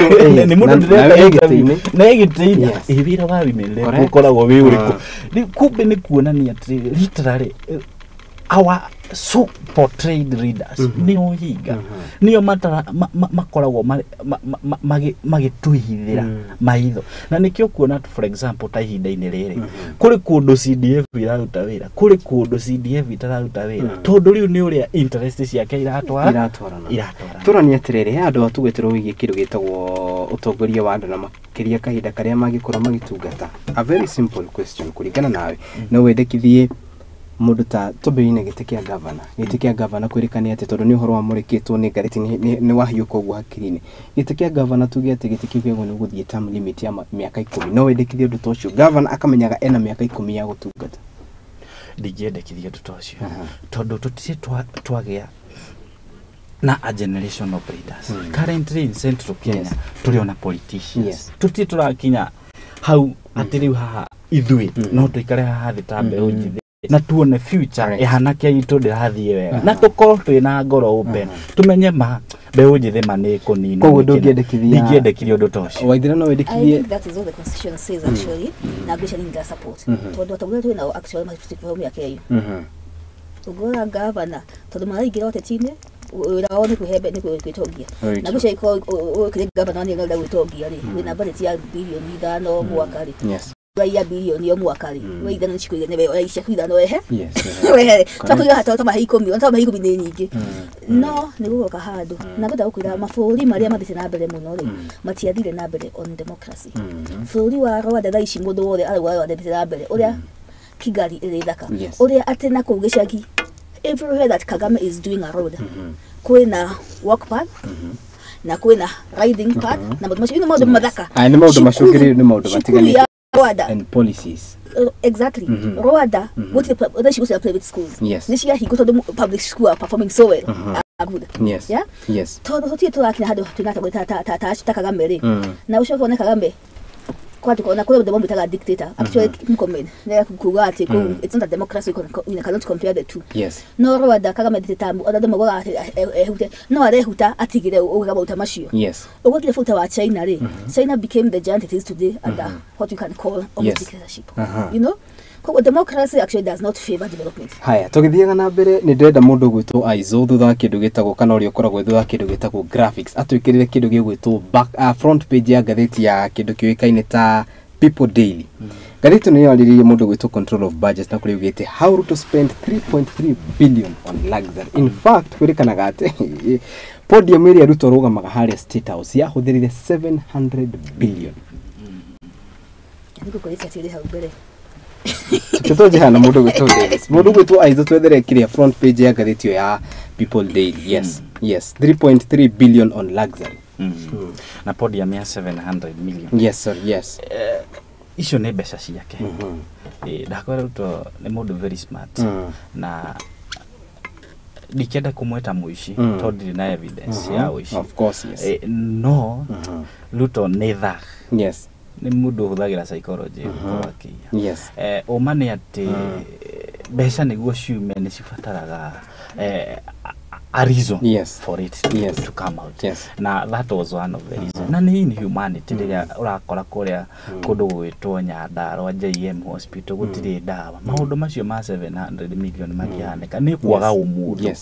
nĩ mũndũ na ndĩreka wĩ interview gĩtĩ-inĩ. na ĩ gĩtĩ-inĩ. "Ĩ wĩra wa women rep ũkoragwo wĩ ũrĩkũ?" Rĩu kumbe nĩ kuonania atĩrĩrĩ, literally our so portrayed leaders nĩ ũhinga, nĩo matara makoragwo magĩtũhithĩra maitho, na nĩkĩo kuona for example ta ihinda-inĩ rĩrĩ kũrĩ kũndũ CDF iraruta wĩra, kũrĩ kũndũ CDF itararuta wĩra, tondũ rĩu nĩ ũrĩa interest ciake iratwara. Iratwarana. Iratwarana. Tũranie atĩrĩrĩ, he andũ atugĩtĩrwo wĩgiĩ kĩndũ gĩtagwo ũtongoria wa andũ na makĩria kahinda karĩa mangĩkorwo magĩtungata. A very simple question, kũringana nawe, no wendekithie mũndũ ta tũmbĩrĩrie gĩtĩ kĩa gavana, gĩtĩ kĩa gavana kwĩrĩkane atĩ tondũ nĩ ũhoro wamũrĩkĩtwo nĩ ngathĩti nĩ wahiũka ũguo hakiri-inĩ, gĩtĩ kĩa gavana, tuge atĩ gĩtĩ kĩu kĩagwo nĩ gũthiĩ term limit ya mĩaka 10, no wendekithie ũndũ ta ũcio, gavana akamenyaga ena mĩaka 10 ya gũtungata? Ndingĩendekithia ũndũ ta ũcio tondũ tũtirĩ twagĩa na a generation of leaders. Currently in Central Kenya tũrĩ ona politicians, tũtirĩ tũrakinya hau atĩ rĩu haha ithuĩ no tũikare haha thĩ ta mbeũ njĩthĩ na tuone future ĩhana kĩa itũ ndĩrathiĩ wega, na tũkorwo twĩna ngoro open, tumenye ma mbeũ njĩthĩ ma nĩ kũninwo. Koguo nĩ kĩna. ndũngĩendekithia? Ndingĩendekithia ũndũ ta ũcio. Waithera, no I wendekithie? think that is what the constitution says actually, na ngwĩciria nĩ ndĩra support tondũ atongoria twĩ nao actually mabatiĩ kũheo mĩaka ĩyo. Ũngĩrora gavana, tondũ maraingĩra ũteti-inĩ, wĩra wao nĩ kwĩhe nĩ gwĩtongia. Very Na true. ngwĩciria korwo ũkĩrĩ gavana nĩ ũrenda gwĩtongia rĩ, wĩna budget ya birioni 5 mwaka rĩ, ũraiya birioni o mwaka rĩ, we 5 nĩcikũigana we ũraiya ciaku 5 wehe wehere. Twakũiga haha tũmahe 10, ona tũmahe 10 nĩ nyingĩ, no nĩ gũgoka handũ na ngwenda gũkwĩra mabũrũri marĩa mathiĩte na mbere mũno rĩ, matiathire na mbere on democracy. Bũrũri wa Rwanda thaa ici mũndũ wothe arauga Rwanda ĩthiĩte na mbere, ũrĩa Kigali ĩrĩ thaka, ũrĩa atĩ na kũu gĩcagi everywhere that Kagame is doing a road, kwĩna walk path na kwĩna riding path na maũndũ macio, nĩ maũndũ mathaka. Aya nĩ maũndũ macũngĩrĩirio nĩ maũndũ Cukuru matiganĩte ya Rwanda and policies. Exactly. Rwanda gũtirĩ thaa ici gũtirĩ private schools, nĩ ciahingwo tondũ public school are performing so well, are good. Yeah? Tondũ tũtirĩ tũrakinya handũ twĩna atongoria ta Kagame rĩ, na ũcoke wone Kagame kwatuka ona kũrĩ ũndũ mamwĩtaga dictator. Actually Murkomen nĩ kuga atĩ it's not a democracy, you cannot compare the two. No Rwanda Kagame ndĩte ta ona andũ maugaga atĩ ehute, no arehuta atigire ũgĩka maũta macio. Ũguo bũrũri ta wa China rĩ, China became the giant it is today under what you can call almost dictatorship. Koguo democracy actually does not favor development. Haya, tũgĩthiaga na mbere, nĩ ndĩrenda mũndũ ũgwĩtwo Aizo thutha wa kĩndũ gĩtagwo kana ũrĩa ũkoragwo thutha wa kĩndũ gĩtagwo graphics atwĩkĩrĩre kĩndũ gĩgwĩtwo back, front page ya ngathĩti ya kĩndũ kĩũĩkaine ta People Daily. Ngathĩti ĩno yarĩrĩirie mũndũ ũgwĩtwo control of budget na kũrĩa ugĩte how Ruto spent 3.3 billion on luxury. In fact, kwĩrĩkanaga atĩ podium ĩrĩa Ruto arũgamaga harĩa State House yahũthĩrire 700 billion. Nĩngũkũrĩtia atĩrĩ hau mbere. Tũtũnje hana mũndũ ũgwĩtwo Davis, mũndũ ũgwĩtwo Aizo, twethere kĩrĩa front page ya ngathĩti ĩyo ya People Daily. Yes, 3.3 billion on luxury. Na podium ya 700 million. Yes sir, yes. Icio nĩ mbeca ciake. Ndakwĩra Ruto nĩ mũndũ very smart, na ndikĩenda kũmwĩta mũici tondũ ndirĩ na evidence ya ũici. Of course, yes. No Ruto nĩ thug. Nĩ mũndũ ũhũthagĩra psychology gũkorwo akĩiya. Ũma nĩ atĩ mbeca nĩguo ciume nĩ cibataraga a reason for it to come out. Na that was one of the reasons. Na nĩ inhumanity rĩrĩa ũrakora kũrĩa kũndũ gũgwĩtwo Nyandarua JM Hospital gũtirĩ ndawa. Maũndũ macio ma 700 million makĩhanĩka nĩ kwaga ũmũndũ.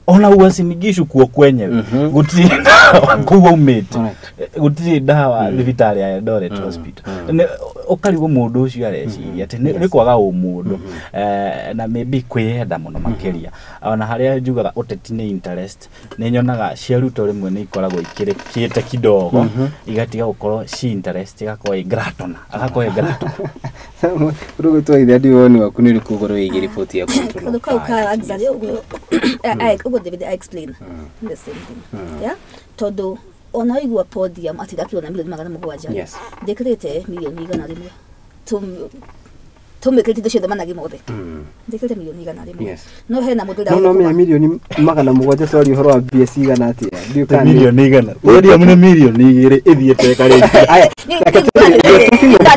Ona Uasin Gishu kuo kwenyewe gũtirĩ ndawa kũu aumĩte, gũtirĩ ndawa thibitarĩ ya Eldoret Hospital. Ũkarigwo mũndũ ũcio areciria atĩ nĩ kwaga ũmũndũ, na maybe kwĩyenda mũno makĩria. Ona harĩa njugaga ũteti nĩ interest, nĩ nyonaga cia Ruto rĩmwe nĩ ikoragwo ikĩrĩkĩte kidogo, igatiga gũkorwo ci interest, igakorwo ĩ gratona, agakorwo ĩ gratona. Rũgũ twaithe ndi woni waku nĩ ũrĩkũ ũhoro wĩgiĩ riboti ya control? Kaũndũ kau ka luxury ũguo ũguo David I explain the same thing. Yeah, tondũ ona waigua podium atĩ ndakĩrwo na milioni 700, ndĩkĩrĩte milioni 100 tũmĩkĩrĩte indo ciothe managi mothe, ndĩkĩrĩte milioni 100. No hena mũndũ No menya milioni 700 twaria ũhoro wa mbia cigana atĩa? Milioni 100 podium nĩ milioni 2 ĩthiĩte ĩkarĩkia. Aya,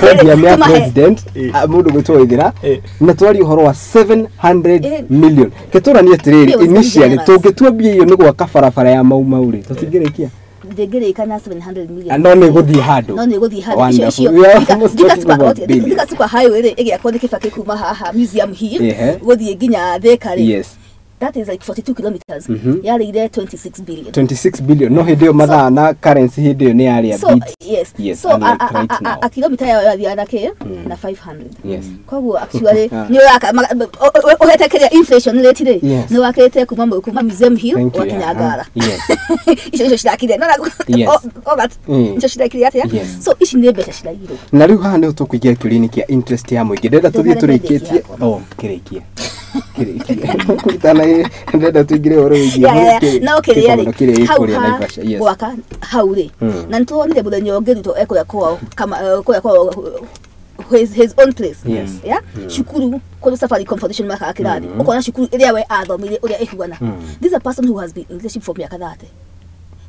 podium ya president mũndũ gwĩtwo Waithera na twaria ũhoro wa 700 million. Ketũranie atĩrĩrĩ, initially tũngĩtua mbia iyo nĩ gwaka barabara ya Mau Mau rĩ, tũtingĩrĩkia? Ndĩngĩrĩka na 700 million. No nĩ gũthiĩ handũ. No nĩ gũthiĩ handũ. Wonderful. Icio We are almost Thika talking about billions. Thika Super Highway rĩ ĩgĩakwo nĩ Kibaki kuma haha Museum Hill gũthiĩ nginya Thika rĩ. That is like 42 kilometers. Yarĩire 26 billion. 26 billion. No hĩndĩ ĩyo mathaa na currency hĩndĩ ĩyo nĩ yarĩ a So bit. yes. Yes, So unlike right now. a kilomita yayo yathiaga na kĩ? Na 500. Koguo actually nĩ ũraka ũhete kĩrĩa inflation rate rĩ, nĩ wakĩte kuma Museum Hill Thank you. wakinya Ngara. Icio icio cirakire. No all that. Icio cirakire atĩa? So ici nĩ mbeca ciraiyirwo. Na rĩu haha nĩho tũkũingĩra kĩũria-inĩ kĩa interest ya mũingĩ. Ndĩrenda tũthiĩ tũrĩkĩtie. Oh, kĩrĩkie. Kĩrĩkie. Ndĩrenda tũingĩre ũhoro wĩgiĩ No kĩrĩa kĩgomano rĩ, kĩrĩa hau gĩ kũrĩa ha Naivasha. Yes. gwaka hau rĩ, na nĩtuonire mũthenya ũngĩ Ruto ekũrĩa kwao kama kũrĩa kwao his own place. Yeah, cukuru kũrĩ Safaricom Foundation makaga kĩrathi, ũkona cukuru ĩrĩa we athomire ũrĩa ĩhuana. This is a person who has been in leadership for mĩaka 30.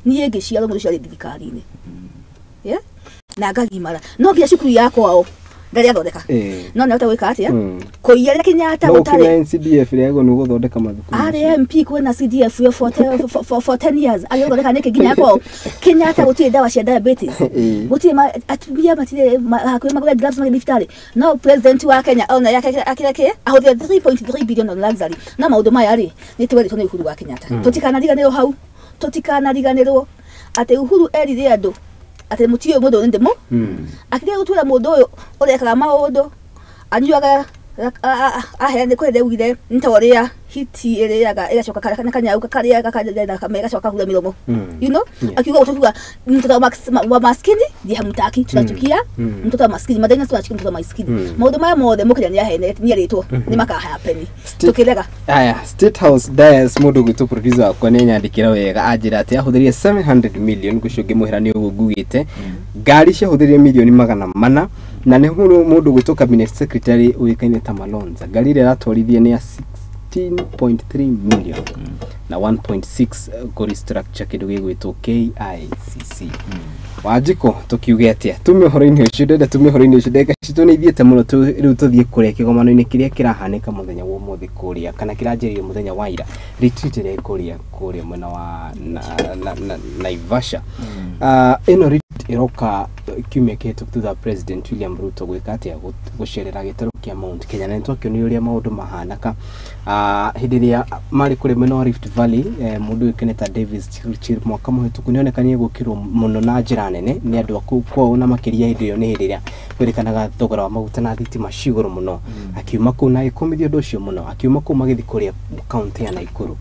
Niĩ ngĩciarwo mũndũ ũcio arĩ thirikari-inĩ, yeah, na ngagimara no nginya cukuru ya kwao ndarĩ athondeka. No nĩ ahota gwĩka atĩa? Kũiya rĩrĩa Kenyatta No gũtarĩ ũkĩna NCDF ĩrĩa nĩ gũthondeka mathukuru. Arĩ MP kwĩna CDF yo for 10 years agĩthondeka nĩkĩ nginya kwao Kenyatta gũtirĩ ndawa cia diabetes, gũtirĩ atumia matirĩ hakuhĩ magũre gloves magĩthiĩ thibitarĩ. No president wa Kenya ona yake akĩra kĩ ahũthĩra 3.3 billion on luxury. Na maũndũ maya rĩ, nĩ tweritwo nĩ Uhuru wa Kenyatta, tũtikanariganĩrwo hau, tũtikanariganĩrwo atĩ Uhuru erire andũ atĩ mũtiũĩ mũndũ nĩ ndĩmũ akĩrĩa gũtwĩra mũndũ ũyũ ũrekaga maũndũ anyuaga aheane kwende ugire nĩ ta ũrĩa hiti ĩrĩaga ĩgacoka kana kanyau karĩaga na gacoka kahura mĩromo, you know, akiuga gũtũkiuga mtoto wa maskini ndiye hamtaki, tunachukia mtoto wa maskini madeni, tunachukia mtoto wa maskini. Maũndũ maya mothe mũkenya nĩ ahene nĩ arĩtwo nĩ makahapeni tũkĩrega. Aya, State House Dias mũndũ gwitũ producer wakwa nĩ anyandĩkĩra wega anjĩra atĩ ahũthĩrire 700 million ngũcio ngĩmwĩra nĩ ũguo ngugĩte ngari ciahũthĩrire milioni 400 na nĩ mũndũ gwĩtwo cabinet secretary ũĩkaine ta Malonza ngari ĩrĩa aratwarithia nĩ ya 16.3 million na 1.6 kũ restructure kĩndũ gĩgwĩtwo KICC. Wanjikũ, tũkiuge atĩa tume ũhoro-inĩ ũcio? Ndĩrenda tume ũhoro-inĩ ũcio, ndagĩka citũ nĩ ithiĩte mũno. Rĩu tũthiĩ kũrĩa kĩgomano-inĩ kĩrĩa kĩrahanĩka mũthenya wa ũmũthĩ kũrĩa kana kĩranjĩrĩirio mũthenya wa ira, retreat ĩrĩa ĩ kũrĩa mwena wa Naivasha. Ĩno retreat ĩroka kiumia kĩhĩtũku thutha wa President William Ruto gwĩka atĩa? Gũcerera gĩtarũ kĩa Mount Kenya, na nĩtwakĩonire ũrĩa maũndũ mahanaka hĩndĩ ĩrĩa marĩ kũrĩa mwena wa Rift Valley. Mũndũ ũyũ ta Davis Chirchir mwaka mũhĩtũku nĩonekanire gũkĩrwo mũno na njĩra nene nĩ andũ a kũu kwao, na makĩria hĩndĩ ĩyo nĩ hĩndĩ ĩrĩa kwĩrĩkanaga thogora wa maguta na thitima cigũrũ mũno. Akiuma kũu na agĩkũmithia ũndũ ũcio mũno, akiuma kũu magĩthiĩ kũrĩa kaunti ya Nakuru.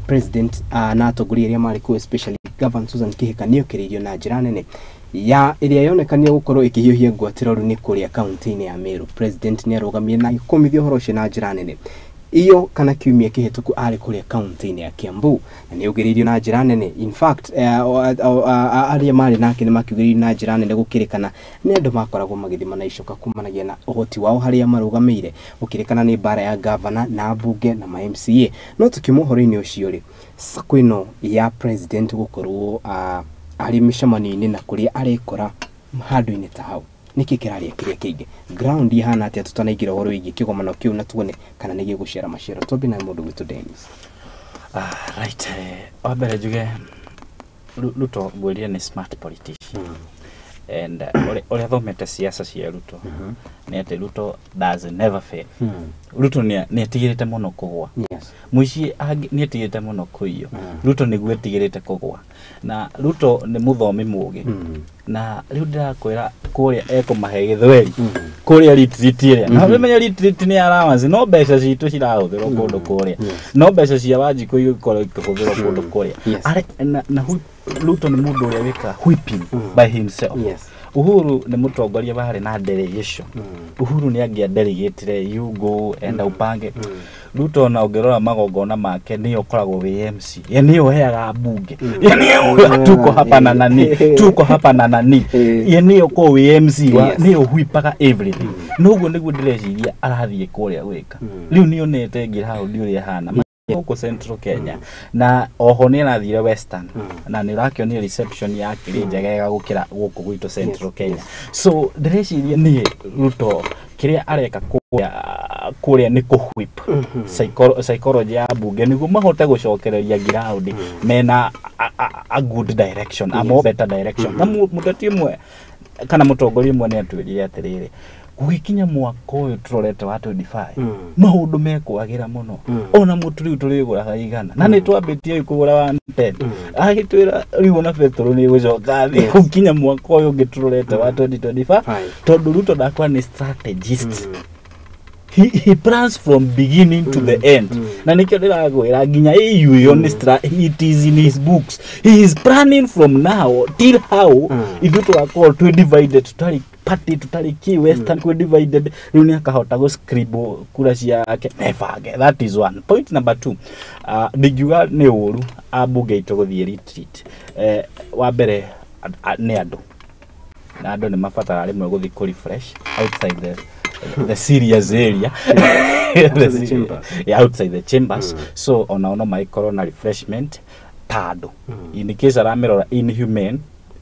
President na atongoria arĩa marĩ kũu, especially Governor Susan Kihika, nĩokĩrĩirio na njĩra nene ya ĩrĩa yonekanire gũkorwo ĩkĩhiũhia ngwatĩro rĩu nĩ kũrĩa kaunti-inĩ ya Meru. President nĩ arũgamire na agĩkũmithia ũhoro ũcio na njĩra nene iyo kana kiumia kĩhĩtũku arĩ kũrĩa kaunti-inĩ ya Kiambu na nĩ augĩrĩirio na njĩra nene. In fact, arĩa marĩ nake nĩ makiugĩrĩirio na njĩra nene gũkĩrĩkana nĩ andũ makoragwo magĩthima na icoka kumanagia na ũhoti wao harĩa marũgamĩire, gũkĩrĩkana nĩ mbara ya gavana na mbunge na ma MCA. No tukiuma ũhoro-inĩ ũcio rĩ, sacco ĩno ya president gũkorwo arĩ mĩcemanio-inĩ na kũrĩa arekora handũ-inĩ ta hau, nĩkĩ kĩraria kĩrĩa kĩingĩ? Ground ihana atĩa tũtanaingĩra ũhoro wĩgiĩ kĩgomano kĩu na tuone kana nĩ gĩgũciara maciaro? Twambie na mũndũ gwitũ Dennis. Right, wa mbere njuge Ruto ngwĩrire nĩ smart politician and ũrĩa thomete siasa cia Ruto nĩ atĩ Ruto does never fail. Ruto nĩ etigĩrĩte mũno kũgwa. Mũici nĩ etigĩrĩte mũno kũiywo. Ruto nĩguo etigĩrĩte kũgwa. Na Ruto nĩ mũthomi mũgĩ. Na rĩu ndĩrakwĩra kũrĩa ekũmahe gĩthweri kũrĩa retreat ĩrĩa. Na ũmenye retreat nĩ allowance, no mbeca citũ cirahũthĩrwo kũndũ kũrĩa. No mbeca cia Wanjikũ igũkorwo ikĩhũthĩrwo kũndũ kũrĩa. Na Ruto nĩ mũndũ ũrĩa wĩkaga whipping by himself. Uhuru nĩ mũtongoria warĩ na delegation. Uhuru nĩ angĩa delegatire you go enda upange. Ruto ona ũngĩrora magongona make nĩyo ũkoragwo wĩ MC. Ye nĩyo ũheaga mbunge. Ye nĩyo tuko hapa na nani, tuko hapa na nani. Ye nĩyo ũkoragwo wĩ MC wa nĩyo ũhuipaga everything. Noguo nĩguo ndĩreciria arathiĩ kũrĩa gwĩka. Rĩu nĩonete ground ũrĩa ĩhana gũkũ Central Kenya na oho nĩ arathire Western na nĩ ũrakĩonire reception ya kĩrĩ njegega gũkĩra gũkũ gwitũ Central Kenya. So ndĩreciria niĩ Ruto kĩrĩa areka kũrĩa nĩ kũwhip psychology ya mbunge nĩguo mahote gũcokereria ground mena a good direction, a more better direction. Na mũteti ũmwe kana mũtongoria ũmwe nĩ atwĩrire atĩrĩrĩ, gũgĩkinya mwaka ũyũ tũrorete wa 25 maũndũ mekwagĩra mũno. Ona mũtu rĩu tũrĩgũraga igana na nĩ twambĩtie rĩu kũgũra 110. Agĩtwĩra rĩu ona betũrũ nĩ ĩgũcoka thĩ gũkinya mwaka ũyũ ũngĩ tũrorete wa 2025, tondũ Ruto ndakwa nĩ strategist. He plans from beginning to the end. Na nikio ndĩrakwĩra nginya EU ĩyo nĩ it is in his books. He is planning from now till how ithuĩ tũgakorwo twĩ divided, tũtarĩ party, tũtarĩ key Western kwĩ divided. Rĩu nĩ akahota gũ scribble kura ciake nebange. That is one point. Number two, ndingiuga nĩ ũru ambunge aitũ gũthiĩ retreat. Wa mbere nĩ andũ na andũ nĩ mabataraga rĩmwe gũthiĩ kũ refresh outside the serious area. The chambers. Yeah, outside the chambers. So ona ono maikorwo na refreshment tado. In case aramerora in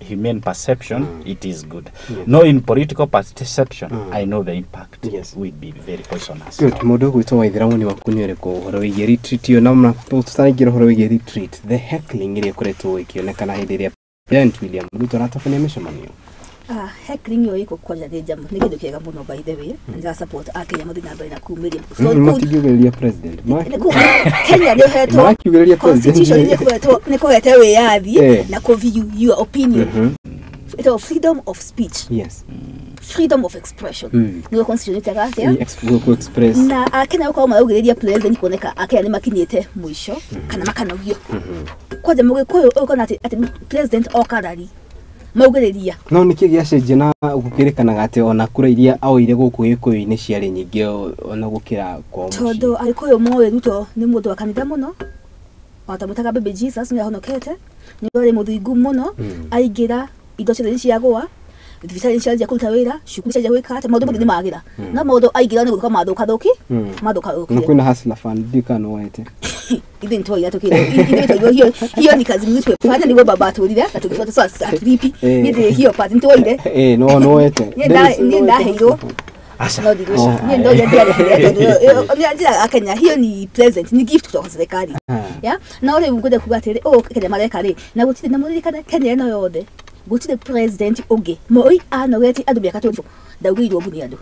human perception, it is good. No, in political perception, I know the impact will be very poisonous. Good. Mũndũ ũgwĩtwo Waithĩra woni waku nĩ ũrĩkũ ũhoro wĩgiĩ retreat ĩyo, na tũtaraingĩra ũhoro wĩgiĩ retreat, the heckling ĩrĩa ĩkoretwo ĩkĩonekana hĩndĩ ĩrĩa President William Ruto aratabania mĩcemanio? Heckling ĩyo ĩkũ kwanja nĩ njama nĩ kĩndũ kĩega mũno by the way. Ndĩra support akenya mathiĩ na mbere na kumĩria. Matingiugĩrĩria president. Kenya nĩ ũhetwo constitution nĩ kũhete wĩyathi na kũ view your opinion. Ĩtagwo freedom of speech. Yes. Freedom of expression. Nĩguo constitution ĩtaga atĩa? Na akenya gũkorwo maraugĩrĩria president kuoneka akenya nĩ makinyĩte mũico kana makanogio. Kwanja mũgĩkũyũ ũkona atĩ president okarari maugĩrĩria. No nĩkĩ gĩacenjia na gũkĩrĩkanaga atĩ ona kura iria aoire gũkũ Gĩkũyũ-inĩ ciarĩ nyingĩ ona gũkĩra kwa mũciĩ? Tondũ Agĩkũyũ moĩ Ruto nĩ mũndũ wa kanitha mũno, watamwĩtaga baby Jesus, nĩ ahonokete, nĩ arĩ mũthingu mũno, aingĩra indo ciothe nĩ ciagũa, thibitarĩ nĩ cianjia kũruta wĩra, cukuru cianjia gwĩka atĩ maũndũ mothe nĩ magĩra. No maũndũ aingĩra nĩ gũthũka mathũkathũki, mathũkathũkire. Na kwĩna hustler fund, ndiũĩ kana nĩ woete. Ithuĩ nĩtwoire tũkĩra hiyo ni kazi mzuri tumefanya, nĩguo baba atũrire na tũgĩbuata sasa hatulipi. Niĩ ndĩ hiyo part nĩtwoire. No nĩwoete. Niĩ ndaheirwo. No ndigwĩciria niĩ ndoria ndiarĩhire tondũ njĩraga akenya hiyo ni present, ni gift kutoka serikali. Ya no rĩu ngwenda kuga atĩrĩ, ũũ Kenya mareka rĩ, na gũtirĩ na mũririkane Kenya ĩno yothe gũtirĩ president ũngĩ Moi anogetie andũ mĩaka 24 ndaugĩirwo mbu nĩ andũ.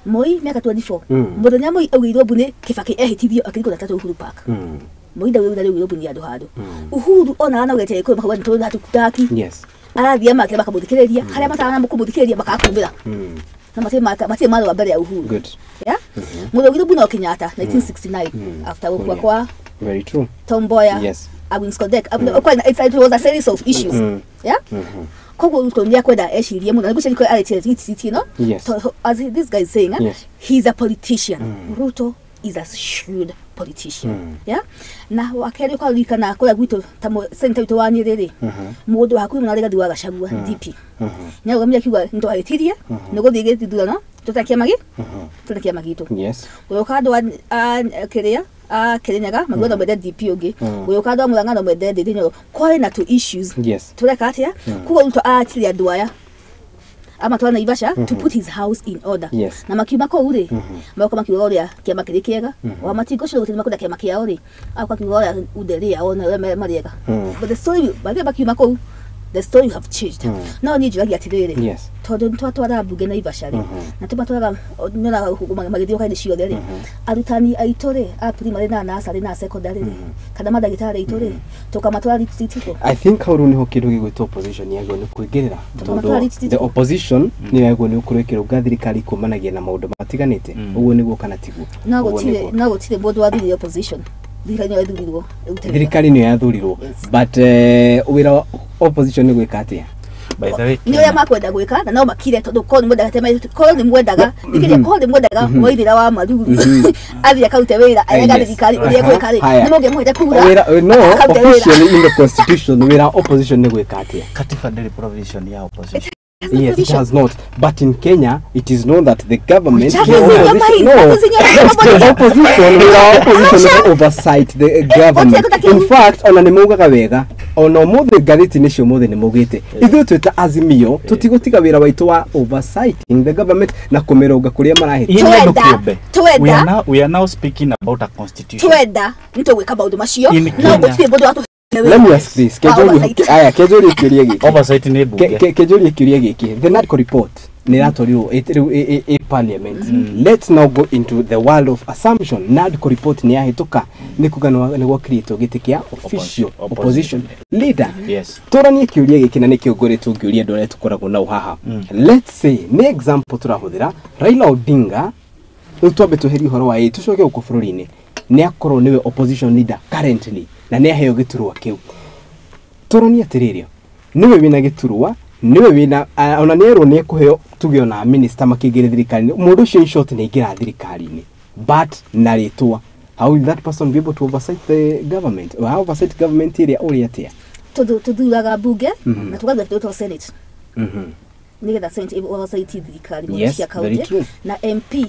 Moi miaka 24 mũthenya Moi augĩirwo mbu nĩ Kibaki ehĩtithio akĩrikwo na Uhuru Park. Moi ndaugĩirwo mbu nĩ andũ handũ. Uhuru ona anogetie Gĩkũyũ makauga nĩtũrĩ hatutaki. Arathiĩ make makamũthikĩrĩria, harĩa matana kũmũthikĩrĩria makakumĩra. Na matirĩ marũa mbere ya Uhuru. Good. Yeah? Mũndũ augĩirwo mbu no Kenyatta 1969 after gũkua kwa Very true. Tom Mboya. Yes. Agnes Kodek. It was a series of issues. Yeah? Koguo Ruto nĩ akwenda ecirie mũno. Nĩguo ciarĩ arĩtie retreat ĩno. Yes. As this guy is saying, yes, he's a politician. Ruto is a shrewd politician. Yeah? Na wakerĩ ũkaririkana kũrĩa gwitũ ta senator witũ wa Nyĩrĩ rĩ, mũndũ wa hakuhĩ mũno Rigathi wa Gachagua DP. Nĩarũgamire akiuga nĩtwahĩtirie, nĩgũthiĩ gĩthurano tũtarĩ kĩama tũtarĩ kĩama gitũ. Yes. Gũgĩũka andũ a kĩrĩa a Kirinyaga makiuga no mende DP ũngĩ, gũgĩũka andũ a Murang'a no mende Ndindi Nyoro. Kwarĩ na two issues. Yes. Tũreka atĩa? Koguo Ruto aratiria andũ aya Amatwara Naivasha to put his house in order. Yes. Na makiuma kũu rĩ, magoka makiuga ũrĩa kĩama kĩrĩ kĩega. Wa matingo ũcio gũtirĩ makwenda kĩama kĩao rĩ, agoka akiuga ũrĩa underĩ yao na ũrĩa marĩega. But the story bathĩ makiuma kũu, the story have changed. No niĩ njũragia atĩrĩrĩ, tondũ nĩ twatwara mbunge Naivasha rĩ, na tũmatwaraga nyonaga magĩthiĩ ũkainĩ ciothe rĩ, arutani aitũ rĩ, a primary na nursery na secondary rĩ, kana mandagĩtarĩ aitũ rĩ, tũkamatwara retreat kũ? I think hau rĩu nĩho kĩndũ gĩgwĩtwo opposition yagĩrĩirwo nĩ kũingĩrĩra, tondũ Tũkamatwara retreat the kũ? opposition nĩyo yagĩrĩirwo nĩ gũkorwo ĩkĩrũnga thirikari kumanagia na maũndũ matiganĩte. Ũguo nĩguo kana tiguo? No Ũguo gũtirĩ nĩguo. no gũtirĩ mũndũ wathurire opposition, thirikari nĩyo yathurirwo ĩrute wĩra. Thirikari nĩyo yathurirwo, but wĩra wa opposition nĩ gwĩka atĩa? By the way, Nĩ ũrĩa makwenda gwĩka na no makire, tondũ korwo nĩ mwendaga teme, korwo nĩ mwendaga thikĩria, korwo nĩ mwendaga Waithĩra wa Maruru athiĩ akarute wĩra arega thirikari ũrĩa egwĩka rĩ, Haya. nĩ mũngĩamũhete kura Wĩra no akarute wĩra. Officially in the constitution, wĩra wa opposition nĩ gwĩka atĩa? Katiba ndĩrĩ provision ya opposition. Yes, it has not. But in Kenya, it is known that the government, Which the has in your opposition, mind? no, That is in your mind. the opposition, we are opposition to oversight the government. In fact, ona nĩ maugaga wega, ona ũmũthĩ ngathĩti-inĩ cio ũmũthĩ nĩ maugĩte, ithuĩ twĩ ta Azimio tũtigũtiga wĩra waitũ wa oversighting the government na kũmĩrũnga kũrĩa marahĩtia. Twenda, twenda. We are now speaking about a constitution. Twenda nĩ tũgwĩka maũndũ macio, In no Kenya. gũtirĩ mũndũ watũhe. Let me ask this. Kejori, Oversight. aya, kejori kĩũria gĩkĩ. Oversight nĩ mbunge. Kejori kĩũria gĩkĩ. The NADCO report nĩ ĩratwarirwo rĩu ĩ parliament. Let's now go into the world of assumption. NADCO report nĩ yahĩtũka, nĩ kuga nĩ gwakĩrĩtwo gĩtĩ kĩa official opposition leader. Yes. Tũranie kĩũria gĩkĩ, na nĩkĩo ngoretwo ngĩũria andũ arĩa tũkoragwo nao haha. Let's say nĩ example tũrahũthĩra Raila Odinga, rĩu twambe tweherie ũhoro wa ĩ tũcoke gũkũ bũrũri-inĩ, nĩ akorwo nĩwe opposition leader currently na nĩ aheo gĩturwa kĩu. Tũranie atĩrĩrĩ, nĩwe wĩna gĩturwa, nĩwe wĩna ona nĩ erwo nĩ ekũheo tuge ona minister makĩingĩra thirikari-inĩ, mũndũ ũcio in short nĩ aingĩra thirikari-inĩ but na rĩtwa, how will that person be able to oversight the government or oversight government ĩrĩa ũrĩa atĩa? Tondũ tũthuraga mbunge na tũgathura kĩndũ gĩtagwo senate, nĩgetha senate ĩ oversight thirikari mũno cia Very kaunti true. Na MP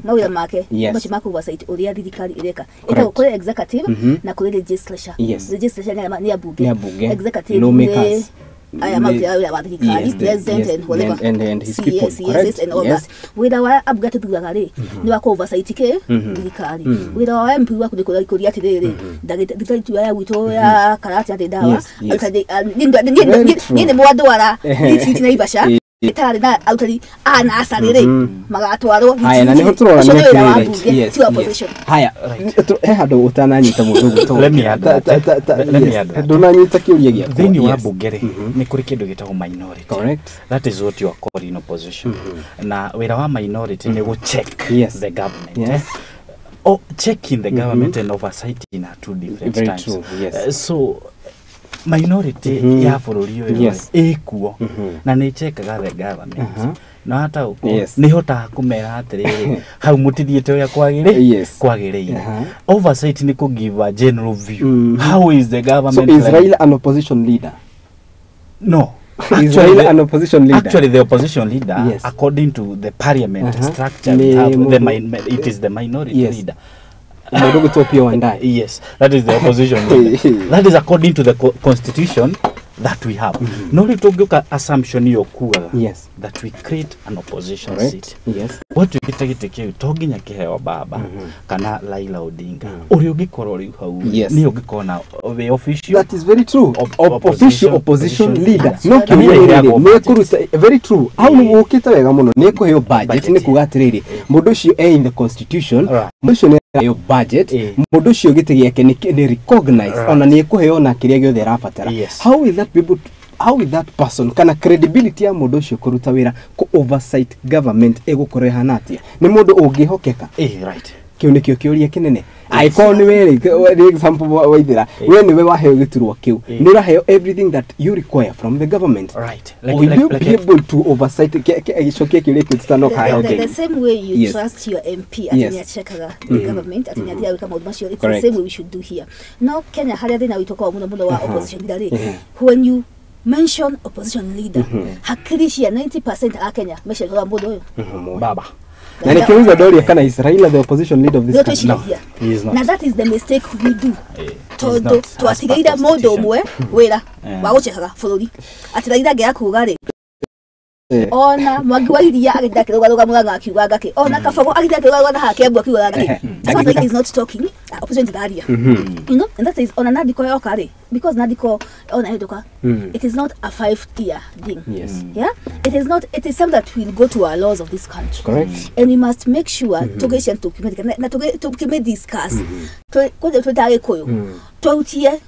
mawĩra make macio ma oversight ũrĩa thirikari ĩreka. Correct. Ĩtagwo kũrĩ executive na kũrĩ legislature. Legislature nĩ ambunge. Nĩ ambunge. Executive Lawmakers. nĩ aya marutaga wĩra wa thirikari, president and whatever, and his people. CS, Correct. and all that. Wĩra wa ambunge tũthuraga rĩ, nĩ wa kũ oversight kĩ thirikari. Wĩra wa MP waku nĩ kũria atĩrĩrĩ, ndagĩtarĩ tu ya gwitũ ya Karati atĩ ndawa arutani, Very true. niĩ nĩ mwandwara retreat Naivasha ĩtarĩ na arutani a nursery rĩ, magatwarwo. Haya, na nĩho tũrorania Ũcio nĩ wĩra wa atĩrĩrĩ. mbunge, ti wa opposition. Haya, he handũ ũtananyita mũndũ ũguo. Let me add that. Let me add that. Ndũnanyita kĩũria gĩakwa. Thĩinĩ wa mbunge rĩ, nĩ kũrĩ kĩndũ gĩtagwo minority. Correct. That is what you are calling opposition. Na wĩra wa minority nĩ gũ check the government. Oh, checking the government and oversighting are two different Very times. true, yes. So minority ya bũrũri ũyũ ĩkuo na nĩ checkaga the government na hata nĩ hotaga kũmera atĩrĩrĩ, hau mũtithiĩte ũrĩa kwagĩrĩ kwagĩrĩire. Oversight nĩ kũ give a general view, how is the So government is running? Raila an opposition leader? No. Is Raila an opposition leader? Actually, the opposition leader, according to the parliament structure we have, it is the minority leader. Mũndũ ũgwĩtwo Opiyo Wandayi. Yes, that is the opposition leader. That is according to the constitution that we have. No rĩu tũngĩũka assumption ĩyo kugaga that we create an opposition seat. Gwatuĩkĩte gĩtĩ kĩu to nginya kĩheo baba kana Raila Odinga, ũrĩa ũngĩkorwo rĩu hau nĩ ũngĩkorwo na wĩ official. That is very true. Official opposition leader. No Na kĩũria nĩ nĩ rĩrĩ, ĩheagwo nĩ ekũruta, very true. Hau nĩ ũkĩte wega mũno, nĩ ekũheo budget, nĩ kuga atĩrĩrĩ, mũndũ ũcio e in the constitution, mũndũ ũcio nĩ araheo budget, mũndũ ũcio gĩtĩ gĩake nĩ recognized, ona nĩ ekũheo na kĩrĩa gĩothe arabatara. How will that be able to, how will that person, kana credibility ya mũndũ ũcio kũruta wĩra kũ oversight government ĩgũkorwo ĩhana atĩa? Nĩ mũndũ ũngĩhokeka? Right. Kĩu nĩkĩo kĩũria kĩnene. Angĩkorwo nĩ we rĩ, nĩ example Waithĩra, we nĩwe waheo gĩturwa kĩu, nĩ ũraheo everything that you require from the government, will you be able to oversight? Gĩcokia kĩũria kĩu tũtanoka hau. The same way you trust your MP atĩ nĩ achekaga the government, atĩ nĩ athiaga gwĩka maũndũ macio, it's the same way we should do here. No Kenya harĩa thĩna witũ ũkoragwo mũno mũno wa opposition leader rĩ, when you mention opposition leader, hakiri cia 90% a Kenya meceraga mũndũ ũyũ. Baba. Na nĩkĩo ũguo ndoria kana is Raila the opposition leader of this Nĩo country? twĩciragia. He is not. Na that is the mistake we do, tondũ not, as per twatigĩire mũndũ ũmwe wĩra wa gũcekaga bũrũri, atĩ Raila angĩaga kuga rĩ, Ona Mwangi wa Iria agĩthiĩ akĩrũgarũga Murang'a akiuga ngakĩ. Ona Kabogo agĩthiĩ akĩrũgarũga na Kiambu akiuga ngakĩ. That's is not talking, opposition ndĩraria. You know, and that is ona NADCO yoka rĩ, because NADCO ona hĩtũka, it is not a 5-year thing. Yes. Yeah? It is not, it is something that will go to our laws of this country. Correct. And we must make sure tũgĩcia na tũkĩmĩ discuss. Kwanja twĩta Gĩkũyũ. Twahutie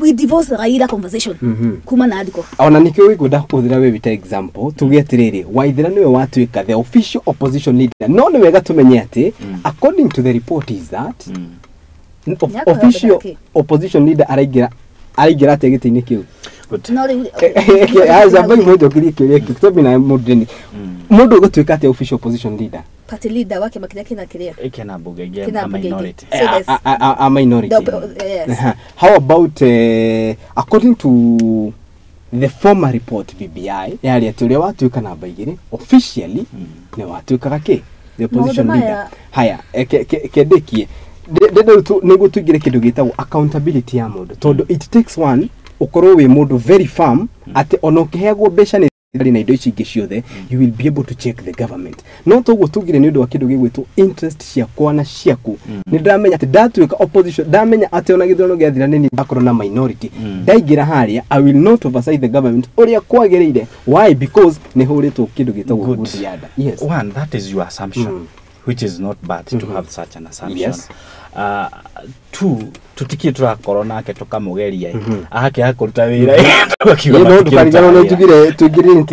we divorce Raila conversation. Kuma NADCO. Ona nikio wigwenda kũhũthĩra we wita example tuge atĩrĩrĩ Waithera nĩwe watuĩka the official opposition leader, no nĩ wega tũmenye atĩ according to the report is that official opposition leader araingĩra atĩa gĩtĩ-inĩ kĩu. No rĩu aca mũnjokerie kĩũria kĩu tondũ na mũndũ mũndũ ũgũtuĩka atĩa official opposition leader? Party leader wa kĩama kĩrĩa kĩna kĩrĩa kĩna bunge ingĩ, a minority. A minority. Yes. How about according to the former report BBI yari atĩ ũrĩa watuĩka namba 2 officially nĩ watuĩkaga kĩ the opposition leader. Haya kendekie nĩguo tũingĩre kĩndũ gĩtagwo accountability ya mũndũ, tondũ it takes one ũkorwo wĩ mũndũ very firm atĩ ona ũkĩheagwo mbeca nĩ na indo ici ingĩ ciothe, you will be able to check the government. No toguo tugire nĩ ũndũ wa kĩndũ gĩgwĩtwo interest ciakwa na ciaku. Nĩ ndĩramenya atĩ ndatuĩka opposition, ndamenya atĩ ona gĩthurano gĩathira nĩ ndakorwo na minority, ndaingĩra harĩa I will not oversight the government ũrĩa kwagĩrĩire. Why? Because nĩ hũrĩtwo kĩndũ gĩtagwo good yada. Yes. One, that is your assumption, which is not bad to have such an assumption. Yes. Two, tutikie turakorwo nake tukamugeria ahake akuruta wira. Into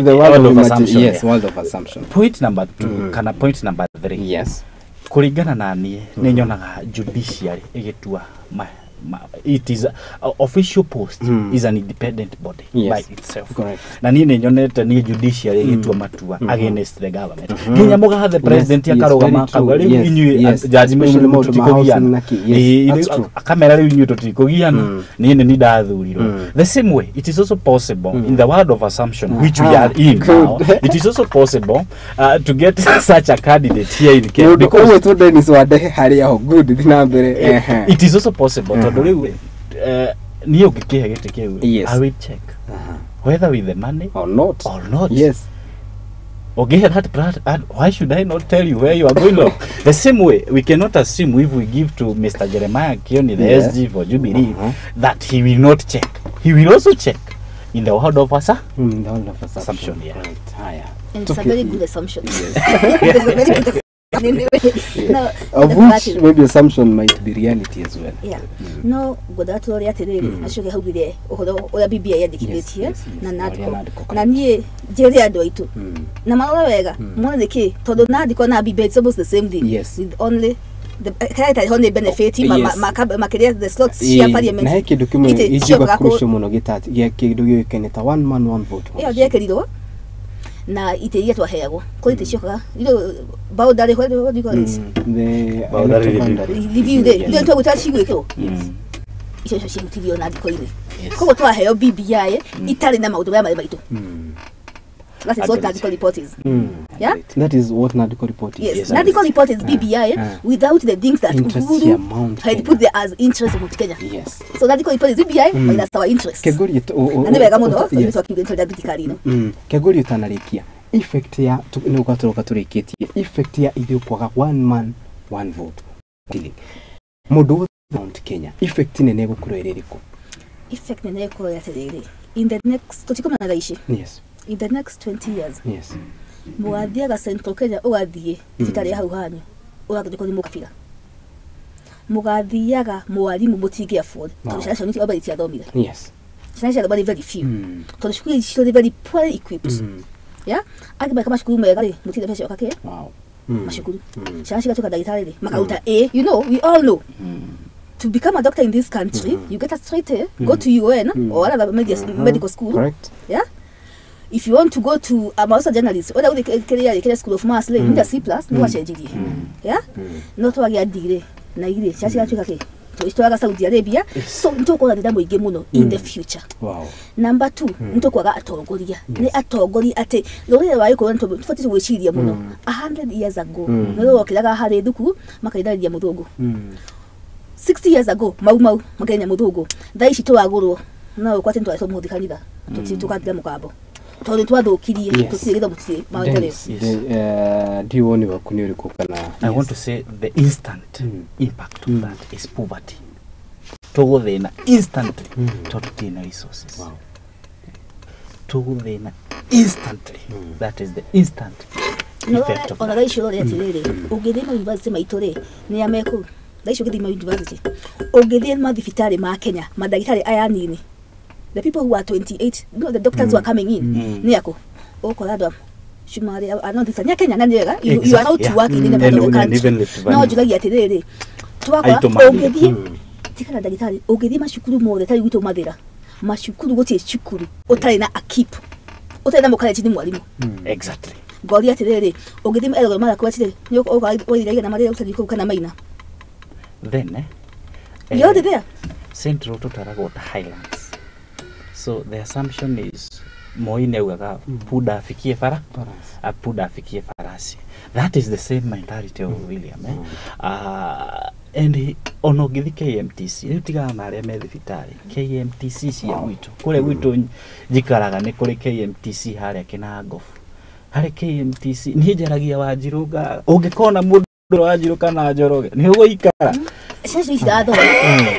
the world of assumption. Yes, world of assumption. Point number 2 kana point number 3. Yes. Kuringana na niĩ nĩ nyonaga judiciary ĩgĩtua it is official post is an independent body by itself. Correct. Na niĩ nĩ nyonete niĩ judiciary ĩgĩtua matua against the government. Nginya mũgathe president akarũgama akauga rĩu inyuĩ jaji mũtikugiana, akamera rĩu inyuĩ tũtikũgiana, niĩ nĩ ndathurirwo. The same way it is also possible in the world of assumption which we are in now, it is also possible to get such a candidate here in Kenya, because ũguo Dennis Wandehe harĩa ho good na mbere. It is also possible tondũ rĩu niĩ ũngĩkĩhe gĩtĩ kĩu, I will check whether with the money or not. Or not. Yes. Okay, that why should I not tell you where you are going? Look, the same way we cannot assume if we give to Mr. Jeremiah Kioni, the SG for Jubilee, that he will not check. He will also check in the world of assumption. Yeah. Right. And it's a very good assumption. Yes. It's a very good assumption. No, of which maybe assumption might be reality as well. Yeah. No, ngwenda atĩrĩrĩ acoke haugire ũhoro ũrĩa BBI yandĩkithĩtie na NADCO, na niĩ njĩre andũ aitũ na marore wega mone nĩkĩ, tondũ NADCO na BBI it's almost the same thing. Yes. With only the character ho nĩ benefit makĩria the slots cia parliament. Na he kĩndũ kĩmwe ingiuga crucial mũno gĩa kĩndũ gĩũĩkaine ta one man one vote. Ĩyo ndĩekĩrirwo na itĩ iria twaheagwo kũrĩ itĩ ciokaga boundary, what do you call it? The boundary review rĩ ndio twagwĩta cigwĩkĩrwo icio icio cihutirio NADCO-inĩ, koguo twaheo BBI itarĩ na maũndũ marĩa marĩ maitũ. That is what NADCO report is. Yeah? That is what NADCO report is. Yes, NADCO report is BBI without the things that Uhuru had put there as interest of Mount Kenya. Yes. So NADCO report is BBI minus our interest. Kegori na nĩ wega mũno tondũ twakiuga nĩ thirikari ĩno. Kegori ũtanarĩkia effect ya nĩ ũgatũroka tũrĩkĩtie effect ya ithuĩ kwaga one man one vote. Mũndũ wothe Mount Kenya effect nene ĩgũkorwo ĩrĩ ĩrĩkũ? Effect nene ĩgũkorwo atĩrĩrĩ, in the next tũtikomana thaa ici. Yes. In the next 20 years. Yes. Mũgathiaga Central Kenya ũgathiĩ thibitarĩ hau hanyu ũgathondekwo nĩ mũkabira. Mũgathiaga mwarimũ mũtingĩ afford tondũ ciana ciao nĩ itiathomire. Yes. Ciana ciathoma nĩ very few. Tondũ cukuru icio nĩ very poorly equipped. Yeah? Angĩ meka macukuru mega rĩ mũtirĩ mbeca cioka kĩ? Wow. Macukuru. Ciana cigatuĩka ndagĩtarĩ rĩ makaruta A. You know, we all know. To become a doctor in this country, you get a straight A, go to UN or another medical school. Correct. Yeah? If you want to go to I'm also a journalist, whether with the Kenya School of Maths, mm. C plus, no mm. Yeah? No to agia degree, na ile, sasa tuka to Saudi Arabia, so ntoko na muingi muno in the future. Wow. Number 2, ntoko aga atongoria. Ni atongoria ati rurire wa iko nto tufati gwiciria muno. 100 years ago, no wokiraga hari thuku makaithariria muthungu. 60 years ago, mau mau makenya muthungu. Thaa ici twagurwo no kwati ntwaretwo muthi kanitha. Tuti tukatira mukambo. Tondũ twathũkirie tũtirĩ gĩthomo tũtirĩ maendeleo. Ndiũ woni waku nĩ ũrĩkũ kana? I want to say the instant impact of that is poverty. Tũgũthĩna instantly tondũ tũtirĩ na resources. Tũgũthĩna instantly. That is the instant effect of Ona that. thaa ici ũrore atĩrĩrĩ, ũngĩthiĩ ma university maitũ rĩ, nĩ a mekũu thaa ici, ũngĩthiĩ ma university, ũngĩthiĩ mathibitarĩ ma Kenya, mandagĩtarĩ aya anini, the people who are 28, no, the doctors who are coming in, nĩ akũ ũgũkora andũ a Cumarĩ are not this, nĩ a Kenya na nĩ wega, you are allowed to work in any part of the And even country, Rift no Valley. njũragia atĩrĩrĩ, twakora Aitũ marĩ. ũngĩthiĩ tigana ndagĩtarĩ, ũngĩthiĩ macukuru mothe tarĩ gwitũ Mathĩra macukuru, gũtirĩ cukuru ũtarĩ na akip, ũtarĩ na mũkarenji nĩ mwarimũ. Ngoria atĩrĩrĩ, ũngĩthiĩ Elgeyo Marakwet rĩ, nĩ ũgũkora waithira igana marĩa ũtariĩ kũu kana Maina. Then You're there. Central tũtaragwo ta highlands, so the assumption is Moi nĩ augaga punda afikie fara punda afikie farasi. That is the same mentality of William, eh? And he, ona ũngĩthi KMTC rĩu, tigana na arĩa me thibitarĩ, KMTC cia gwitũ kũrĩa gwitũ njikaraga, nĩ kũrĩ KMTC harĩa Kinangofu, harĩ KMTC niĩ njaragia Wanjirũ nga ũngĩkona mũndũ Wanjirũ kana Njoroge nĩ ũgũikara. Ciana icio itirathoma,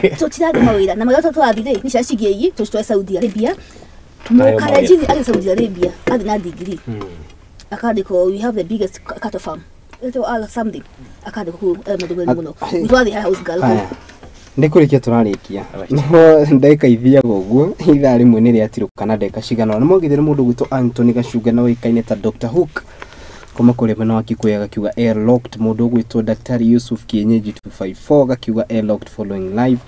tũtirathiĩ mawĩra na mawĩra tũrathiĩ rĩ, nĩ ciana cigiĩi tũcitware Saudi Arabia. Mũkarenjini athiĩ Saudi Arabia, athiĩ na degree, akandĩkwo, we have the biggest cattle farm, ĩtagwo Al something, akandĩkwo kũu, mũndũ mwega mũno, twathiĩ house girl kũu. Haya, nĩ kũrĩkia tũrarĩkia, no ndagĩka ithiaga ũguo, ithaa rĩmwe nĩ rĩatirũka na ndagĩka cigana ũna. Nĩ mũndũ gwĩtwo Anthony Gacunga na ũĩkaine ta Dr Hook kuma kũrĩa mwena wa Kikuyu agakiuga airlocked. Mũndũ ũgwĩtwo Daktari Yusuf Kienyeji 254 agakiuga airlocked, following live.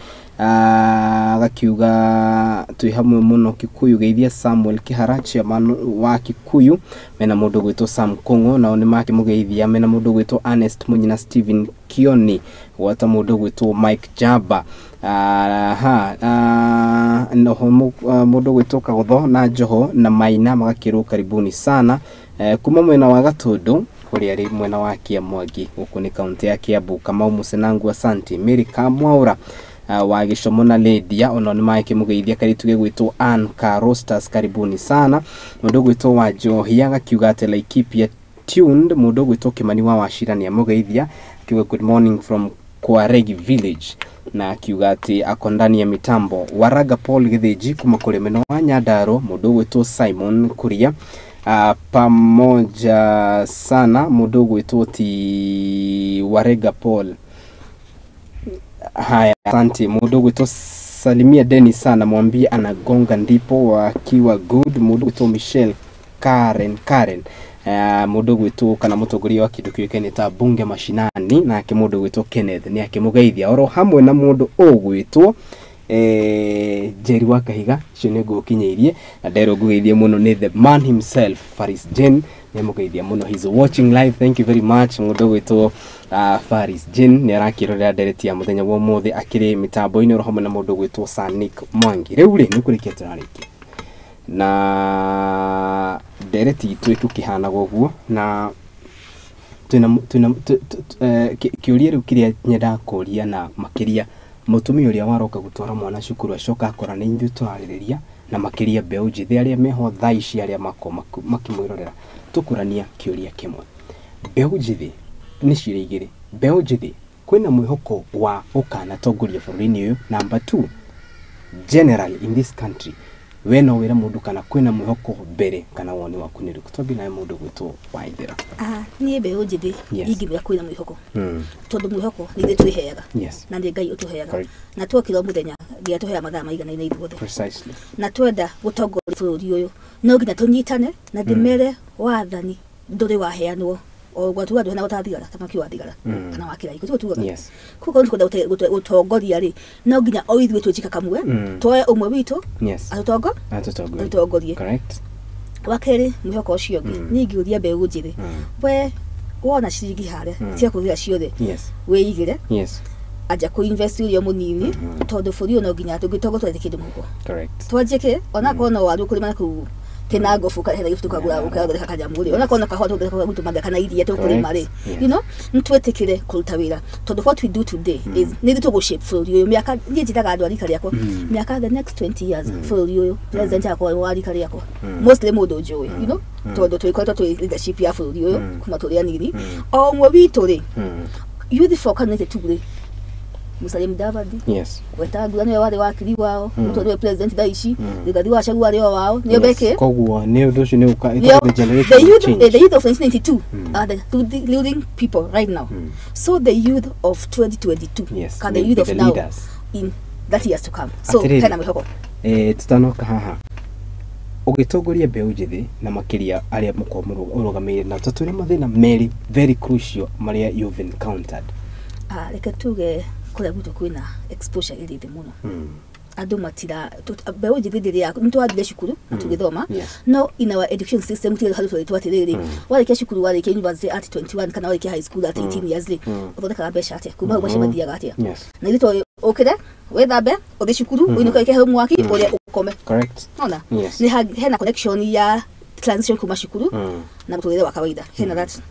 Agakiuga twĩ hamwe mũno Kikuyu, geithia Samuel Kihara, chairman wa Kikuyu, mena mũndũ ũgwĩtwo Sam Kong'o, nao nĩ makĩmũgeithia, mena mũndũ ũgwĩtwo Ernest Munyina, Stephen Kioni, gwata mũndũ ũgwĩtwo Mike Jaba. Aha, noho mũndũ ũgwĩtwo Kagotho na Njoho na Maina magakĩrwo karibuni sana. Kuma mwena wa Gatũndũ kũrĩa rĩ mwena wa Kĩamwangi, gũkũ nĩ kaunti ya Kiambu, Kamau Mũcenangu, asante. Mary Kamwaura wa Gĩcomo na Lydia onao nĩ magĩkĩmũgeithia. Kairĩtu gegwĩtwo Ann Carostas, karibuni sana. Mũndũ ũgwĩtwo wa Njohia agakiuga atĩ Laikipia tuned. Mũndũ ũgwĩtwo Kĩmani wa Wachira nĩ amũgeithia, akiuga good morning from Kwaregi village, na akiuga atĩ ako ndani ya mitambo. Waraga Paul Gĩthĩnji kuma kũrĩ mwena wa Nyandarua, mũndũ ũgwĩtwo Simon Kuria, pamoja sana. Mũndũ ũgwĩtwo ti Warega Paul, haya, asante. Mũndũ ũgwĩtwo Salimia Dennis sana, mwambie anagonga ndipo wakiwa good. Mũndũ ũgwĩtwo Michelle Karen Karen, mũndũ ũgwĩtwo kana mũtongoria wa kĩndũ kĩũĩkaine ta bunge mashinani, nake mũndũ ũgwĩtwo Kenneth nĩ akĩmũgeithia oro hamwe na mũndũ ũgwĩtwo Jerry wa Kahiga. Icio nĩ ngũkinyĩirie na nderwo ngũgeithie mũno nĩ the man himself, Faris Jane, nĩ amũgeithia mũno. He's watching live, thank you very much. Mũndũ ũgwĩtwo Faris Jane nĩ arakĩrorera ndereti ya mũthenya wa ũmũthĩ akĩrĩ mĩtambo-inĩ oro hamwe na mũndũ ũgwĩtwo Sanik Mwangi. Rĩu rĩ, nĩ kũrĩkia tũrarĩkia na ndereti itũ ĩkũkĩhanaga ũguo, na twĩna twĩna kĩũria rĩu kĩrĩa nyendaga kũria, na makĩria mũtumia ũrĩa waroka gũtwara mwana cukuru acoka akora nĩ ithuĩ tũrarĩrĩria, na makĩria mbeũ njĩthĩ arĩa meho thaa ici, arĩa makorwo makĩmwĩrorera, tũkũrania kĩũria kĩmwe. Mbeũ njĩthĩ nĩ ciũria igĩrĩ. Mbeũ njĩthĩ, kwĩna mwĩhoko wa gũkanatongoria bũrũri-inĩ ũyũ? Number two, generally in this country, we no wĩre mũndũ kana kwĩna mwĩhoko mbere, kana woni waku nĩ ũrĩkũ? Twambie nawe, mũndũ gwĩtwo Waithera. Ah, niĩ mbeũ njĩthĩ ingĩmwĩra kwĩna mwĩhoko, tondũ mwĩhoko nĩ ithuĩ twĩheaga na nĩ Ngai ũtũheaga. Na twokĩra o mũthenya, Ngai atũheaga mathaa maiganaine ithuothe. Na twenda gũtongoria bũrũri ũyũ, no nginya tũnyitane na ndĩmere wathani ndũrĩ waheanwo o ũguo tuga ndũheanagwo ta thigara, ta mwaki wa thigara kana wa kĩraiko, tiguo tugaga? Koguo nĩ twenda gũtongoria rĩ, no nginya o ithuĩ twĩjika kamwe, tuoe ũmwe witũ atũtongo Atũtongorie. Atũtongorie. Wa kerĩ, mwĩhoko ũcio ũngĩ, niĩ ingĩũria mbeũ njĩthĩ, we wona ciringi harĩa cia kũgĩra ciothe, wĩigĩre, anja kũ invest ũrĩa mũnini, tondũ bũrũri ũyũ no nginya tũngĩtongo tũrethe kĩndũ mũhuko. Twanjie kĩ onakorwo no waru kũrĩma kũu Tena ngobu kana hena gift ukagura ukathondeka kanyamu rĩ, ona kona kahũa tũthondeka gwitũ mathe kana iria tũkũrĩma rĩ, nĩtwĩtĩkĩre kũruta wĩra, tondũ what we do today is nĩ ithuĩ tũgũ-shape bũrũri ũyũ. Mĩaka, niĩ njĩtaga andũ a rika rĩakwa, mĩaka the next 20 years bũrũri ũyũ president akwa wa rika rĩakwa, mostly mũndũ njũĩ, tondũ twĩkoretwo twĩ leadership ya bũrũri ũyũ kuma tũrĩ anini. O ũmwe witũ rĩ, youth for Kenya tu rĩ, Musalia Mudavadi, Wetangula nĩwe warĩ wakiri wao, Ruto nĩwe president thaa ici, Rigathi wa Gachagua arĩ o wao, nĩo beke. Koguo nĩ ũndũ ũcio nĩ ũka the youth, the youth of 1992 are the leading people right now. So the youth of 2022 can the youth of now in that years to come. So hena mwĩhoko. Tutanoka haha ũgĩtongoria mbeũ njĩthĩ na makĩria arĩa mũkorwo ũrũgamĩrĩire na tũtũrĩ mathĩna merĩ very crucial marĩa you've encountered. Reke tuge kũrĩa gwitũ kwĩna exposure ĩrĩ thĩ mũno. Andũ matira mbeũ njĩthĩ rĩrĩa nĩtwathire cukuru na tũgĩthoma, no in our education system gũtirĩ handũ twerĩtwo atĩrĩrĩ, warĩkia cukuru, warĩkia university at 21 kana warĩkia high school at 18 years rĩ, ũthondekaga mbeca atĩa, kuma hau maica mathiaga atĩa? Na ithuĩ tũĩ ũkĩre wĩthambe ũthiĩ cukuru, ũinũke wĩke homework, ũrĩe ũkome. Nona nĩ hena connection ya transition kuma cukuru na mũtũrĩre wa kawaida, hena that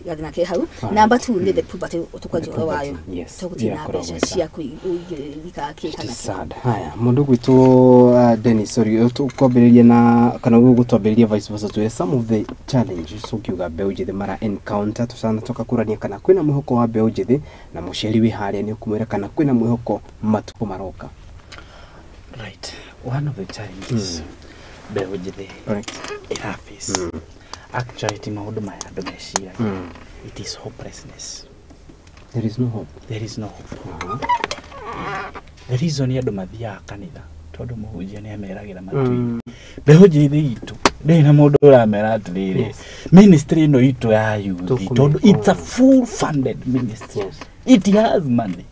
gathina ke hau. Number 2 nĩ the poverty ũtukwanjia ũhoro wayo, tũgũtirĩ na mbeca cia kũigĩrĩrĩka kĩ kana sad. Haya, mũndũ gwitũ Dennis, sorry, tũkwambĩrĩria na kana gũgũtwambĩrĩria vice versa, twĩre some of the challenges ũkiuga mbeũ njĩthĩ mara encounter tũtanatoka kũrania kana kwĩna mwĩhoko wa mbeũ njĩthĩ, na mũciari wĩ harĩa nĩ ũkũmwĩra kana kwĩna mwĩhoko matukũ maroka. Right, one of the challenges mbeũ njĩthĩ ĩraface actually ti maũndũ maya andũ meciragia, it is hopelessness. There is no hope. There is no hope. The reason andũ mathiaga kanitha tondũ mũhunjia nĩ ameragĩra matu-inĩ. Mbeũ njĩthĩ itũ ndĩrĩ na mũndũ ũramera atĩrĩrĩ, ministry ĩno itũ ya youth, tondũ it's a full funded ministry. It has money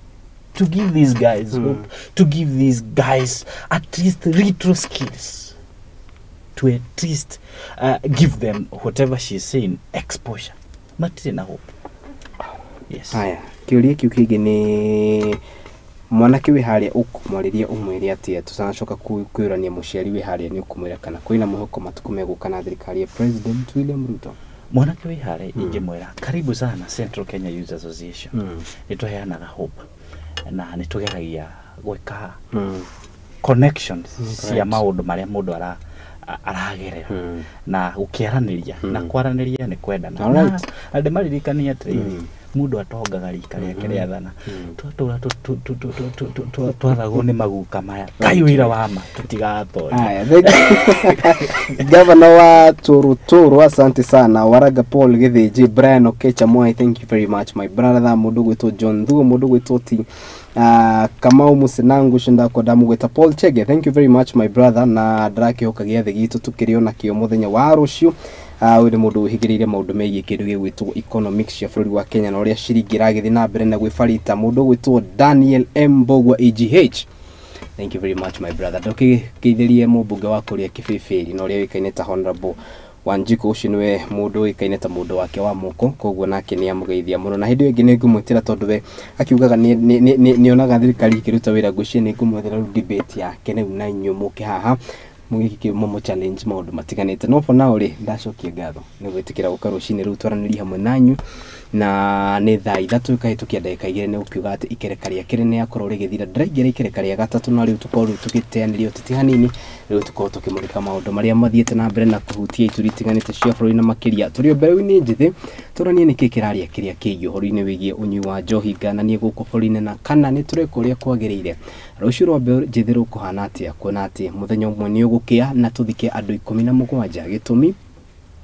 to give these guys hope, to give these guys at least retro skills, to at least give them whatever she's saying, exposure. Matirĩ na hope. Yes. Haya, kĩũria kĩu kĩngĩ nĩ mwanake wĩ harĩa ũkũmwarĩria ũmwĩre atĩa, tũtanacoka kwĩrania mũciari wĩ harĩa nĩ ũkũmwĩra kana kwĩna mwĩhoko matukũ megũka na thirikari ya President William Ruto. Mwanake wĩ harĩa ingĩmwĩra karibu sana Central Kenya Youth Association. Nĩ tũheanaga hope na nĩ tũgeragia gwĩka connections cia maũndũ marĩa mũndũ aragerera na gũkĩaranĩria, na kwaranĩria nĩ kwendana. Na ndĩmaririkanie atĩrĩrĩ, mũndũ atongaga rika rĩake rĩathana, twatũra twathagwo nĩ maguka maya, kai wĩra wa ma tũtigatoria. Gavana wa Torotoro, asante sana. Waraga Paul Githinji, Brian Okecha Mwai, thank you very much my brother. Mũndũ gwĩtwo John Thuo, mũndũ gwĩtwo T Kamau Musinangu shindako damu gwĩta Paul Chege, thank you very much my brother. Na ndĩrakĩhoka gĩathĩ gitũ tũkĩrĩ nakĩo mũthenya wa rũciũ. Ũyũ nĩ mũndũ ũhingĩrĩire maũndũ megiĩ kĩndũ gĩgwĩtwo economics cia bũrũri wa Kenya na ũrĩa ciringi ĩragĩthiĩ na mbere na gwĩbarita. Mũndũ ũgwĩtwo Daniel M Mbogua AGH, thank you very much my brother. Ndũkĩgeithĩrie mũmbunge wa kũrĩa Kĩbĩbĩri na ũrĩa ũĩkaine ta Honorable Wanjikũ, ũcio nĩwe mũndũ ũĩkaine ta mũndũ wake wa moko, koguo nake nĩ amũgeithia mũno. Na hĩndĩ ĩyo ĩngĩ nĩ ngũmwĩtĩra tondũ we akiugaga nĩ onaga thirikari ĩkĩruta wĩra, ngwĩciria nĩ ngũmwethera rĩu debate yake rĩu na inyuĩ mũke haha mũgĩke mũmũ challenge maũndũ matiganĩte. No for now rĩ, ndacokia ngatho nĩ gwĩtĩkĩra gũka rũcinĩ rũu twaranĩrie hamwe nanyu, na nĩ thaa 3 ĩkahĩtũkia ndagĩka 2 nĩ ũkiuga atĩ ikereka rĩa kerĩ nĩ akorwo rĩgĩthira. Ndĩraingĩra ikereka rĩa gatatũ na rĩu tũkorwo rĩu tũgĩteanĩria ũteti hanini, rĩu tũkorwo tũkĩmũrĩka maũndũ marĩa mathiĩte na mbere na kũhutia ituri itiganĩte cia bũrũri na makĩria tũrĩ o mbeũ-inĩ njĩthĩ, tũranie nĩkĩ kĩraria kĩrĩa kĩgiĩ ũhoro-inĩ wĩgiĩ ũnyui wa njohi ngananie gũkũ bũrũri-inĩ, na kana nĩ tũreka ũrĩa kwagĩrĩire. Rũciũ rwa mbeũ njĩthĩ rũkũhana atĩa, kuona atĩ mũthenya ũmwe nĩ ũgũkĩa na tũthike andũ 17, gĩtũmi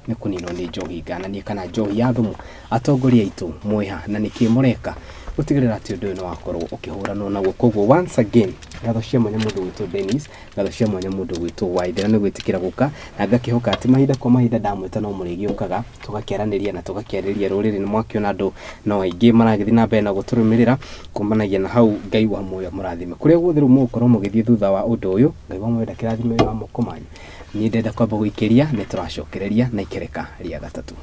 nĩ kũninwo nĩ njohi ngananie kana njohi ya thumu. Atongoria aitũ mwĩha na nĩkĩ mũreka gũtigĩrĩra atĩ ũndũ ũyũ nĩ wakorwo ũkĩhũranwo naguo. Koguo once again, ngatho cia mwanya mũndũ gwĩtwo Dennis, ngatho cia mwanya mũndũ gwĩtwo Waithera nĩ gwĩtĩkĩra gũka, na ngakĩhoka atĩ mahinda kwa mahinda ndamwĩta no mũrĩgĩũkaga tũgakĩaranĩria na tũgakĩarĩria rũrĩrĩ. Nĩ mwakĩona andũ no aingĩ maragĩthiĩ na mbere na gũtũrũmĩrĩra kumanagia na hau. Ngai wa muoyo mũrathime kũrĩa guothe rĩu mũgũkorwo mũgĩthiĩ thutha wa ũndũ ũyũ. Ngai wa muoyo ndakĩrathime wĩra wa moko manyu. Niĩ ndenda kwamba gũikĩria, nĩ tũracokereria na ikereka rĩa gatatũ.